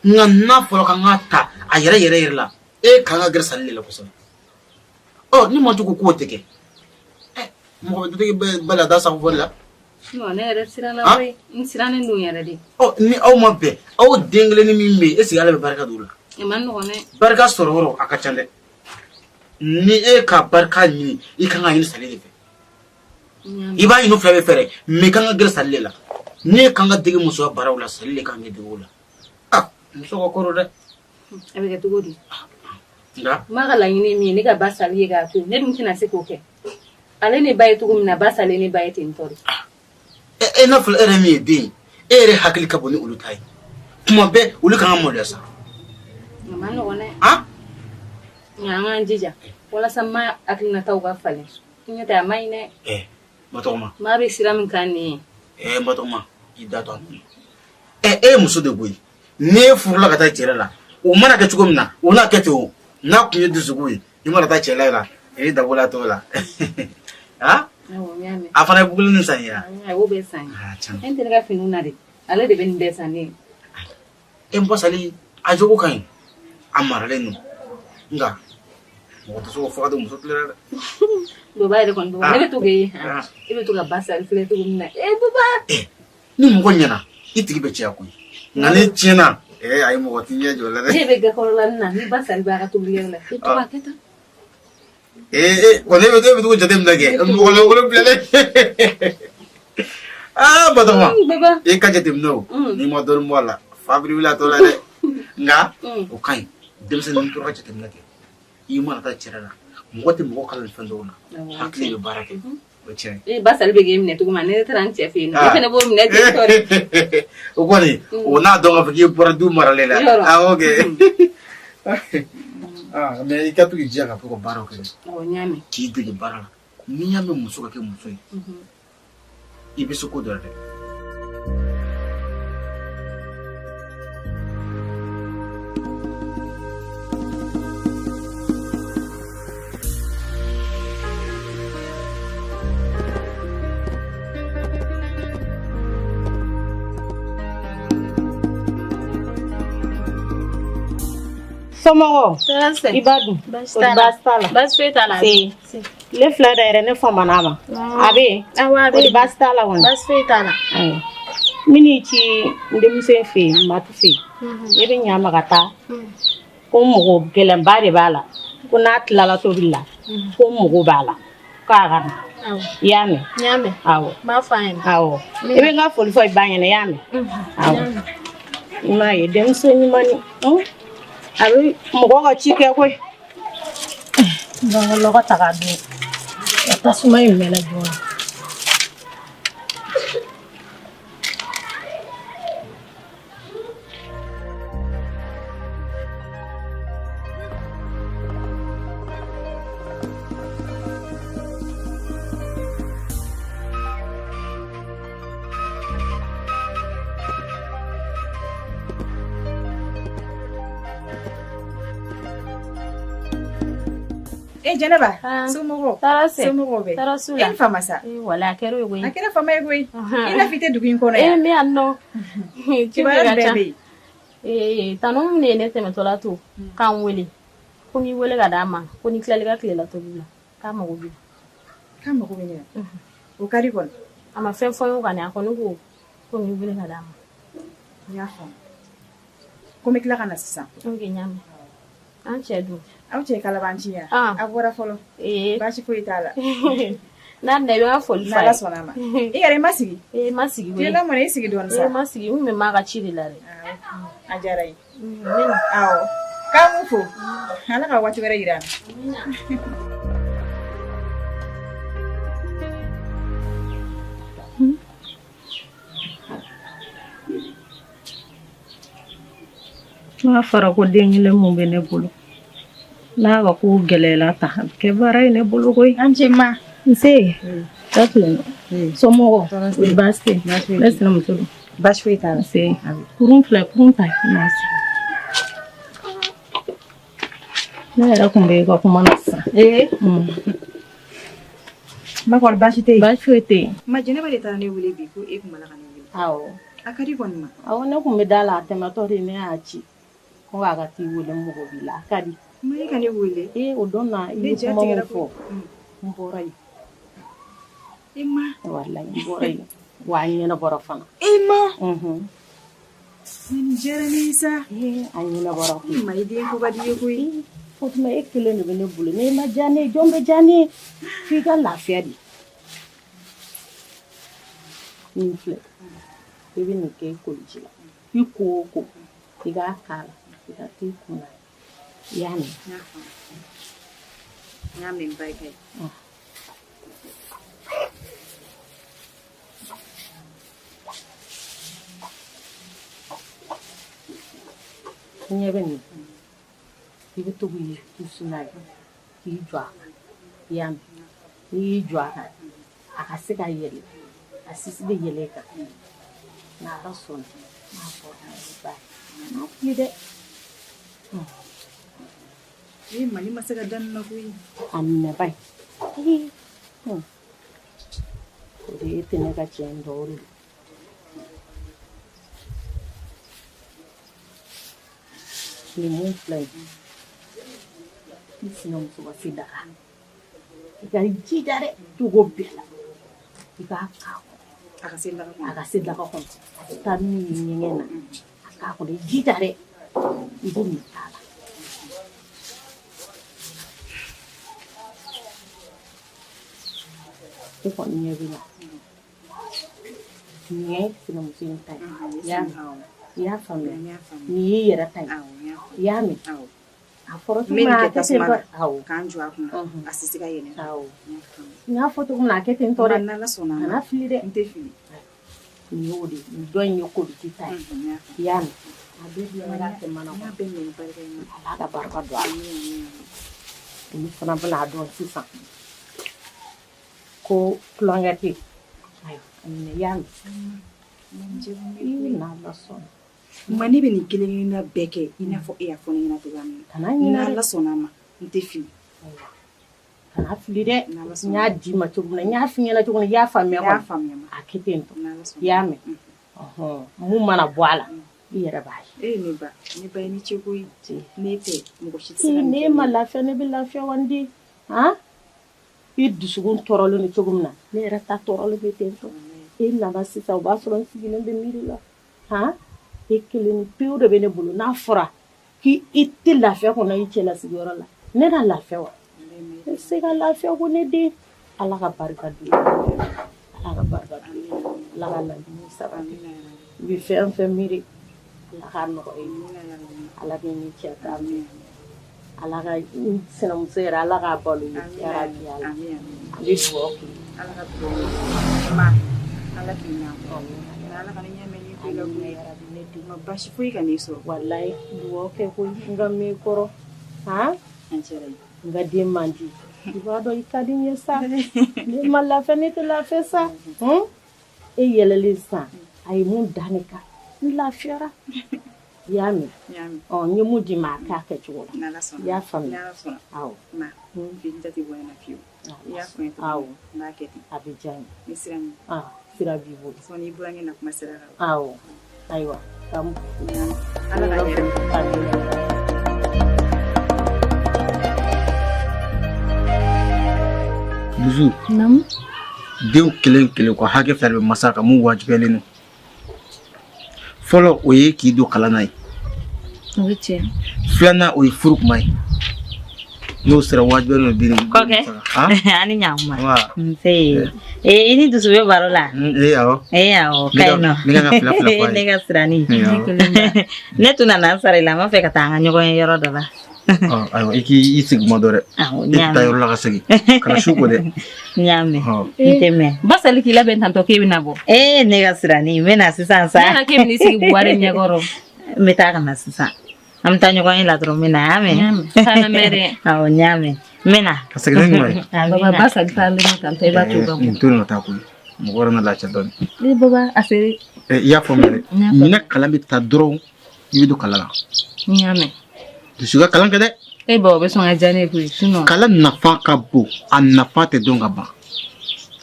Speaker 8: Nka n'a fɔra k'an k'a ta a yɛrɛ yɛrɛ yɛrɛ la, e kan ka gɛrɛ Sali de la kosɛbɛ. Ɔ, ni Matu ko k'o tɛ kɛ, ɛ, mɔgɔ bɛ dutigi bali a da sago fɔli la.
Speaker 13: Non, ne yɛrɛ siranna koyi. N sirannen don yɛrɛ de.
Speaker 8: Ɔ, ni aw ma bɛn, aw den kelen min bɛ yen, est ce que Ala bɛ barika don o la?
Speaker 13: A man nɔgɔn dɛ.
Speaker 8: Barika sɔrɔ yɔrɔ a ka ca dɛ. Ni e ka barika ɲini, i kan ka ɲini Sali de fɛ. I b'a ɲini fila bɛɛ fɛ dɛ, mais i kan ka gɛrɛ Sali de la. N'e kan ka dege musoya baaraw la, Sali de kan ka dege o la. Ah, muso ka ko don dɛ.
Speaker 13: A bɛ kɛ cogo di?
Speaker 8: Nka?
Speaker 13: N b'a ka laɲini ye min ye, ne ka ba Sali ye k'a to yen. Ne dun tɛna se k'o kɛ. Ale ne ba ye cogo min na, ba Sali ne ba ye ten tɔ de.
Speaker 8: E n'a fɔra e yɛrɛ min ye den ye, e yɛrɛ hakili ka bon ni olu ta ye. Tuma bɛɛ olu kan ka maloya sa.
Speaker 13: A man nɔgɔn dɛ. Nka an k'an jija walasa n ma hakilinataw ka falen. N'o tɛ a man ɲi dɛ.
Speaker 8: Ɛ, Batɔgɔma.
Speaker 13: Maa bɛ sira min kan nin ye.
Speaker 8: Ɛ, Batɔgɔma, i da to a nɔ na. Ɛ, e ye muso de koyi. N'e furula ka taa cɛ la, o mana kɛ cogo min na, o n'a kɛ ten o. N'a kun ye dusukun ye, i mana taa cɛ la, i dabɔ la t'o la. Ah?
Speaker 13: Awɔ, n y'a mɛn.
Speaker 8: A fana ye bugulini san ye wa?
Speaker 13: A y'o bɛɛ san ye.
Speaker 8: Tiɲɛ.
Speaker 13: E tɛ ne ka finiw na de. Ale de bɛ nin bɛɛ san ne ye.
Speaker 8: E n Sali, a jogo ka ɲi. A maralen don. Nka mɔgɔ tɛ se k'o fɔ ka don muso tile la dɛ.
Speaker 13: Baba yɛrɛ kɔni, Baba, ne bɛ to k'e ye. E bɛ to ka ba Sali filɛ cogo min na. E Baba!
Speaker 8: Ni mɔgɔ ɲɛna, i tigi bɛ caya koyi. Nka ni tiɲɛna, ayi, mɔgɔ t'i ɲɛ jɔ la dɛ.
Speaker 13: Ne bɛ gakɔrɔla na, ni ba Sali b'a ka tobilikɛyɔrɔ la, i to k'a kɛ tan.
Speaker 8: Ee, kɔni e bɛ to jateminɛ kɛ mɔgɔ lankolon bilalen. Aa, Batɔgɔma,
Speaker 13: Baba,
Speaker 8: i ka jateminɛ o, n'i ma dɔɔnin bɔ a la, fa b'i wuli a tɔ la dɛ. Nka o ka ɲi, denmisɛnnin tora ka jateminɛ kɛ, i mana taa cɛla la, mɔgɔ tɛ mɔgɔ kalan fɛn dɔw la, hakili bɛ baara kɛ. O tiɲɛ.
Speaker 13: E ba Sali bɛ k'e minɛ cogo min na, ne taara n cɛ fɛ yen nɔ, ne fana b'o minɛ ten tɔ de.
Speaker 8: O kɔni, o n'a dɔn k'a fɔ k'i bɔra du maralen la.
Speaker 13: Yɔrɔ.
Speaker 8: Awɔ kɛ. Ah, mais i ka to k'i jija ka to ka baaraw kɛ dɛ.
Speaker 13: Awɔ, n y'a mɛn.
Speaker 8: K'i dege baara la. N'i y'a mɛn muso ka kɛ muso ye, i bɛ se ko dɔ la dɛ.
Speaker 5: Somɔgɔw, i b'a dun?
Speaker 1: Baasi t'a la.
Speaker 5: Baasi t'a la.
Speaker 1: Baasi foyi t'a la.
Speaker 5: Se. Ne filɛ da yɛrɛ, ne famana ma. A bɛ yen?
Speaker 1: Awɔ, a bɛ yen.
Speaker 5: Baasi t'a la kɔni?
Speaker 1: Baasi foyi t'a la.
Speaker 5: Ayiwa. N bɛn'i ci n denmuso in fɛ yen, Matu fɛ yen. Ne bɛ ɲa ma ka taa. Ko mɔgɔ gɛlɛnba de b'a la. Ko n'a tilala tobili la, ko mɔgɔ b'a la. K'a ka na.
Speaker 1: Awɔ.
Speaker 5: I y'a mɛn?
Speaker 1: N y'a mɛn.
Speaker 5: Awɔ.
Speaker 1: N b'a fɔ a ɲɛna.
Speaker 5: Awɔ. I bɛ n ka foli fɔ i ba ɲɛna, i y'a mɛn? Awɔ. I m'a ye, denmuso ɲumanni. A bɛ mɔgɔ ka ci kɛ koyi.
Speaker 4: N b'an ka lɔgɔ ta k'a dun. Ka tasuma in mɛnɛ joona.
Speaker 3: E Jɛnɛba, somɔgɔw?
Speaker 13: Tɔɔrɔ tɛ.
Speaker 3: Somɔgɔw bɛ?
Speaker 13: Tɔɔrɔ t'u la.
Speaker 3: E ni fama sa?
Speaker 13: Ee walayi a kɛra o ye koyi.
Speaker 3: A kɛra fama ye koyi. I n'a fɔ i tɛ dugu in kɔnɔ yan.
Speaker 13: Ee n bɛ yan nɔ. Ci
Speaker 3: Kibaruya
Speaker 13: de ka
Speaker 3: bɛɛ
Speaker 13: ca.
Speaker 3: bɛ yen.
Speaker 13: Ee tanu min de ye ne tɛmɛtɔla to k'an wele. Ko n k'i wele ka d'a ma ko n'i tilala i ka tilela tobi la k'a mago b'i la.
Speaker 3: K'a mago bɛ ne la? O ka di kɔni.
Speaker 13: A ma fɛn fɔ n ye o kɔni, a kɔni ko ko n k'i wele ka d'a ma.
Speaker 3: N y'a faamu. Ko n bɛ tila ka na sisan.
Speaker 13: Ok, n y'a mɛn. An cɛ dun?
Speaker 3: Aw cɛ kalabanci yan.
Speaker 13: Ah.
Speaker 3: A bɔra fɔlɔ.
Speaker 13: Ee.
Speaker 3: Baasi foyi t'a la.
Speaker 13: N'a nana i bɛ n ka foli f'a ye.
Speaker 3: N'Ala sɔnna a ma. I yɛrɛ i ma sigi?
Speaker 13: Ee n ma sigi koyi.
Speaker 3: Tilela mɔna i sigi dɔɔni sa.
Speaker 13: Ee n ma sigi, n kun bɛ maa ka ci de la dɛ.
Speaker 3: A diyara n ye.
Speaker 13: N bɛ na.
Speaker 3: Awɔ. K'an b'u fo. Ala ka waati wɛrɛ yira an na.
Speaker 5: N'a fɔra ko den kelen mun bɛ ne bolo n'a ka ko gɛlɛyara ta a bɛ kɛ baara ye ne bolo koyi.
Speaker 3: An ce ma.
Speaker 5: Nse. Ta tilen somɔgɔw baasi tɛ yen ne sinamuso don.
Speaker 3: Baasi foyi t'a la.
Speaker 5: Nse kurun filɛ kurun ta merci. Ne yɛrɛ kun bɛ i ka kuma na sisan.
Speaker 3: Ee. Ma kɔni baasi tɛ yen.
Speaker 5: Baasi foyi tɛ yen.
Speaker 3: Ma Jɛnɛba de taara ne wele bi ko e kun b'a la ka ne wele.
Speaker 5: Awɔ.
Speaker 3: A ka di kɔni ma.
Speaker 5: Awɔ ne kun bɛ da la a tɛmɛtɔ de ne y'a ci. Ko a ka t'i wele n mago b'i la a ka di.
Speaker 3: Ma e ka ne wele.
Speaker 5: Ee o don na i
Speaker 3: Ne
Speaker 5: ye
Speaker 3: ja
Speaker 5: kuma
Speaker 3: tigɛra
Speaker 5: min fɔ
Speaker 3: koyi.
Speaker 5: n bɔra yen.
Speaker 3: E ma.
Speaker 5: Walayi n bɔra yen wa a ɲɛnabɔra fana.
Speaker 3: E ma.
Speaker 5: Unhun.
Speaker 3: Nin diyara ne ye sa.
Speaker 5: Ee a ɲɛnabɔra koyi.
Speaker 3: Ma i den ko ka di ye koyi.
Speaker 5: O tuma e kelen de bɛ ne bolo n'e ma diya ne ye jɔn bɛ diya ne ye f'i ka lafiya de. Nin filɛ i bɛ nin kɛ i koliji la i ko o ko i k'a k'a la i ka t'i kun na i y'a mɛn.
Speaker 3: N y'a faamu. N y'a mɛn ni barika ye.
Speaker 5: I ɲɛ bɛ nin i bɛ to k'i dusu n'a ye k'i jɔ a kan i y'a mɛn n'i y'i jɔ a kan a ka se ka yɛlɛ a sisi bɛ yɛlɛ i kan n'Ala sɔnna n'a bɔra i b'a ye n'a fili dɛ.
Speaker 3: Ee Mali ma se ka da nin na koyi.
Speaker 5: A minɛ ba ye o de ye tɛ ne ka cɛ in dɔn o de don. Nin mun filɛ nin ye i sinamuso ka se daga i ka i jija dɛ cogo bɛɛ la i k'a k'a kɔnɔ.
Speaker 3: A ka se daga kɔnɔ.
Speaker 5: A ka se daga kɔnɔ a bɛ taa n'u ye ɲɛgɛn na a k'a kɔnɔ i jija dɛ i bɛ nin k'a la. E kɔni ɲɛ bɛ na nin ye sinamuso in ta ye i y'a mɛn i y'a faamuya nin y'i yɛrɛ ta ye i y'a mɛn a fɔra cogo
Speaker 3: N bɛ
Speaker 5: min
Speaker 3: nin
Speaker 5: na
Speaker 3: kɛ
Speaker 5: a kɛ ten
Speaker 3: tasuma
Speaker 5: tɔ
Speaker 3: na.
Speaker 5: awɔ
Speaker 3: K'an jɔ a kunna. A sisi ka yɛlɛ.
Speaker 5: Awɔ n y'a fɔ cogo min na a kɛ ten tɔ dɛ
Speaker 3: N'Ala sɔnna a ma.
Speaker 5: kana fili dɛ
Speaker 3: N tɛ fili.
Speaker 5: nin y'o de ye nin dɔ in ye koliji ta ye i y'a mɛn a bɛɛ bila i k'a kɛ mana
Speaker 3: N y'a
Speaker 5: kɔnɔ
Speaker 3: bɛɛ minɛ ni barika ye.
Speaker 5: Ala ka barika don a la olu fana bɛna a dɔn sisan ko tulonkɛ tɛ yen ayiwa a minɛ i y'a mɛn i n'Ala sɔnna.
Speaker 3: Ma ne bɛ nin kelen kelenna bɛɛ kɛ i n'a fɔ e y'a fɔ ne ɲɛna cogoya min na.
Speaker 5: Kana ɲinɛ dɛ.
Speaker 3: N'Ala sɔnna a ma n tɛ fili.
Speaker 5: Kana fili dɛ n y'a d'i ma cogo min na n y'a f'i ɲɛna cogo min na i y'a faamuya
Speaker 3: N y'a
Speaker 5: kɔni
Speaker 3: faamuya ma.
Speaker 5: a kɛ ten tɔ
Speaker 3: N'Ala sɔnna.
Speaker 5: i y'a mɛn ɔhɔn mun mana bɔ a la i yɛrɛ b'a ye.
Speaker 3: Ee ne ba ne ba ye ni ce koyi. Ne tɛ mɔgɔ si tɛ se ka
Speaker 5: Ee
Speaker 3: nin
Speaker 5: ne
Speaker 3: kɛ
Speaker 5: ma
Speaker 3: ne ye.
Speaker 5: lafiya ne bɛ lafiya wa n den han i dusukun tɔɔrɔlen don cogo min na ne yɛrɛ ta tɔɔrɔlen bɛ ten tɔ e nana sisan o b'a sɔrɔ n sigilen bɛ miiri la han e kelen ni pewu de bɛ ne bolo n'a fɔra k'i i tɛ lafiya kɔnɔ i cɛlasigiyɔrɔ la ne na lafiya wa ne tɛ se ka lafiya ko ne den Ala ka barika don i la Ala ka barika don i la Ala ka laɲini sabati i bɛ fɛn o fɛn miiri Ala k'a nɔgɔya i ye Ala k'i ni cɛ k'a mɛn Ala ka n sinamuso yɛrɛ Ala k'a balo i ye yarabi Ala an bɛ dugawu k'i ye.
Speaker 3: Ala ka dugawu kɛ. Ma Ala k'i ɲɛ kɔ. Ala ka ne ɲɛ mɛn ni ko la koyi. Ma baasi foyi ka n'i sɔrɔ.
Speaker 5: Walayi dugawu kɛ koyi n ka mɛn i kɔrɔ han
Speaker 3: An cɛla ye.
Speaker 5: n ka den man di i b'a dɔn i ka di n ye sa ne ma lafiya ne tɛ lafiya sa hun e yɛlɛlen sisan a ye mun da ne kan n lafiyara I y'a mɛn? Ɔ n ye mun d'i ma a k'a kɛcogo la. I y'a faamuya? Awɔ.
Speaker 3: Ma, fili jate bɔ na fiyewu. I y'a fɔ n ye cogo min, n b'a kɛ ten.
Speaker 5: A bɛ diya n ye.
Speaker 3: Ni sira min.
Speaker 5: Sira b'i bolo.
Speaker 3: Sɔnni i burankɛ na kuma sira kan.
Speaker 5: Awɔ. Ayiwa.
Speaker 3: Ala ka hɛrɛ.
Speaker 2: Dusu.
Speaker 13: Naamu.
Speaker 2: Denw kelen kelen ko hakɛ fila de bɛ masa kan mun wajibiyalen don. Fɔlɔ o ye k'i don kalan na ye.
Speaker 13: O ye tiɲɛ.
Speaker 2: Filanan o ye furu kuma ye. N'o sera wajibiyalen don den.
Speaker 1: Kɔkɛ. A ni ɲankuma. Nse. I ni dusu bɛ baro la.
Speaker 2: Ee awɔ.
Speaker 1: Ee awɔ ka ɲi nɔ.
Speaker 2: Ne ka fila fila fɔ a ye.
Speaker 1: Ne ka sirani. Ne tun nana n sara i la n b'a fɛ ka taa an ka ɲɔgɔn ye yɔrɔ dɔ la.
Speaker 2: Ayiwa i k'i sigi kuma dɔ dɛ.
Speaker 1: Awɔ
Speaker 2: n y'a mɛn. E tɛ taa yɔrɔ la ka segin. Kana su ko dɛ.
Speaker 1: N y'a mɛn. N tɛ mɛn.
Speaker 13: Basali k'i labɛn tantɔ k'e bɛna bɔ.
Speaker 1: Ee ne ka sirani n bɛ na sisan sa.
Speaker 13: Ne k'e bɛn'i sigi buwari ɲɛkɔrɔ.
Speaker 1: N bɛ taa ka na sisan. An bɛ taa ɲɔgɔn ye la dɔrɔn n bɛ na y'a mɛn.
Speaker 13: Taa na mɛn dɛ.
Speaker 1: Awɔ n y'a mɛn. N bɛ na.
Speaker 2: Ka segin ni ɲuman ye.
Speaker 13: Baba Basali taalen don tantɔ i b'a to ka bɔ.
Speaker 2: Nin to yen ka taa koyi. Mɔgɔ wɛrɛ na lafiya dɔɔnin.
Speaker 13: Ee baba a sere.
Speaker 2: I y'a faamuya dɛ. Ɲinɛ kalan bɛ taa dɔrɔn i bɛ don kalan la.
Speaker 13: N y'a mɛn.
Speaker 2: Dusu ka kalan kɛ dɛ.
Speaker 13: E ba o bɛ sɔn ka diya ne ye koyi sinon.
Speaker 2: Kalan nafa ka bon a nafa tɛ dɔn ka ban.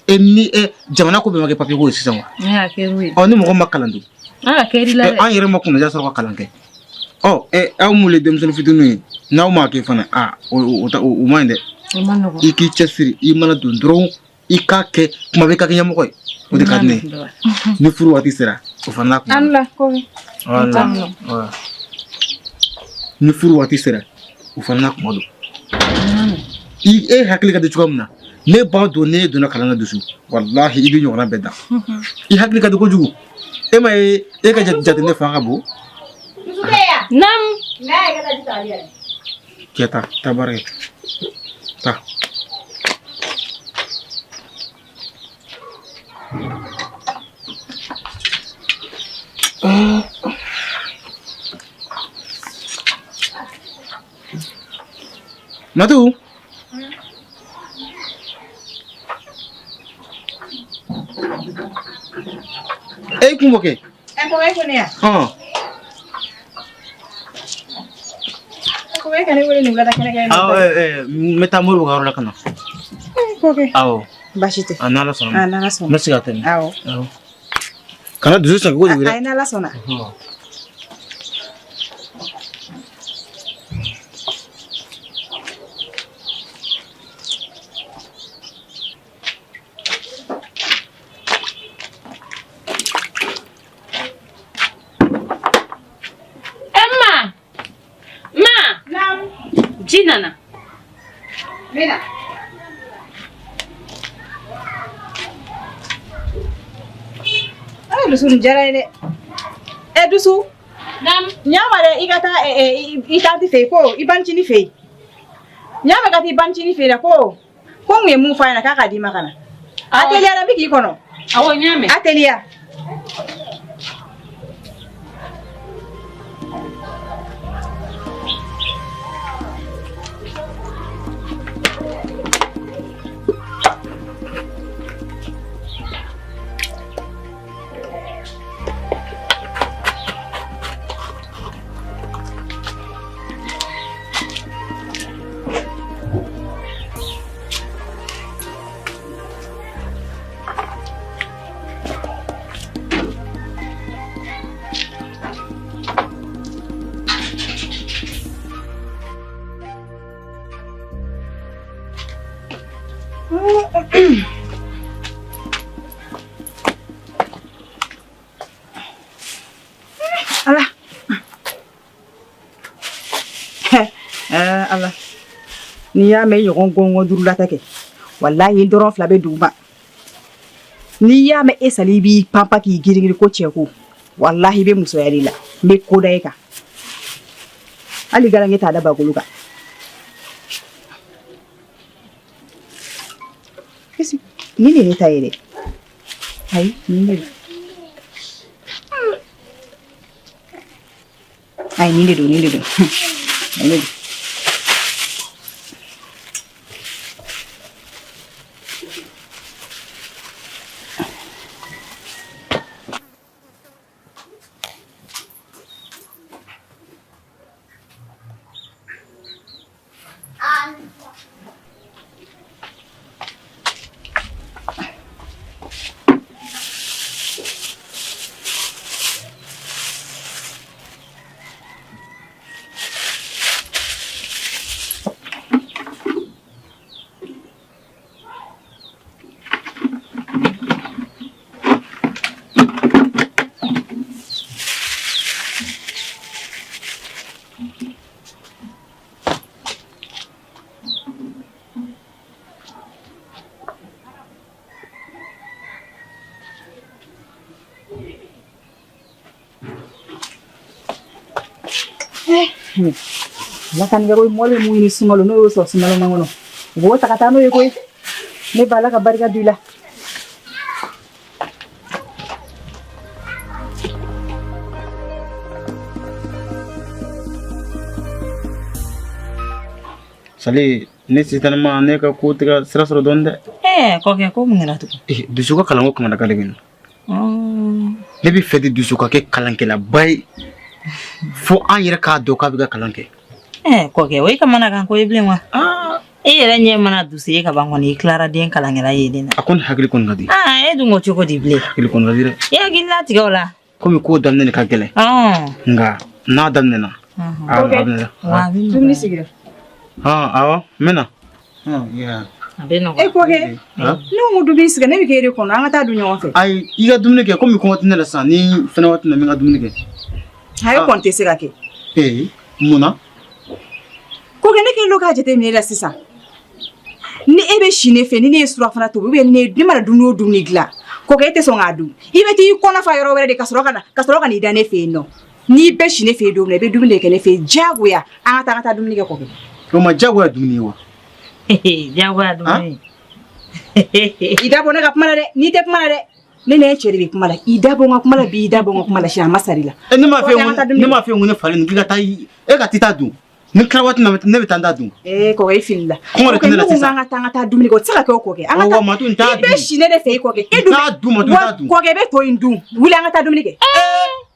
Speaker 2: E ni e jamana ko bɛɛ ma kɛ papiye ko ye sisan wa.
Speaker 13: Ne y'a kɛ o ye.
Speaker 2: Ɔ ni mɔgɔ ma kalan dun.
Speaker 13: An ka kɛ i la dɛ.
Speaker 2: An yɛrɛ ma kunnaja sɔrɔ ka kalan kɛ. Ɔ aw mun ye denmisɛnnin fitininw ye n'aw m'a kɛ fana aa o man ɲi dɛ.
Speaker 13: O ma nɔgɔn.
Speaker 2: I k'i cɛsiri i mana don dɔrɔn i k'a kɛ kuma bɛɛ ka kɛ ɲɛmɔgɔ ye. O de ka di ne ye. Ni furu waati sera o fana n'a kuma.
Speaker 3: An la kɔmi.
Speaker 2: Voilà. Ni furu waati sera o fana n'a kuma don. I e hakili ka di cogoya min na ne b'a dɔn ne donna kalan na dusu walahi i bɛ ɲɔgɔnna bɛɛ dan. I hakili ka di kojugu e ma ye e ka jateminɛ fanga ka bon.
Speaker 13: Naamu.
Speaker 2: Kɛ taa taa baara kɛ taa. Matu. E kun bɔ kɛ.
Speaker 3: E kɔkɛ ko ne ya. Kɔkɛ ka ne wele nin wulada kɛnɛ kɛnɛ.
Speaker 2: Awɔ n bɛ taa Moribo ka yɔrɔ la ka na.
Speaker 3: Kɔkɛ.
Speaker 2: Awɔ.
Speaker 3: Baasi tɛ.
Speaker 2: A n'Ala sɔnna.
Speaker 3: A n'Ala sɔnna.
Speaker 2: N bɛ segin ka tɛmɛ.
Speaker 3: Awɔ.
Speaker 2: Awɔ. Kana dusu sɛgɛn kojugu dɛ.
Speaker 3: Ayi n'Ala sɔnna.
Speaker 13: Ji nana.
Speaker 3: Bena. Ay dusu nin diyara n ye dɛ. Ɛ dusu.
Speaker 13: Naamu.
Speaker 3: N y'a ma dɛ i ka taa i tanti fɛ yen ko i banicinin fɛ yen. N y'a mɛn ka taa i banicinin fɛ yen dɛ ko ko n kun ye mun f'a ɲɛna k'a k'a d'i ma ka na. A teliyara n bɛ k'i kɔnɔ.
Speaker 13: Awɔ n y'a mɛn.
Speaker 3: A teliya. Ala. Ala. N'i y'a mɛn ɲɔgɔn gɔngɔn duuru la tɛ kɛ walahi n dɔrɔn fila bɛ duguba. N'i y'a mɛn e sali i b'i panpa k'i girin ko cɛ ko walahi i bɛ musoya de la n bɛ ko da e kan. Hali garange t'a da bakolo kan. Nin de ye ne ta ye dɛ. Ayi nin de don. Ayi nin de don nin de don. Nin de don. Ala ka nin kɛ koyi, mɔgɔ bɛ mun ɲini sunkalo n'o y'o sɔrɔ sunkalo makɔnɔ, u b'o ta ka taa n'o ye koyi. Ne ba, Ala ka barika don i la.
Speaker 2: Sali, ne sitanima ne ka ko tɛ ka sira sɔrɔ dɔɔni dɛ.
Speaker 1: Ɛɛ kɔkɛ, ko mun kɛra tugun?
Speaker 2: Eh, Dusu ka kalanko kamanagan de bɛ na. Ne bɛ fɛ de Dusu ka kɛ kalankɛlaba ye fo an yɛrɛ k'a dɔn k'a bɛ ka kalan kɛ.
Speaker 1: Ɛɛ kɔkɛ, o ye kamanagan ko ye bilen wa? E yɛrɛ ɲɛ mana Dusu ye ka ban kɔni, i tilara den kalankɛla yelen na.
Speaker 2: A kɔni hakili kɔni ka di.
Speaker 1: Aa, e dun ko cogo di bilen?
Speaker 2: Hakili kɔni ka di dɛ.
Speaker 1: I hakili latigɛ o la.
Speaker 2: Komi ko daminɛ de ka gɛlɛn. Nka n'a daminɛna. A bɛ
Speaker 1: nɔgɔya.
Speaker 3: Dumuni sigira.
Speaker 2: Awɔ, n bɛ na.
Speaker 1: A bɛ nɔgɔya.
Speaker 3: E kɔkɛ, ne ko dumuni sigira, ne bɛ k'e de kɔnɔ, an ka taa dun ɲɔgɔn fɛ.
Speaker 2: Ayi, i ka dumuni kɛ, komi kɔngɔ tɛ ne la sisan, ni fɛnɛ waati na n bɛ n ka dumuni kɛ.
Speaker 3: A ye kɔni tɛ se ka kɛ.
Speaker 2: Ee, mun na?
Speaker 3: Kɔkɛ, ne kɛlen don k'a jateminɛ e la sisan. Ni e bɛ si ne fɛ, ni ne ye surafana tobi, ou bien ne mana dumuni o dumuni dilan, kɔkɛ, e tɛ sɔn k'a dun. I bɛ t'i kɔnɔ fa yɔrɔ wɛrɛ de ka sɔrɔ ka na, ka sɔrɔ ka n'i da ne fɛ yen nɔ. N'i bɛ si ne fɛ yen don min na, i bɛ dumuni de kɛ ne fɛ yen diyagoya. An ka taa, an ka taa dumuni kɛ kɔkɛ.
Speaker 2: O ma diyagoya dumuni ye wa?
Speaker 1: Diyagoya dumuni.
Speaker 3: I da bɔ ne ka kuma la dɛ, n'i tɛ kuma la dɛ. Ne n'e cɛ de bɛ kuma la. I da bɔ n ka kuma la bi, i da bɔ n ka kuma la sini, a ma sara i la.
Speaker 2: Ne m'a fɛ ne m'a fɛ ko ne falen k'i ka taa, e ka t'i ta dun. Ni tila waati min na, ne bɛ taa n ta dun.
Speaker 3: Ee kɔkɛ, i filila.
Speaker 2: Kɔngɔ de tɛ ne la
Speaker 3: Kɔkɛ, ne ko
Speaker 2: sisan.
Speaker 3: k'an ka taa, an ka taa dumuni kɛ, o tɛ se ka kɛ o kɔkɛ. An ka taa.
Speaker 2: Matu, n t'a
Speaker 3: I bɛ
Speaker 2: dun.
Speaker 3: si ne de fɛ yen kɔkɛ. E dun
Speaker 2: N t'a dun, Matu, n t'a dun.
Speaker 3: Kɔkɛ, i bɛ to in dun. Wuli, an ka taa dumuni kɛ.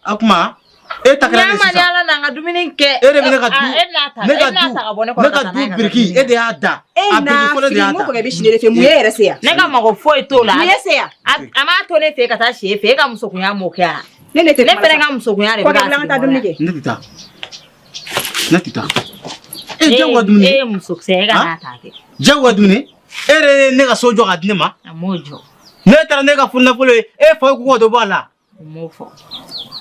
Speaker 2: O kuma e ta kɛra ne
Speaker 1: Ɲa ma ni
Speaker 2: sisan.
Speaker 1: Ala n'an ka dumuni kɛ.
Speaker 2: E de bɛ ne ka du,
Speaker 1: E bɛna ta,
Speaker 2: ne
Speaker 1: e
Speaker 2: ka
Speaker 1: bɛna
Speaker 2: du,
Speaker 1: ta ka bɔ ne kɔrɔ
Speaker 2: ne
Speaker 1: ka
Speaker 2: ka
Speaker 1: taa
Speaker 2: du
Speaker 1: n'a ye ka taa
Speaker 2: biriki,
Speaker 1: dumuni
Speaker 2: e de y'a da.
Speaker 3: E
Speaker 2: A biriki
Speaker 3: n'a
Speaker 2: fɔlɔ de
Speaker 3: fili,
Speaker 2: y'a
Speaker 3: n ko
Speaker 2: da.
Speaker 3: kɔkɛ bɛ si ne de fɛ, mun ye e yɛrɛ se yan?
Speaker 1: Ne ka mago foyi t'o la.
Speaker 3: Mun ye se yan?
Speaker 1: A m'a to ne fɛ yen ka taa si e fɛ yen, e ka musokunya m'o kɛ wa?
Speaker 3: Ne ne tɛ
Speaker 1: Ne
Speaker 3: kuma la
Speaker 1: fɛnɛ
Speaker 3: sa.
Speaker 1: ka musokunya de bɛ
Speaker 3: Kɔkɛ,
Speaker 1: k'a
Speaker 3: wuli, an ka
Speaker 1: sigi
Speaker 3: taa
Speaker 1: mɔgɔ
Speaker 3: dumuni
Speaker 1: la.
Speaker 3: kɛ.
Speaker 2: Ne tɛ taa. Ne tɛ taa. E diyagoya dumuni.
Speaker 1: E ye musokisɛ, e ka n'a ta kɛ.
Speaker 2: Diyagoya dumuni. E yɛrɛ ye ne ka so jɔ k'a di ne ma.
Speaker 1: A m'o jɔ.
Speaker 2: Ne taara ne ka furu nafolo ye, e fa ko k'o dɔ bɔ a la.
Speaker 1: O m'o fɔ.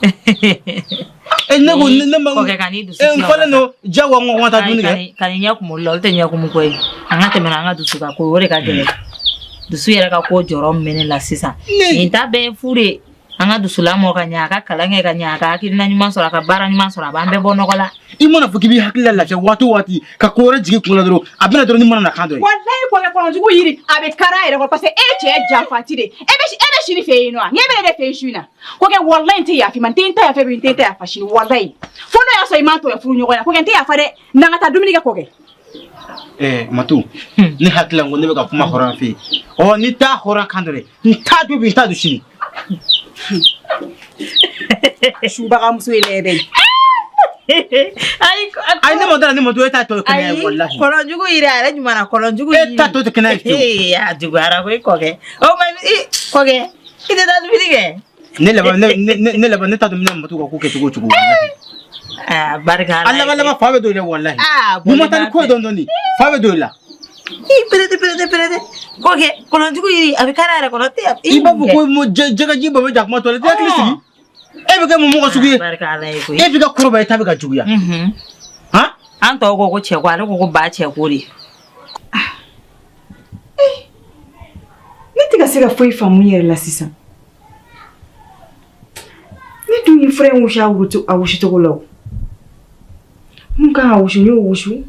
Speaker 2: E ne ko ne ma.
Speaker 1: Kɔkɛ, ka n'i dusu
Speaker 2: E n
Speaker 1: sigi o la
Speaker 2: falen
Speaker 1: sa.
Speaker 2: don diyagoya, n ko n ka taa dumuni kɛ.
Speaker 1: Ka n'i ɲɛ kumu olu la, olu tɛ ɲɛ kumu ko ye. An ka tɛmɛ n'an ka dusu ka ko ye, o de ka gɛlɛn. Dusu yɛrɛ ka ko jɔrɔ min bɛ ne la sisan. Nin ta bɛɛ ye fu de ye. An ka dusu lamɔ ka ɲɛ, a ka kalan kɛ ka ɲɛ, a ka hakilina ɲuman sɔrɔ, a ka baara ɲuman sɔrɔ, a b'an bɛɛ bɔ nɔgɔ la.
Speaker 2: I mana fɔ k'i b'i hakili la lafiya waati o waati, ka ko wɛrɛ jigin kun la dɔrɔn, a bɛna dɔrɔn ni mana na kan dɔ ye.
Speaker 3: Walayi kɔkɛ, kɔnɔjugu yiri a bɛ kari a yɛrɛ kɔrɔ, parce que e cɛ ye janfanti de ye. E bɛ si ne fɛ yen nɔ wa? Ɲɛ bɛ ne de fɛ yen su in na. Kɔkɛ, walayi n tɛ yafa i ma, n tɛ n ta yafa bi, n tɛ n ta yafa sini, walayi. Fo n'o y'a sɔrɔ i m'a tɔ furu ɲɔgɔn na, kɔkɛ, n tɛ yafa dɛ. N'an ka taa dumuni kɛ kɔkɛ.
Speaker 2: Ɛɛ Matu, ne hakili la ko ne bɛ ka kuma hɔrɔn fɛ yen. Ɔ n'i t'a hɔrɔn kan dɔ dɛ, n t'a dun bi, n t'a dun sini.
Speaker 3: Subaga muso ye ne bɛ.
Speaker 1: Ayi,
Speaker 2: Ayi, ne ma dara ne Matu, e t'a tɔ kɛnɛya ye walahi.
Speaker 1: Kɔlɔnjugu yiri, a yɛrɛ ɲuman na kɔlɔnjugu yiri.
Speaker 2: E t'a tɔ tɛ kɛnɛya ye fiyewu.
Speaker 1: Ee, a juguyara koyi kɔkɛ. O ma i kɔkɛ, i tɛ taa dumuni kɛ.
Speaker 2: Ne laban ne ne ne laban ne t'a dɔn n bɛna Matu ka ko kɛ cogo o cogo walahi.
Speaker 1: Aa, barika
Speaker 2: A laban laban, fa bɛ don i la walahi.
Speaker 1: Aa,
Speaker 2: N'i ma taa ni ko ye dɔɔni dɔɔni, fa bɛ don i la.
Speaker 1: I perete perete perete. Kɔkɛ, kɔlɔnjugu yiri a bɛ kari a yɛrɛ kɔnɔ tɛ.
Speaker 2: I b'a fɔ ko jɛgɛji ba bɛ jakuma tɔ la, i tɛ hakili sigi. E bɛ kɛ mun mɔgɔ sugu ye?
Speaker 1: Barika Ala ye koyi.
Speaker 2: E bɛ ka kɔrɔbaya, i ta bɛ ka juguya. Han?
Speaker 1: An tɔw ko ko cɛ ko, ale ko ko ba cɛ ko de.
Speaker 3: Ne tɛ ka se ka foyi faamu n yɛrɛ la sisan. Ne dun ye fura in wusu a wusu a wusucogo la o. Mun kan ka wusu, n y'o wusu.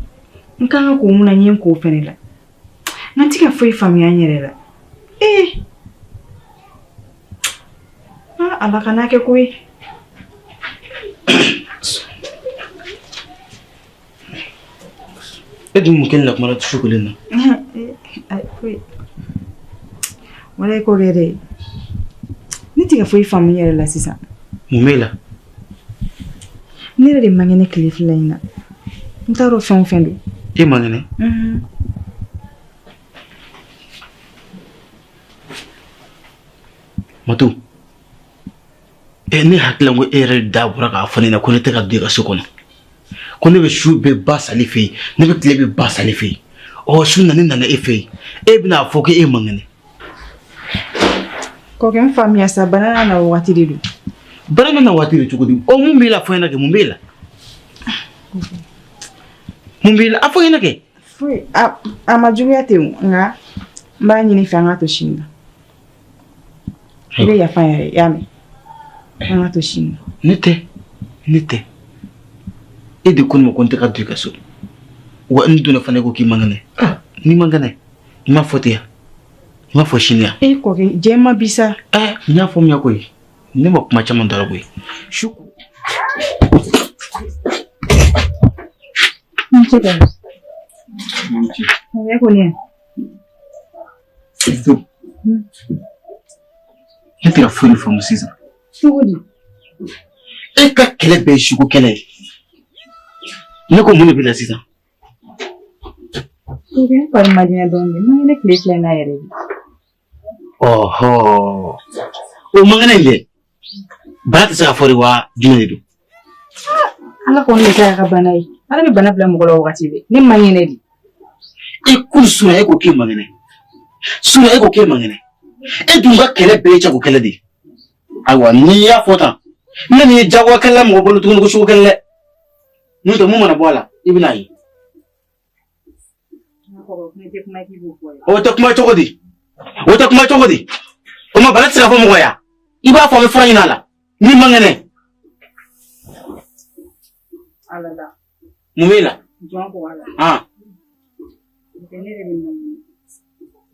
Speaker 3: N kan ka ko mun na, n ye n ko fɛnɛ la. Nka n tɛ ka foyi faamuya n yɛrɛ la. Ee! Aa, Ala kan'a kɛ koyi.
Speaker 2: E dun mun kɛ ne la kuma la su kelen na?
Speaker 3: Ayi, foyi. Walayi kɔkɛ dɛ. Ne tɛ ka foyi faamu n yɛrɛ la sisan.
Speaker 2: Mun b'e la?
Speaker 3: Ne yɛrɛ de man kɛnɛ tile 2 in na. N t'a dɔn fɛn o fɛn don.
Speaker 2: E man kɛnɛ? Matu, e ne hakili la ko e yɛrɛ da bɔra k'a fɔ ne ɲɛna ko ne tɛ ka don i ka so kɔnɔ. Ko ne bɛ su bɛɛ ba sali fɛ yen, ne bɛ tile bɛɛ ba sali fɛ yen. Ɔ su na ne nana e fɛ yen, e bɛna fɔ ko e man kɛnɛ.
Speaker 3: Kɔkɛ, n faamuya sa, bana n'a na wagati de don.
Speaker 2: Bana n'a na waati de cogo di? Ɔ mun b'e la, fɔ n ɲɛna kɛ, mun b'e la? Mun b'e la? A fɔ n ɲɛna kɛ.
Speaker 3: Foyi, a ma juguya ten o, nka n b'a ɲini i fɛ, an k'a to sini na. I bɛ yafa n yɛrɛ, i y'a mɛn? An k'a to sini na.
Speaker 2: Ne tɛ, ne tɛ. E de ko ne ma ko n tɛ ka don i ka so. Wa n donna fana, i ko k'i man kɛnɛ. Ah, n'i man kɛnɛ, i m'a fɔ ten yan, i m'a fɔ sini yan.
Speaker 3: E kɔkɛ, jɛma bi sa.
Speaker 2: Ɛ, n y'a faamuya koyi. Ne ma kuma caman dɔn a la koyi. Su
Speaker 3: N ce ka. E kɔni.
Speaker 2: Ne tɛ ka foyi de faamu sisan.
Speaker 3: Cogo di?
Speaker 2: E ka kɛlɛ bɛɛ ye suko kɛlɛ ye. Ne ko mun de b'i la sisan?
Speaker 3: Kɔkɛ, n fari ma diya dɔɔnin. N man kɛnɛ tile fila in na yɛrɛ de.
Speaker 2: Ɔhɔ. O man kɛnɛ in dɛ. Bana tɛ se ka fɔ de wa jumɛn de don?
Speaker 3: Ala kɔni de ta y'a ka bana ye. Ala bɛ bana bila mɔgɔ la wagati bɛɛ. Ne man kɛnɛ de.
Speaker 2: I kun sura, e ko k'e man kɛnɛ. Sura, e ko k'e man kɛnɛ. E dun ka kɛlɛ bɛɛ ye jago kɛlɛ de ye. Ayiwa, n'i y'a fɔ tan, ne nin ye jagoya kɛlɛ mɔgɔ bolo tuguni ko suko kɛlɛ dɛ. N'o tɛ mun mana bɔ a la, i bɛn'a ye. O tɛ kuma cogo di? O tɛ kuma cogo di? O ma bana tɛ se ka fɔ mɔgɔ ya. I b'a fɔ an bɛ fura ɲini a la. N'i man kɛnɛ.
Speaker 3: Ala la.
Speaker 2: Mun b'e la?
Speaker 3: Jɔn ko ala.
Speaker 2: Han.
Speaker 3: Ne yɛrɛ bɛ na.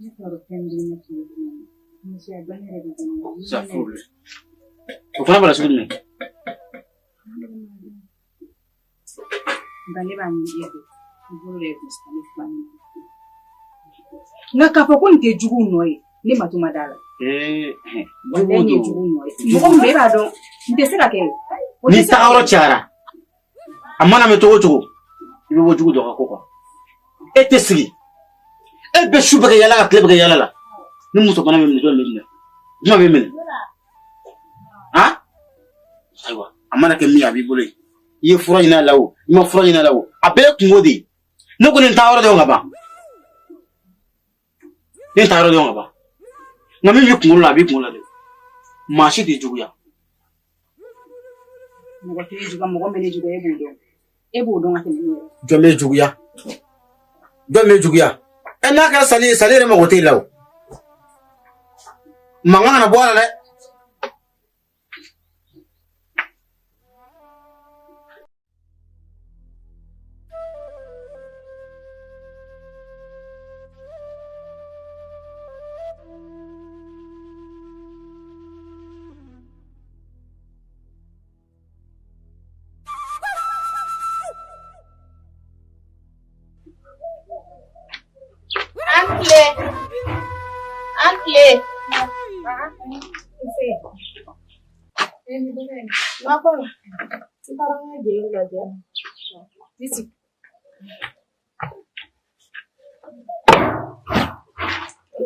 Speaker 3: Ne t'a dɔn fɛn bɛ ne tile fila in na. Musoya bana yɛrɛ de bɛ ne na.
Speaker 2: Safurulayi. O fana b'a la sugu jumɛn?
Speaker 3: Nka ne b'a ɲini e fɛ. I bolo de ye gosi ne fila ɲini. Nka k'a fɔ ko nin tɛ juguw nɔ ye, ne ma to ma da la.
Speaker 2: Ee,
Speaker 3: Walayi nin ye juguw nɔ ye. Mɔgɔ min bɛ e b'a dɔn, nin tɛ se ka kɛ. O tɛ
Speaker 2: Ni
Speaker 3: se ka
Speaker 2: taga yɔrɔ
Speaker 3: kɛ.
Speaker 2: cayara, a mana mɛn cogo o cogo, i bɛ bɔ jugu dɔ ka ko kan. E tɛ sigi. E bɛ su bɛɛ kɛ yala ka tile bɛɛ kɛ yala la. Ni muso bana bɛ minɛ, jɔn bɛ minɛ? Jumɛn bɛ minɛ? Han? Ayiwa, a mana kɛ min ye, a b'i bolo yen. I ye fura ɲini a la o, i ma fura ɲini a la o, a bɛɛ ye kungo de ye. Ne ko nin taa yɔrɔ dɔn ka ban. Ne taa yɔrɔ dɔn ka ban. Nka min b'i kunkolo la, a b'i kunkolo la dɛ. Maa si t'i juguya.
Speaker 3: Mɔgɔ tɛ ne juguya, mɔgɔ min bɛ ne juguya, e b'o dɔn. E b'o dɔn ka tɛmɛ ne yɛrɛ.
Speaker 2: Jɔn bɛ juguya? Jɔn bɛ juguya? Ɛ, n'a kɛra sali ye, sali yɛrɛ mago t'e la o. Mankan kana bɔ a la dɛ.
Speaker 14: An tile. An tile. Makɔnɔ. I taara n ka jeliw lajɛ. I sigi.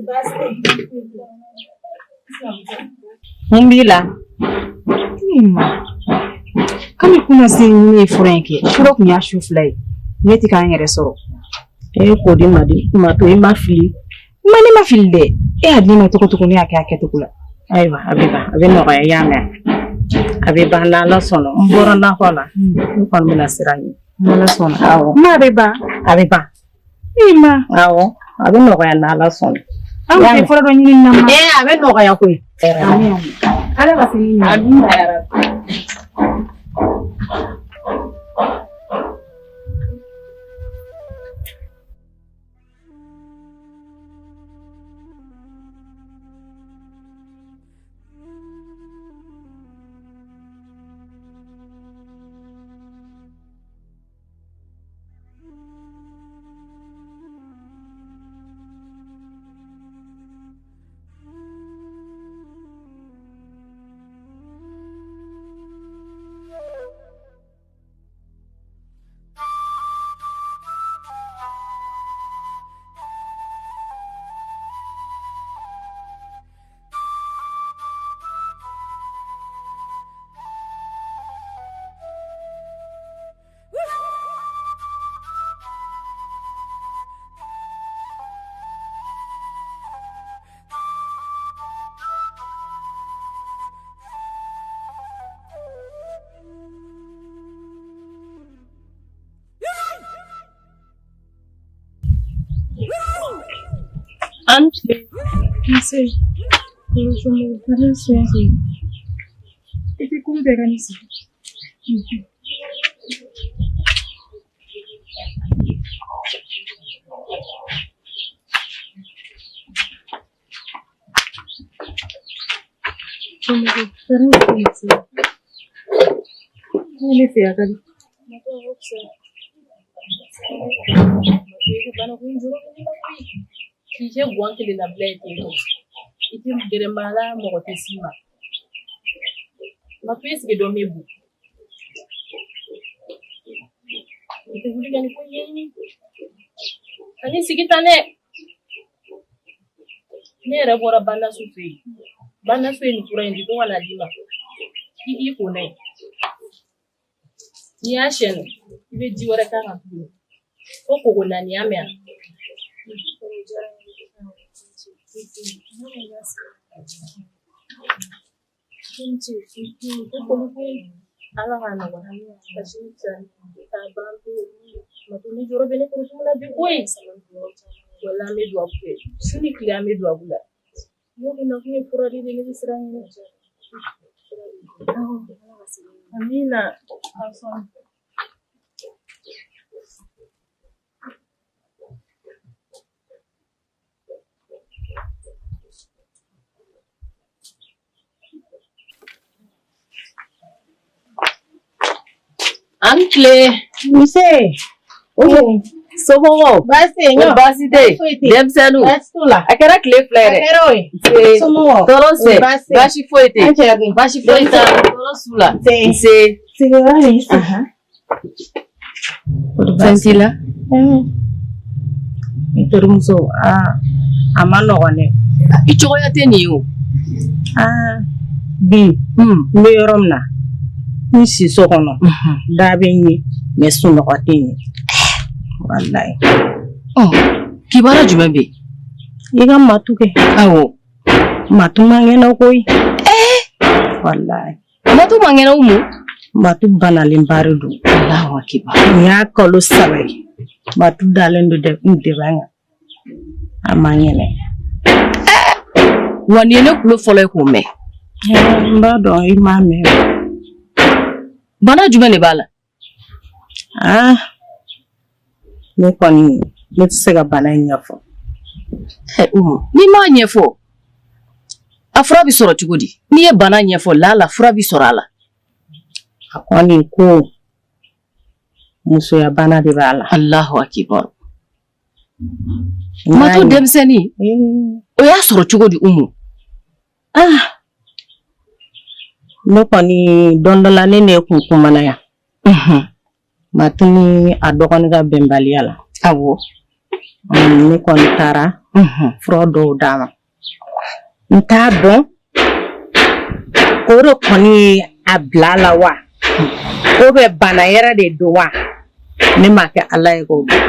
Speaker 14: Baasi tɛ.
Speaker 1: Mun b'i la?
Speaker 3: Ma. Kami kunna se ne ye fura in kɛ. Fura kun y'a su fila ye. Ne tɛ k'an yɛrɛ sɔrɔ.
Speaker 5: E ko di ma di ma to i ma fili.
Speaker 3: Ma, ne ma fili dɛ. E y'a di ne ma cogo cogo, ne y'a kɛ a kɛcogo la.
Speaker 5: Ayiwa, a bɛ ban, a bɛ nɔgɔya, i y'a mɛn. A bɛ ban n'Ala sɔnna. N bɔra nakɔ la. N kɔni bɛna sira ɲini.
Speaker 3: N'Ala sɔnna.
Speaker 5: Awɔ.
Speaker 3: Ma, a bɛ ban.
Speaker 5: A bɛ ban.
Speaker 3: E ma.
Speaker 5: Awɔ, a bɛ nɔgɔya n'Ala sɔnna.
Speaker 3: An tɛ fura dɔ ɲini na ma.
Speaker 5: Ee, a bɛ nɔgɔya koyi.
Speaker 3: Ala ka sini ɲɛ.
Speaker 5: Amina yarabi.
Speaker 1: An tile.
Speaker 3: Nse. Kɔrɔ somɔgɔw. I tɛ kun bɛɛ ka ne sigi.
Speaker 14: Somɔgɔw? Tɔɔrɔ si tɛ. Ne fɛ yan ka di.
Speaker 9: K'i kɛ guwan kelen labila ye ten tɔ i tɛ gɛrɛ maa la mɔgɔ tɛ s'i ma Matu est-ce que dɔ m'e bon i tɛ wuli ka nin ko ɲɛɲini kan'i sigi tan dɛ ne yɛrɛ bɔra Banasu fɛ yen Banasu ye nin fura in di ko ka n'a d'i ma k'i k'i ko n'a ye n'i y'a sɛɛnɛ i bɛ ji wɛrɛ k'a kan tuguni ko koko naani y'a mɛn wa Ala k'a nɔgɔya kasi k'a ban pewu Matu ni jɔrɔ bɛ ne kɔrɔ cogo la bi koyi wala an bɛ duwawu kɛ su ni tile an bɛ duwawu la ne kun nakun ye fura de ye ne bɛ siran ɲɛ amina. An tile.
Speaker 5: Nse.
Speaker 9: Somɔgɔw?
Speaker 5: Baasi tɛ yen.
Speaker 9: Baasi tɛ yen. Denmisɛnninw?
Speaker 5: Baasi t'u la.
Speaker 9: A kɛra tile fila ye dɛ.
Speaker 5: A kɛra o ye.
Speaker 9: Nse.
Speaker 5: Somɔgɔw?
Speaker 9: Tɔɔrɔ tɛ.
Speaker 5: Baasi tɛ.
Speaker 9: Baasi foyi tɛ.
Speaker 5: An cɛ dun?
Speaker 9: Baasi foyi t'a la. Tɔɔrɔ s'u la.
Speaker 5: Nse.
Speaker 9: Nse.
Speaker 5: Sigiyɔrɔ de y'i sigi.
Speaker 9: Fɛn t'i la?
Speaker 5: N terimuso, aa a ma nɔgɔn dɛ.
Speaker 9: I cogoya tɛ nin ye o.
Speaker 5: Aa bi n bɛ yɔrɔ min na n si so kɔnɔ da bɛ n ye mais sunɔgɔ tɛ n ye walayi.
Speaker 9: Kibaruya jumɛn bɛ yen?
Speaker 5: I ka Matu kɛ.
Speaker 9: Awɔ.
Speaker 5: Matu man kɛnɛ koyi. Walayi.
Speaker 9: Matu man kɛnɛ Umu.
Speaker 5: Matu banalenba de don.
Speaker 9: Alahu akibar.
Speaker 5: Nin y'a kalo 3 ye. Matu dalen don n divan kan. A man kɛnɛ.
Speaker 9: Wa nin ye ne tulo fɔlɔ ye k'o mɛn.
Speaker 5: N b'a dɔn i m'a mɛn.
Speaker 9: Bana jumɛn de b'a la?
Speaker 5: Aa ne kɔni ne tɛ se ka bana in ɲɛfɔ.
Speaker 9: Umu, n'i m'a ɲɛfɔ a fura bɛ sɔrɔ cogo di? N'i ye bana ɲɛfɔ lala fura bɛ sɔrɔ a la.
Speaker 5: A kɔni ko musoya bana de b'a la.
Speaker 9: Alahu akibar. Matu denmisɛnnin o y'a sɔrɔ cogo di Umu?
Speaker 5: Ah ne kɔni don dɔ la ne ne kun kumana yan. Matu ni a dɔgɔnin ka bɛnbaliya la.
Speaker 9: Awɔ.
Speaker 5: Ne kɔni taara fura dɔw d'a ma. N t'a dɔn o de kɔni ye a bila a la wa o bɛ bana yɛrɛ de don wa ne ma kɛ Ala ye k'o dɔn.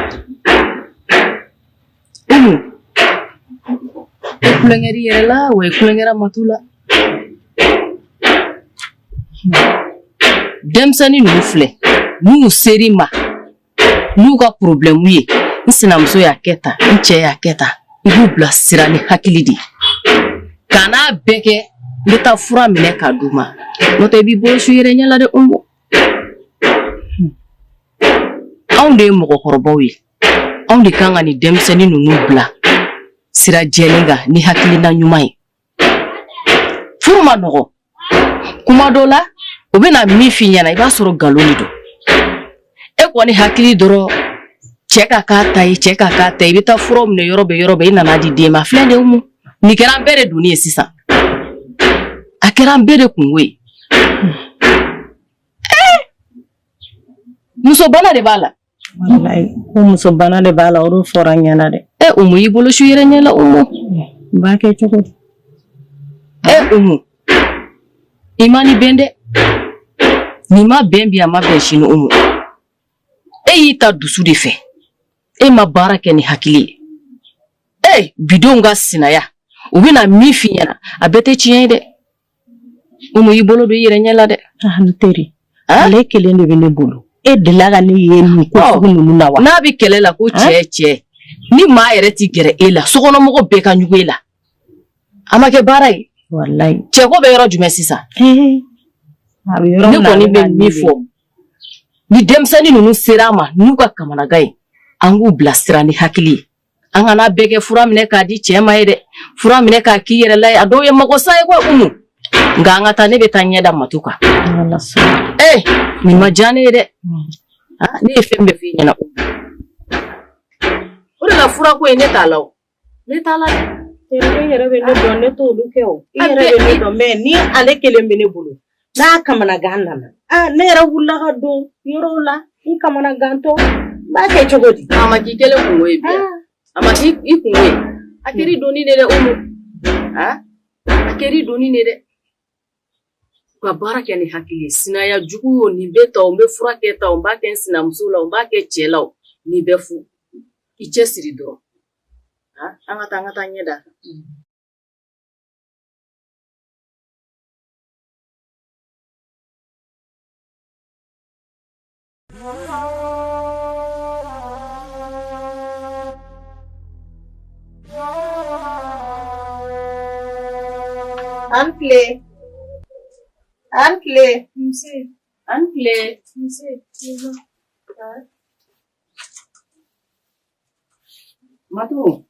Speaker 9: Umu, i tulonkɛra i yɛrɛ la wa i tulonkɛra Matu la. Denmisɛnnin ninnu filɛ n'u ser'i ma n'u ka problème ye n sinamuso y'a kɛ tan n cɛ y'a kɛ tan i b'u bila sira ni hakili de ye kan'a bɛɛ kɛ n bɛ taa fura minɛ k'a d'u ma n'o tɛ i b'i bolo su i yɛrɛ ɲɛ la dɛ Umu. Anw de ye mɔgɔkɔrɔbaw ye anw de kan ka nin denmisɛnnin ninnu bila sira jɛlen kan ni hakilina ɲuman ye furu ma nɔgɔ kuma dɔ la u bɛna min f'i ɲɛna i b'a sɔrɔ nkalon de don e kɔni hakili dɔrɔn cɛ ka k'a ta ye cɛ ka k'a ta ye i bɛ taa furaw minɛ yɔrɔ bɛɛ yɔrɔ bɛɛ i nana di den ma filɛ de Umu nin kɛra an bɛɛ de doni ye sisan a kɛra an bɛɛ de kunko ye muso bana de b'a la
Speaker 5: Walayi ko muso bana de b'a la o de fɔra n ɲɛna dɛ.
Speaker 9: E Umu y'i bolo su i yɛrɛ ɲɛ la Umu.
Speaker 5: N b'a kɛ cogo di?
Speaker 9: E Umu i ma ni bɛn dɛ nin ma bɛn bi a ma bɛn sini Umu e y'i ta dusu de fɛ e ma baara kɛ ni hakili ye e bidenw ka sinaya u bɛna min f'i ɲɛna a bɛɛ tɛ tiɲɛ ye dɛ Umu y'i bolo don i yɛrɛ ɲɛ la dɛ.
Speaker 5: N teri ale kelen de bɛ ne bolo e delila ka ne ye nin ko sugu ninnu na wa.
Speaker 9: N'a bɛ kɛlɛ la ko cɛ cɛ ni maa yɛrɛ ti gɛrɛ e la sokɔnɔmɔgɔ bɛɛ ka ɲugu e la a ma kɛ baara ye.
Speaker 5: Walayi.
Speaker 9: Cɛko bɛ yɔrɔ jumɛn sisan.
Speaker 5: A bɛ yɔrɔ
Speaker 9: Ne
Speaker 5: min na,
Speaker 9: kɔni
Speaker 5: a bɛ
Speaker 9: bɛ
Speaker 5: na
Speaker 9: min
Speaker 5: ne
Speaker 9: fɔ ni denmisɛnnin ninnu sera a ma n'u ka kamanagan ye an k'u bilasira ni hakili ye. An kana bɛɛ kɛ fura minɛ k'a di cɛ ma ye dɛ fura minɛ k'a k'i yɛrɛ la ye a dɔw ye mago sa ye ko Umu. Nka an ka taa, ne bɛ taa ɲɛ da Matu kan. Ee, nin ma diya ne ye dɛ. Ah, ne ye fɛn bɛɛ f'i ɲɛna. O de la furako in ne t'a la o. Ne t'a la dɛ.
Speaker 14: E yɛrɛ bɛ ne dɔn, ne t'olu kɛ o. I yɛrɛ bɛ ne dɔn, mais ni ale kelen bɛ ne bolo, n'a kamanagan nana, aa ne yɛrɛ wulila ka don yɔrɔw la, n kamanagantɔ, n b'a kɛ cogo di?
Speaker 9: A ma k'i kelen kungo ye bi. A ma k'i kungo ye. A kɛr'i doni de dɛ, Umu. Ah, a kɛr'i doni de dɛ. U ka baara kɛ ni hakili ye. Sinaya jugu o nin bɛ ta o, n bɛ fura kɛ ta o, n b'a kɛ n sinamuso la o, n b'a kɛ cɛ la o, nin bɛɛ fu. I cɛ siri dɔrɔn. Ah, an ka taa, an ka taa ɲɛ da.
Speaker 14: An tile. An tile.
Speaker 13: Nse.
Speaker 9: An tile.
Speaker 13: Nse.
Speaker 9: Matu.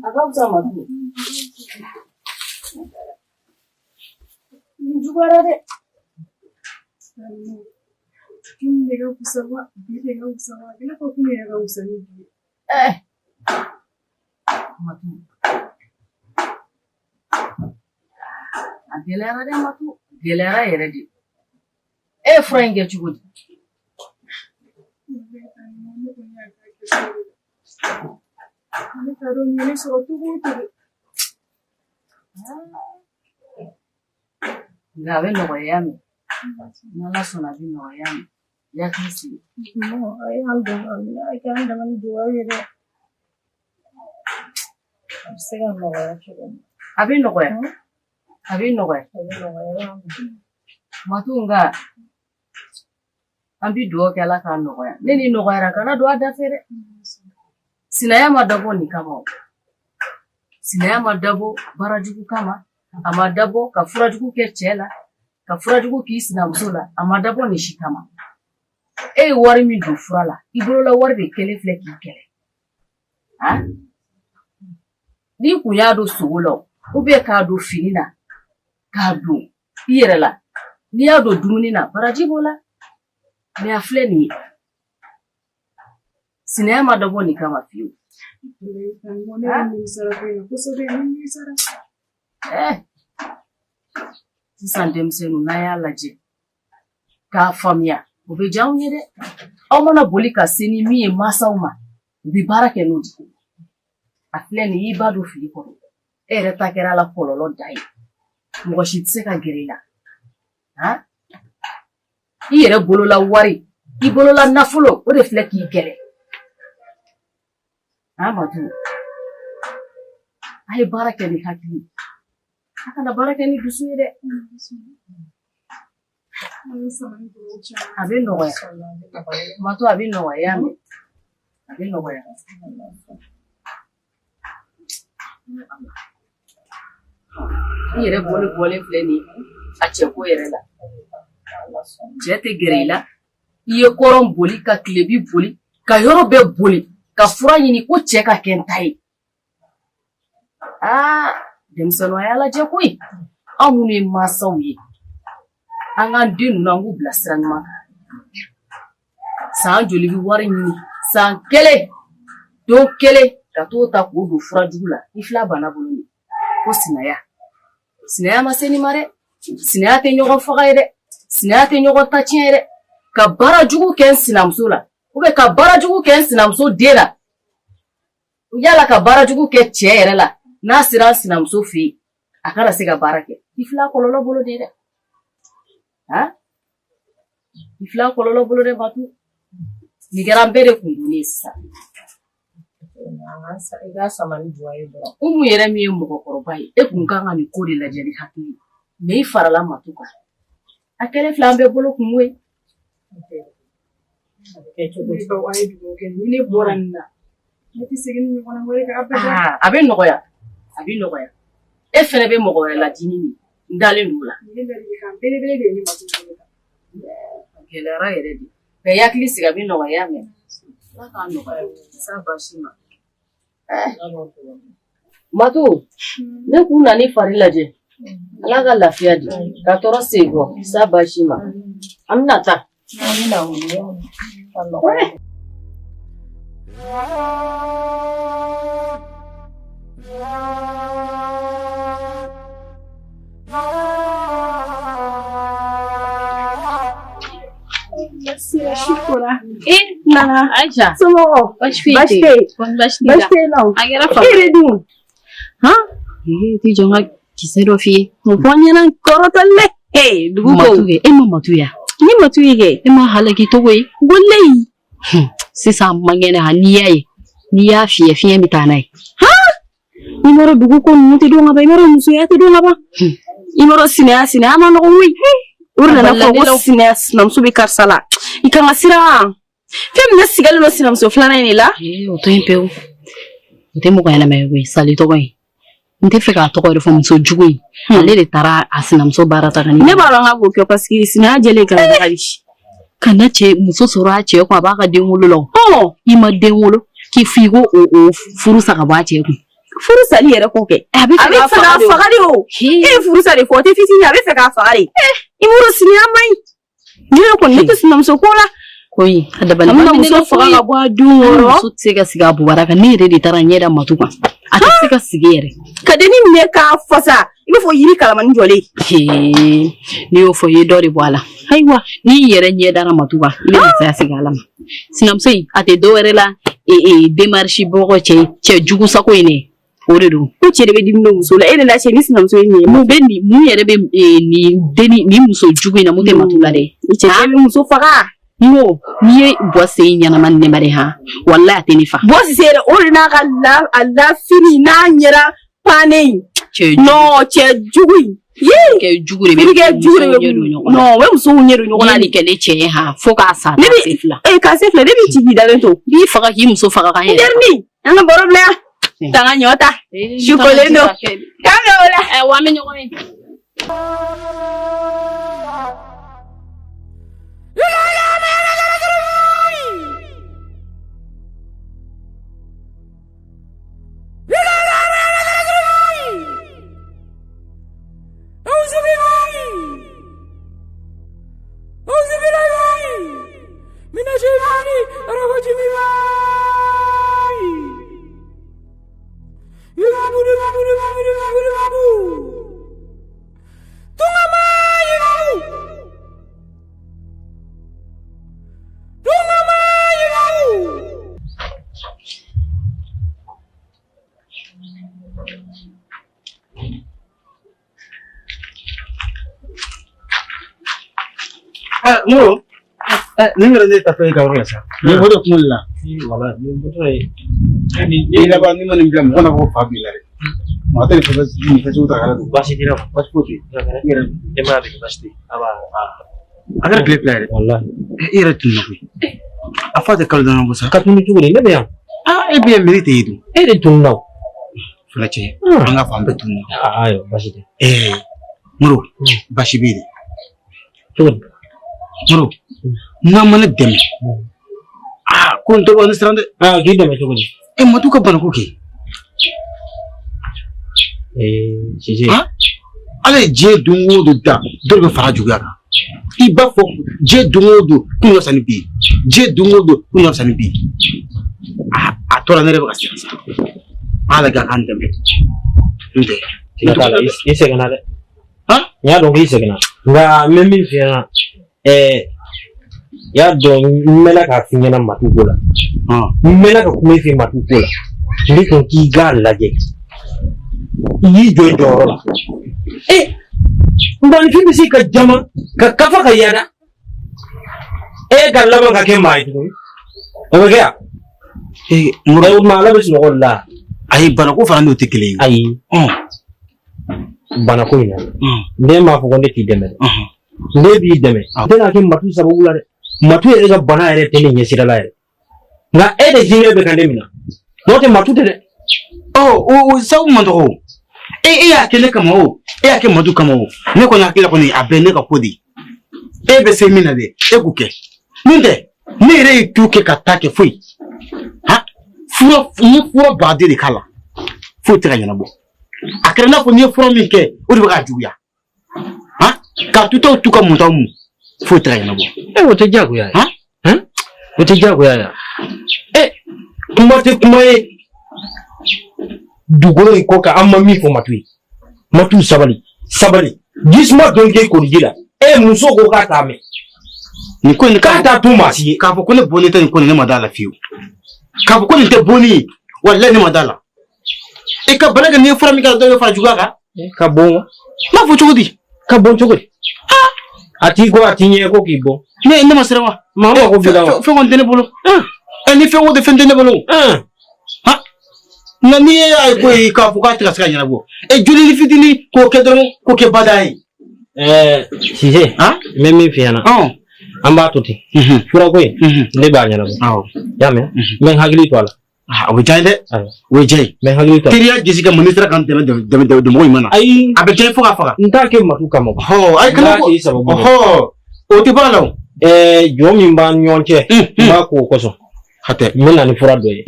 Speaker 9: A ka fisa Matu. Nin juguyara dɛ.
Speaker 13: Kun de ka fisa wa bi de ka fisa wa i n'a fɔ kun yɛrɛ ka fisa ni bi ye.
Speaker 9: Eh. Matu. A gɛlɛyara dɛ Matu. Gɛlɛyara yɛrɛ de. E ye fura in kɛ cogo di?
Speaker 13: Ne t'a dɔn nin ye ne sɔrɔ cogo o cogo.
Speaker 9: Nka a bɛ nɔgɔya min. N'Ala sɔnna a bɛ nɔgɔya min. I hakili sigi.
Speaker 14: A ye an dɛmɛ, a k'an dɛmɛ ni dugawu ye dɛ. A bɛ se ka nɔgɔya cogo min.
Speaker 9: A bɛ nɔgɔya. A bɛ nɔgɔya.
Speaker 14: A bɛ nɔgɔya.
Speaker 9: Matu nka an bɛ dugawu kɛ Ala k'a nɔgɔya. Ne ni nɔgɔyara kana don a da fɛ dɛ. Sinaya ma dabɔ nin kama o. Sinaya ma dabɔ baarajugu kama. A ma dabɔ ka furajugu kɛ cɛ la, ka furajugu k'i sinamuso la. A ma dabɔ nin si kama. E ye wari min don fura la, i bolola wari de kelen filɛ k'i kɛlɛ. N'i kun y'a don sogo la ou bien k'a don fini na, k'a don i yɛrɛ la, n'i y'a don dumuni na, baraji b'o la. Mais a filɛ nin ye. Sinaya ma dabɔ nin kama fiyewu.
Speaker 13: Ne yɛrɛ nimisara ko in na kosɛbɛ, ne nimisara.
Speaker 9: Sisan denmisɛnninw n'a y'a lajɛ k'a faamuya, o bɛ diya anw ye dɛ. Aw mana boli ka se ni min ye mansaw ma, u bɛ baara kɛ n'o de ye. A filɛ nin ye, i ba don fili kɔnɔ. E yɛrɛ ta kɛra a la kɔlɔlɔ dan ye. Mɔgɔ si tɛ se ka gɛrɛ i la. Han? I yɛrɛ bolola wari, i bolola nafolo, o de filɛ k'i kɛlɛ. Han Matu? A ye baara kɛ ni hakili ye. A kana baara kɛ ni dusu ye dɛ. A bɛ nɔgɔya. Matu, a bɛ nɔgɔya, i y'a mɛn? A bɛ nɔgɔya. I yɛrɛ bɔlen filɛ nin ye a cɛko yɛrɛ la. Cɛ tɛ gɛrɛ i la. I ye kɔrɔn boli ka tilebi boli ka yɔrɔ bɛɛ boli ka fura ɲini ko cɛ ka kɛ n ta ye. Aa denmisɛnninw a y'a lajɛ koyi. Anw minnu ye mansaw ye, an k'an den ninnu an k'u bila sira ɲuman kan. San joli bɛ wari ɲini, san kelen, don kelen ka t'o ta k'o don furajugu la, i filɛ bana bolo nin ko sinaya. Sinaya ma se nin ma dɛ. Sinaya tɛ ɲɔgɔn faga ye dɛ. Sinaya tɛ ɲɔgɔn ta tiɲɛ ye dɛ. Ka baara jugu kɛ n sinamuso la, ou bien ka baara jugu kɛ n sinamuso den la. Yala ka baara jugu kɛ cɛ yɛrɛ la, n'a sera n sinamuso fɛ yen, a kana se ka baara kɛ. I filɛ kɔlɔlɔ bolo de dɛ. Han? I filɛ kɔlɔlɔ bolo dɛ Matu. Nin kɛra an bɛɛ de kun ye sisan.
Speaker 14: I ka sama ni duwawu ye dɔrɔn.
Speaker 9: Umu yɛrɛ min ye mɔgɔkɔrɔba ye, e kun kan ka nin ko de lajɛ ni hakili ye. Mais i farala Matu kan. A kɛlen filɛ an bɛɛ bolo kungo ye.
Speaker 13: Ne baw a ye dugawu kɛ ni ne bɔra nin na, ne tɛ segin ni ɲɔgɔnna wɛrɛ kan abada.
Speaker 9: A bɛ nɔgɔya. A bɛ nɔgɔya. E fɛnɛ bɛ mɔgɔ wɛrɛ ladi ni nin ye. N dalen don o la.
Speaker 3: Nin ladilikan belebele de ye ne Matu bolo.
Speaker 9: A gɛlɛyara yɛrɛ de. Nka i hakili sigi a bɛ nɔgɔya i y'a mɛn. Ala k'a nɔgɔya sa baasi ma. Matu, ne kun nana i fari lajɛ. Ala ka lafiya di. Ka tɔɔrɔ sen kɔ sa baasi ma. An bɛna taa.
Speaker 1: An bɛna wuli. A nɔgɔya.
Speaker 4: Nana.
Speaker 13: Aïcha.
Speaker 4: Somɔgɔw.
Speaker 13: Baasi foyi
Speaker 4: Baasi tɛ yen.
Speaker 13: Baasi t'i la.
Speaker 4: Baasi tɛ yen nɔ.
Speaker 13: A kɛra
Speaker 4: E
Speaker 13: fama.
Speaker 4: yɛrɛ dun?
Speaker 13: Han? Ee, t'i jɔ n ka kisɛ dɔ f'i ye.
Speaker 4: O fɔ n ɲɛna kɔrɔtɔli dɛ. Ee, dugu ko.
Speaker 13: Matu kɛ, e ma Matu ye wa?
Speaker 4: Ni Matu ye kɛ.
Speaker 13: E ma halaki cogo ye.
Speaker 4: Walayi.
Speaker 13: Sisan man kɛnɛ han n'i y'a ye, n'i y'a fiyɛ fiɲɛ bɛ taa n'a ye.
Speaker 4: I m'a dɔn dugu ko ninnu tɛ dɔn ka ban, i m'a dɔn musoya tɛ dɔn ka ban. I m'a dɔn sinaya sinaya ma nɔgɔn koyi. O de nana fɔ ko sinaya sinamuso bɛ karisa la. I kan ka siran. Fɛn min ne sigalen don sinamuso filanan in de la.
Speaker 13: Ee, o to yen pewu. O tɛ mɔgɔ ɲɛnama ye koyi, sali tɔgɔ in. N tɛ fɛ k'a tɔgɔ yɛrɛ fɔ muso jugu in. Ale de taara a sinamuso baara ta ka
Speaker 4: Ne b'a dɔn k'a b'o kɛ parce que sinaya jɛlen kɛra daga de.
Speaker 13: Ka na cɛ muso sɔrɔ a cɛ kun a b'a ka den wolo la o. I ma den wolo k'i f'i ko o furu sa ka bɔ a cɛ kun.
Speaker 4: Furu sali yɛrɛ kɔ kɛ.
Speaker 13: A bɛ fɛ
Speaker 4: k'a faga de o. E ye furu sa de fɔ o tɛ fitinin a bɛ fɛ k'a faga de. I m'a dɔn sinaya man ɲi. Ne yɛrɛ kɔni ne tɛ sinamuso ko la.
Speaker 13: Koyi a dabali
Speaker 4: A bɛna muso faga ka bɔ a denw kɔrɔ.
Speaker 13: Muso tɛ se ka sigi a bubara kan ne yɛrɛ de taara ɲɛ da Matu kan. A tɛ se ka sigi yɛrɛ.
Speaker 4: Ka denni minɛ k'a fasa i b'a fɔ yiri kalamani jɔlen.
Speaker 13: N'i y'o fɔ i ye dɔ de bɔ a la. Ayiwa n'i yɛrɛ ɲɛ dara Matu kan i bɛ masaya segin Ala ma. Sinamuso in a tɛ dɔ wɛrɛ la démarche bɔgɔ cɛ jugu sago in dɛ. O de don.
Speaker 4: Ko cɛ de bɛ dimi don muso la e de la cɛ ni sinamuso ye nin ye.
Speaker 13: Mun bɛ nin mun yɛrɛ bɛ nin denni nin muso jugu in na mun tɛ Matu la dɛ.
Speaker 4: Cɛ bɛ muso faga.
Speaker 13: N ko n'i ye bɔ sen ɲɛnama ni ne ma de han walayi a tɛ ne fa.
Speaker 4: Bɔ Sise yɛrɛ o de n'a ka la a lafini n'a ɲɛra pannen in.
Speaker 13: Cɛ jugu.
Speaker 4: Non cɛ jugu in. Yee.
Speaker 13: Cɛ jugu de bɛ
Speaker 4: Cɛ jugu de bɛ
Speaker 13: musow ɲɛ don ɲɔgɔn na.
Speaker 4: Non o bɛ musow ɲɛ don ɲɔgɔn na
Speaker 13: N'i ye nin kɛ ne cɛ ye han fo k'a sa
Speaker 4: Ne
Speaker 13: k'a
Speaker 4: bɛ
Speaker 13: se fila.
Speaker 4: ee k'a se fila ne b'i ci k'i dalen to.
Speaker 13: B'i faga k'i muso faga k'an
Speaker 4: N
Speaker 13: yɛrɛ.
Speaker 4: terinin an ka baro bila yan. Taa n ka ɲɔ ta. Su kolen don. K'an bɛn o la.
Speaker 13: Ayiwa an bɛ ɲɔgɔn ye.
Speaker 2: Moro, nin yɛrɛ ne tatɔ i ka yɔrɔ la sa. Nin o de kun la.
Speaker 6: Wala, nin bɔtɔ ye.
Speaker 2: Ni laban ni ma nin bila mɔgɔ na ko fa b'i la dɛ. Mɔgɔ tɛ nin fɛn nin fɛn sugu ta k'ala don.
Speaker 6: Baasi t'i la.
Speaker 2: Baasi foyi tɛ yen. I yɛrɛ
Speaker 6: Denbaya bɛ baasi tɛ yen. Aba.
Speaker 2: A kɛra tile fila yɛrɛ.
Speaker 6: Walahi.
Speaker 2: E yɛrɛ tununna koyi. A fa tɛ kalo damadɔ bɔ sa.
Speaker 6: Ka tunu cogo di ne bɛ yan.
Speaker 2: Aa e bɛ yan mairie tɛ yen dun.
Speaker 6: E de tununna o.
Speaker 2: Fila cɛ. An ka fɔ an bɛɛ tununna.
Speaker 6: Ayiwa baasi tɛ.
Speaker 2: Ɛɛ Moro baasi bɛ yen dɛ.
Speaker 6: Cogo di?
Speaker 2: Moro n'a ma ne dɛmɛ. Aa ko n tɔgɔ ne siran dɛ.
Speaker 6: Aa k'i dɛmɛ cogo di?
Speaker 2: E Matu ka banako kɛ.
Speaker 6: Ee Sise.
Speaker 2: Ala ye diɲɛ don o don da dɔ de bɛ fara juguya kan. I b'a fɔ diɲɛ don o don kun ka fisa ni bi ye. Diɲɛ don o don kun ka fisa ni bi ye. A tora ne yɛrɛ bɛ ka siran sa. Ala ka k'an dɛmɛ. N'o tɛ.
Speaker 6: Siga t'a la i sɛgɛnna dɛ. N y'a dɔn k'i sɛgɛnna nka n bɛ min f'i ɲɛna ɛɛ i y'a dɔn n mɛnna k'a f'i ɲɛna Matu ko la. N mɛnna ka kuma i fɛ Matu ko la. N bɛ fɛ k'i k'a lajɛ. I y'i jɔ i jɔyɔrɔ la. Ee mɔgɔninfin bɛ se ka jama ka kafa ka yaada. E ka laban ka kɛ maa ye tuguni. O bɛ kɛ yan.
Speaker 2: Ee Moro.
Speaker 6: O tuma ala bɛ sunɔgɔ de la.
Speaker 2: Ayi banako fana n'o tɛ kelen ye.
Speaker 6: Ayi. Banako in na. Ne m'a fɔ ko ne t'i dɛmɛ dɛ. Ne b'i dɛmɛ. N tɛna kɛ Matu sababu la dɛ. Matu yɛrɛ ka bana yɛrɛ tɛ ne ɲɛsira la yɛrɛ. Nka e de hinɛ bɛ ka ne minɛ. N'o tɛ Matu tɛ dɛ.
Speaker 2: Ɔ o sababu man dɔgɔ o. E y'a kɛ ne kama o, e y'a kɛ Madu kama o, ne kɔni hakili la kɔni a bɛɛ ne ka ko de ye. E bɛ se min na dɛ, e k'o kɛ. N'o tɛ, ne yɛrɛ ye tu kɛ ka taa kɛ foyi. Ha, fura n ye fura baden de k'a la, foyi tɛ ka ɲɛnabɔ. A kɛra i n'a fɔ n'i ye fura min kɛ, o de bɛ k'a juguya. Ha, ka tutaw tu ka mutaw mu, foyi tɛ ka ɲɛnabɔ.
Speaker 6: E o tɛ diyagoya ye. Han? O tɛ diyagoya ye. E kuma tɛ kuma ye dugukolo in kɔ kan an ma min fɔ Matu ye. Matu sabali sabali jisuma dɔɔni kɛ koliji la. E muso ko k'a t'a mɛn.
Speaker 2: Nin ko in
Speaker 6: k'a t'a to maa si ye.
Speaker 2: K'a fɔ ko ne bɔnnen tɛ nin ko in na, ne ma d'a la fiyewu. K'a fɔ ko nin tɛ bonni ye, walayi ne ma d'a la. E ka bana kɛ n'i ye fura min kɛ dɔ bɛ fara juguya kan.
Speaker 6: Ka bon wa?
Speaker 2: N b'a fɔ cogo di?
Speaker 6: Ka bon cogo di? A t'i kɔ a t'i ɲɛ ko k'i bɔ.
Speaker 2: Ne ma siran wa?
Speaker 6: Maa mako b'i la wa?
Speaker 2: Fɛn kɔni tɛ ne bolo. Ɛ ni fɛn ko tɛ fɛn tɛ ne bolo. Ha nka n'i ye a ye ko ye k'a fɔ k'a tɛ ka se ka ɲɛnabɔ. E joli fitinin k'o kɛ dɔrɔn k'o kɛ bada ye.
Speaker 6: Ɛɛ Sise. N bɛ min f'i ɲɛna. An b'a to ten. Furako in ne b'a ɲɛnabɔ.
Speaker 2: Awɔ.
Speaker 6: I y'a mɛn? N bɛ n hakili to a la.
Speaker 2: O bɛ diya n ye dɛ. O bɛ diya n ye.
Speaker 6: N bɛ n hakili to a la.
Speaker 2: Teriya gese kama n'i sera ka n dɛmɛ dɛmɛ dɛmɛ mɔgɔ ɲuman na.
Speaker 6: Ayi.
Speaker 2: A bɛ diya n ye fo k'a faga.
Speaker 6: N t'a kɛ Matu kama.
Speaker 2: Ɔhɔ ayi kana
Speaker 6: N b'a k'i sababu la.
Speaker 2: Ɔhɔ o tɛ baara la o.
Speaker 6: Ɛɛ jɔ min b'an ni ɲɔgɔn cɛ. N b'a k'o kosɔn.
Speaker 2: Hatɛ.
Speaker 6: N bɛ na ni fura dɔ ye.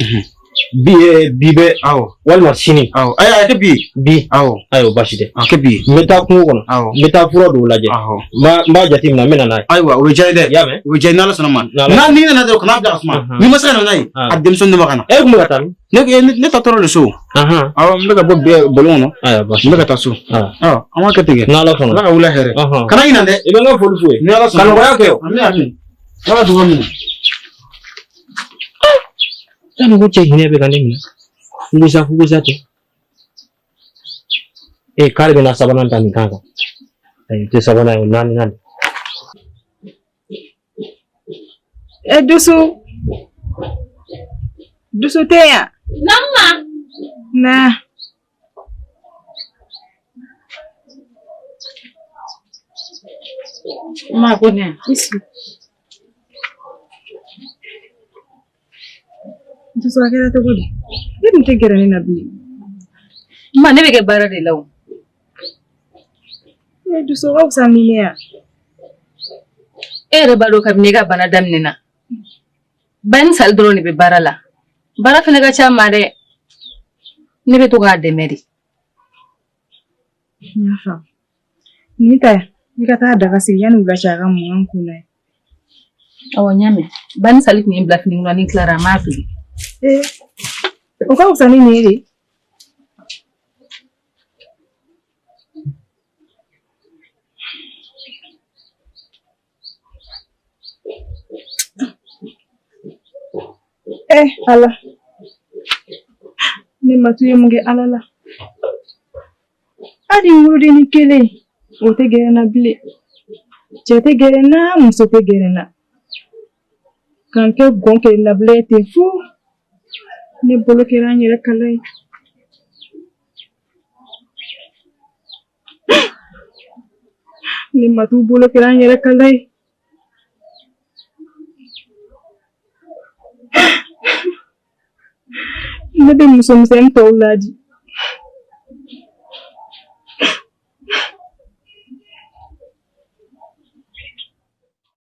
Speaker 6: Bi bi bɛ.
Speaker 2: Awɔ.
Speaker 6: Walima sini.
Speaker 2: Awɔ ayi a kɛ bi ye.
Speaker 6: Bi.
Speaker 2: Awɔ.
Speaker 6: Ayi o baasi tɛ.
Speaker 2: A kɛ bi ye.
Speaker 6: N bɛ taa kungo kɔnɔ.
Speaker 2: Awɔ.
Speaker 6: N bɛ taa fura dɔw lajɛ.
Speaker 2: Awɔ.
Speaker 6: N b'a jateminɛ n bɛ na n'a ye.
Speaker 2: Ayiwa o bɛ diya n ye dɛ.
Speaker 6: I y'a mɛn?
Speaker 2: O bɛ diya n ye n'Ala sɔnna ma.
Speaker 6: N'Ala
Speaker 2: N'a n'i nana dɔrɔn kana bila ka suma. N'i ma se ka na n'a ye. A denmisɛnnin de ma ka na.
Speaker 6: E kun bɛ ka taa min?
Speaker 2: Ne taatɔ de so. Awɔ n bɛ ka bɔ bɔlɔn kɔnɔ.
Speaker 6: Ayiwa baasi
Speaker 2: N bɛ ka taa so. Awɔ an b'a kɛ ten kɛ.
Speaker 6: N'Ala sɔnna.
Speaker 2: Ala ka wula hɛrɛ. Kana ɲinɛ dɛ.
Speaker 6: I bɛ n ka foli f'u ye.
Speaker 2: Ni Ala sɔnna.
Speaker 6: Ka nɔgɔya kɛ o.
Speaker 2: Ami ami. Ala ka dugawu minɛ.
Speaker 6: Yanni ko cɛ hinɛ bɛ ka ne minɛ. Fugusa fugusa tɛ. Ee k'ale bɛna sabanan ta nin kan kan. Ayi o tɛ sabanan ye o naaninan de.
Speaker 3: E dusu. Dusu tɛ yan.
Speaker 13: Naamu ma.
Speaker 3: Na.
Speaker 13: Ma ko ne.
Speaker 3: I sigi. Dusu a kɛra cogo di? E dun tɛ gɛrɛ ne na bilen.
Speaker 13: Ma ne bɛ kɛ baara de la o.
Speaker 3: E dusu ka fisa ni ne ya.
Speaker 13: E yɛrɛ b'a dɔn kabini e ka bana daminɛna. Ba ni sali dɔrɔn de bɛ baara la. Baara fana ka ca ma dɛ. Ne bɛ to k'a dɛmɛ de.
Speaker 3: N y'a faamu. Nin ta i ka taa daga sigi yanni wula cɛ a ka mɔ an kun na ye.
Speaker 13: Awɔ n y'a mɛn. Ba ni sali tun ye n bila fini ko la ni n tilara n b'a tobi.
Speaker 3: Ee o ka fisa ni nin ye de. Eh Ala ne matu ye mun kɛ Ala la hali n wolodennin kelen o tɛ gɛrɛ n na bilen cɛ tɛ gɛrɛ n na muso tɛ gɛrɛ n na ka n kɛ gɔn kelen labila ye ten fu ne bolo kɛra n yɛrɛ kala ye ne matu bolo kɛra n yɛrɛ kala ye ne bɛ musomisɛnnin tɔw laadi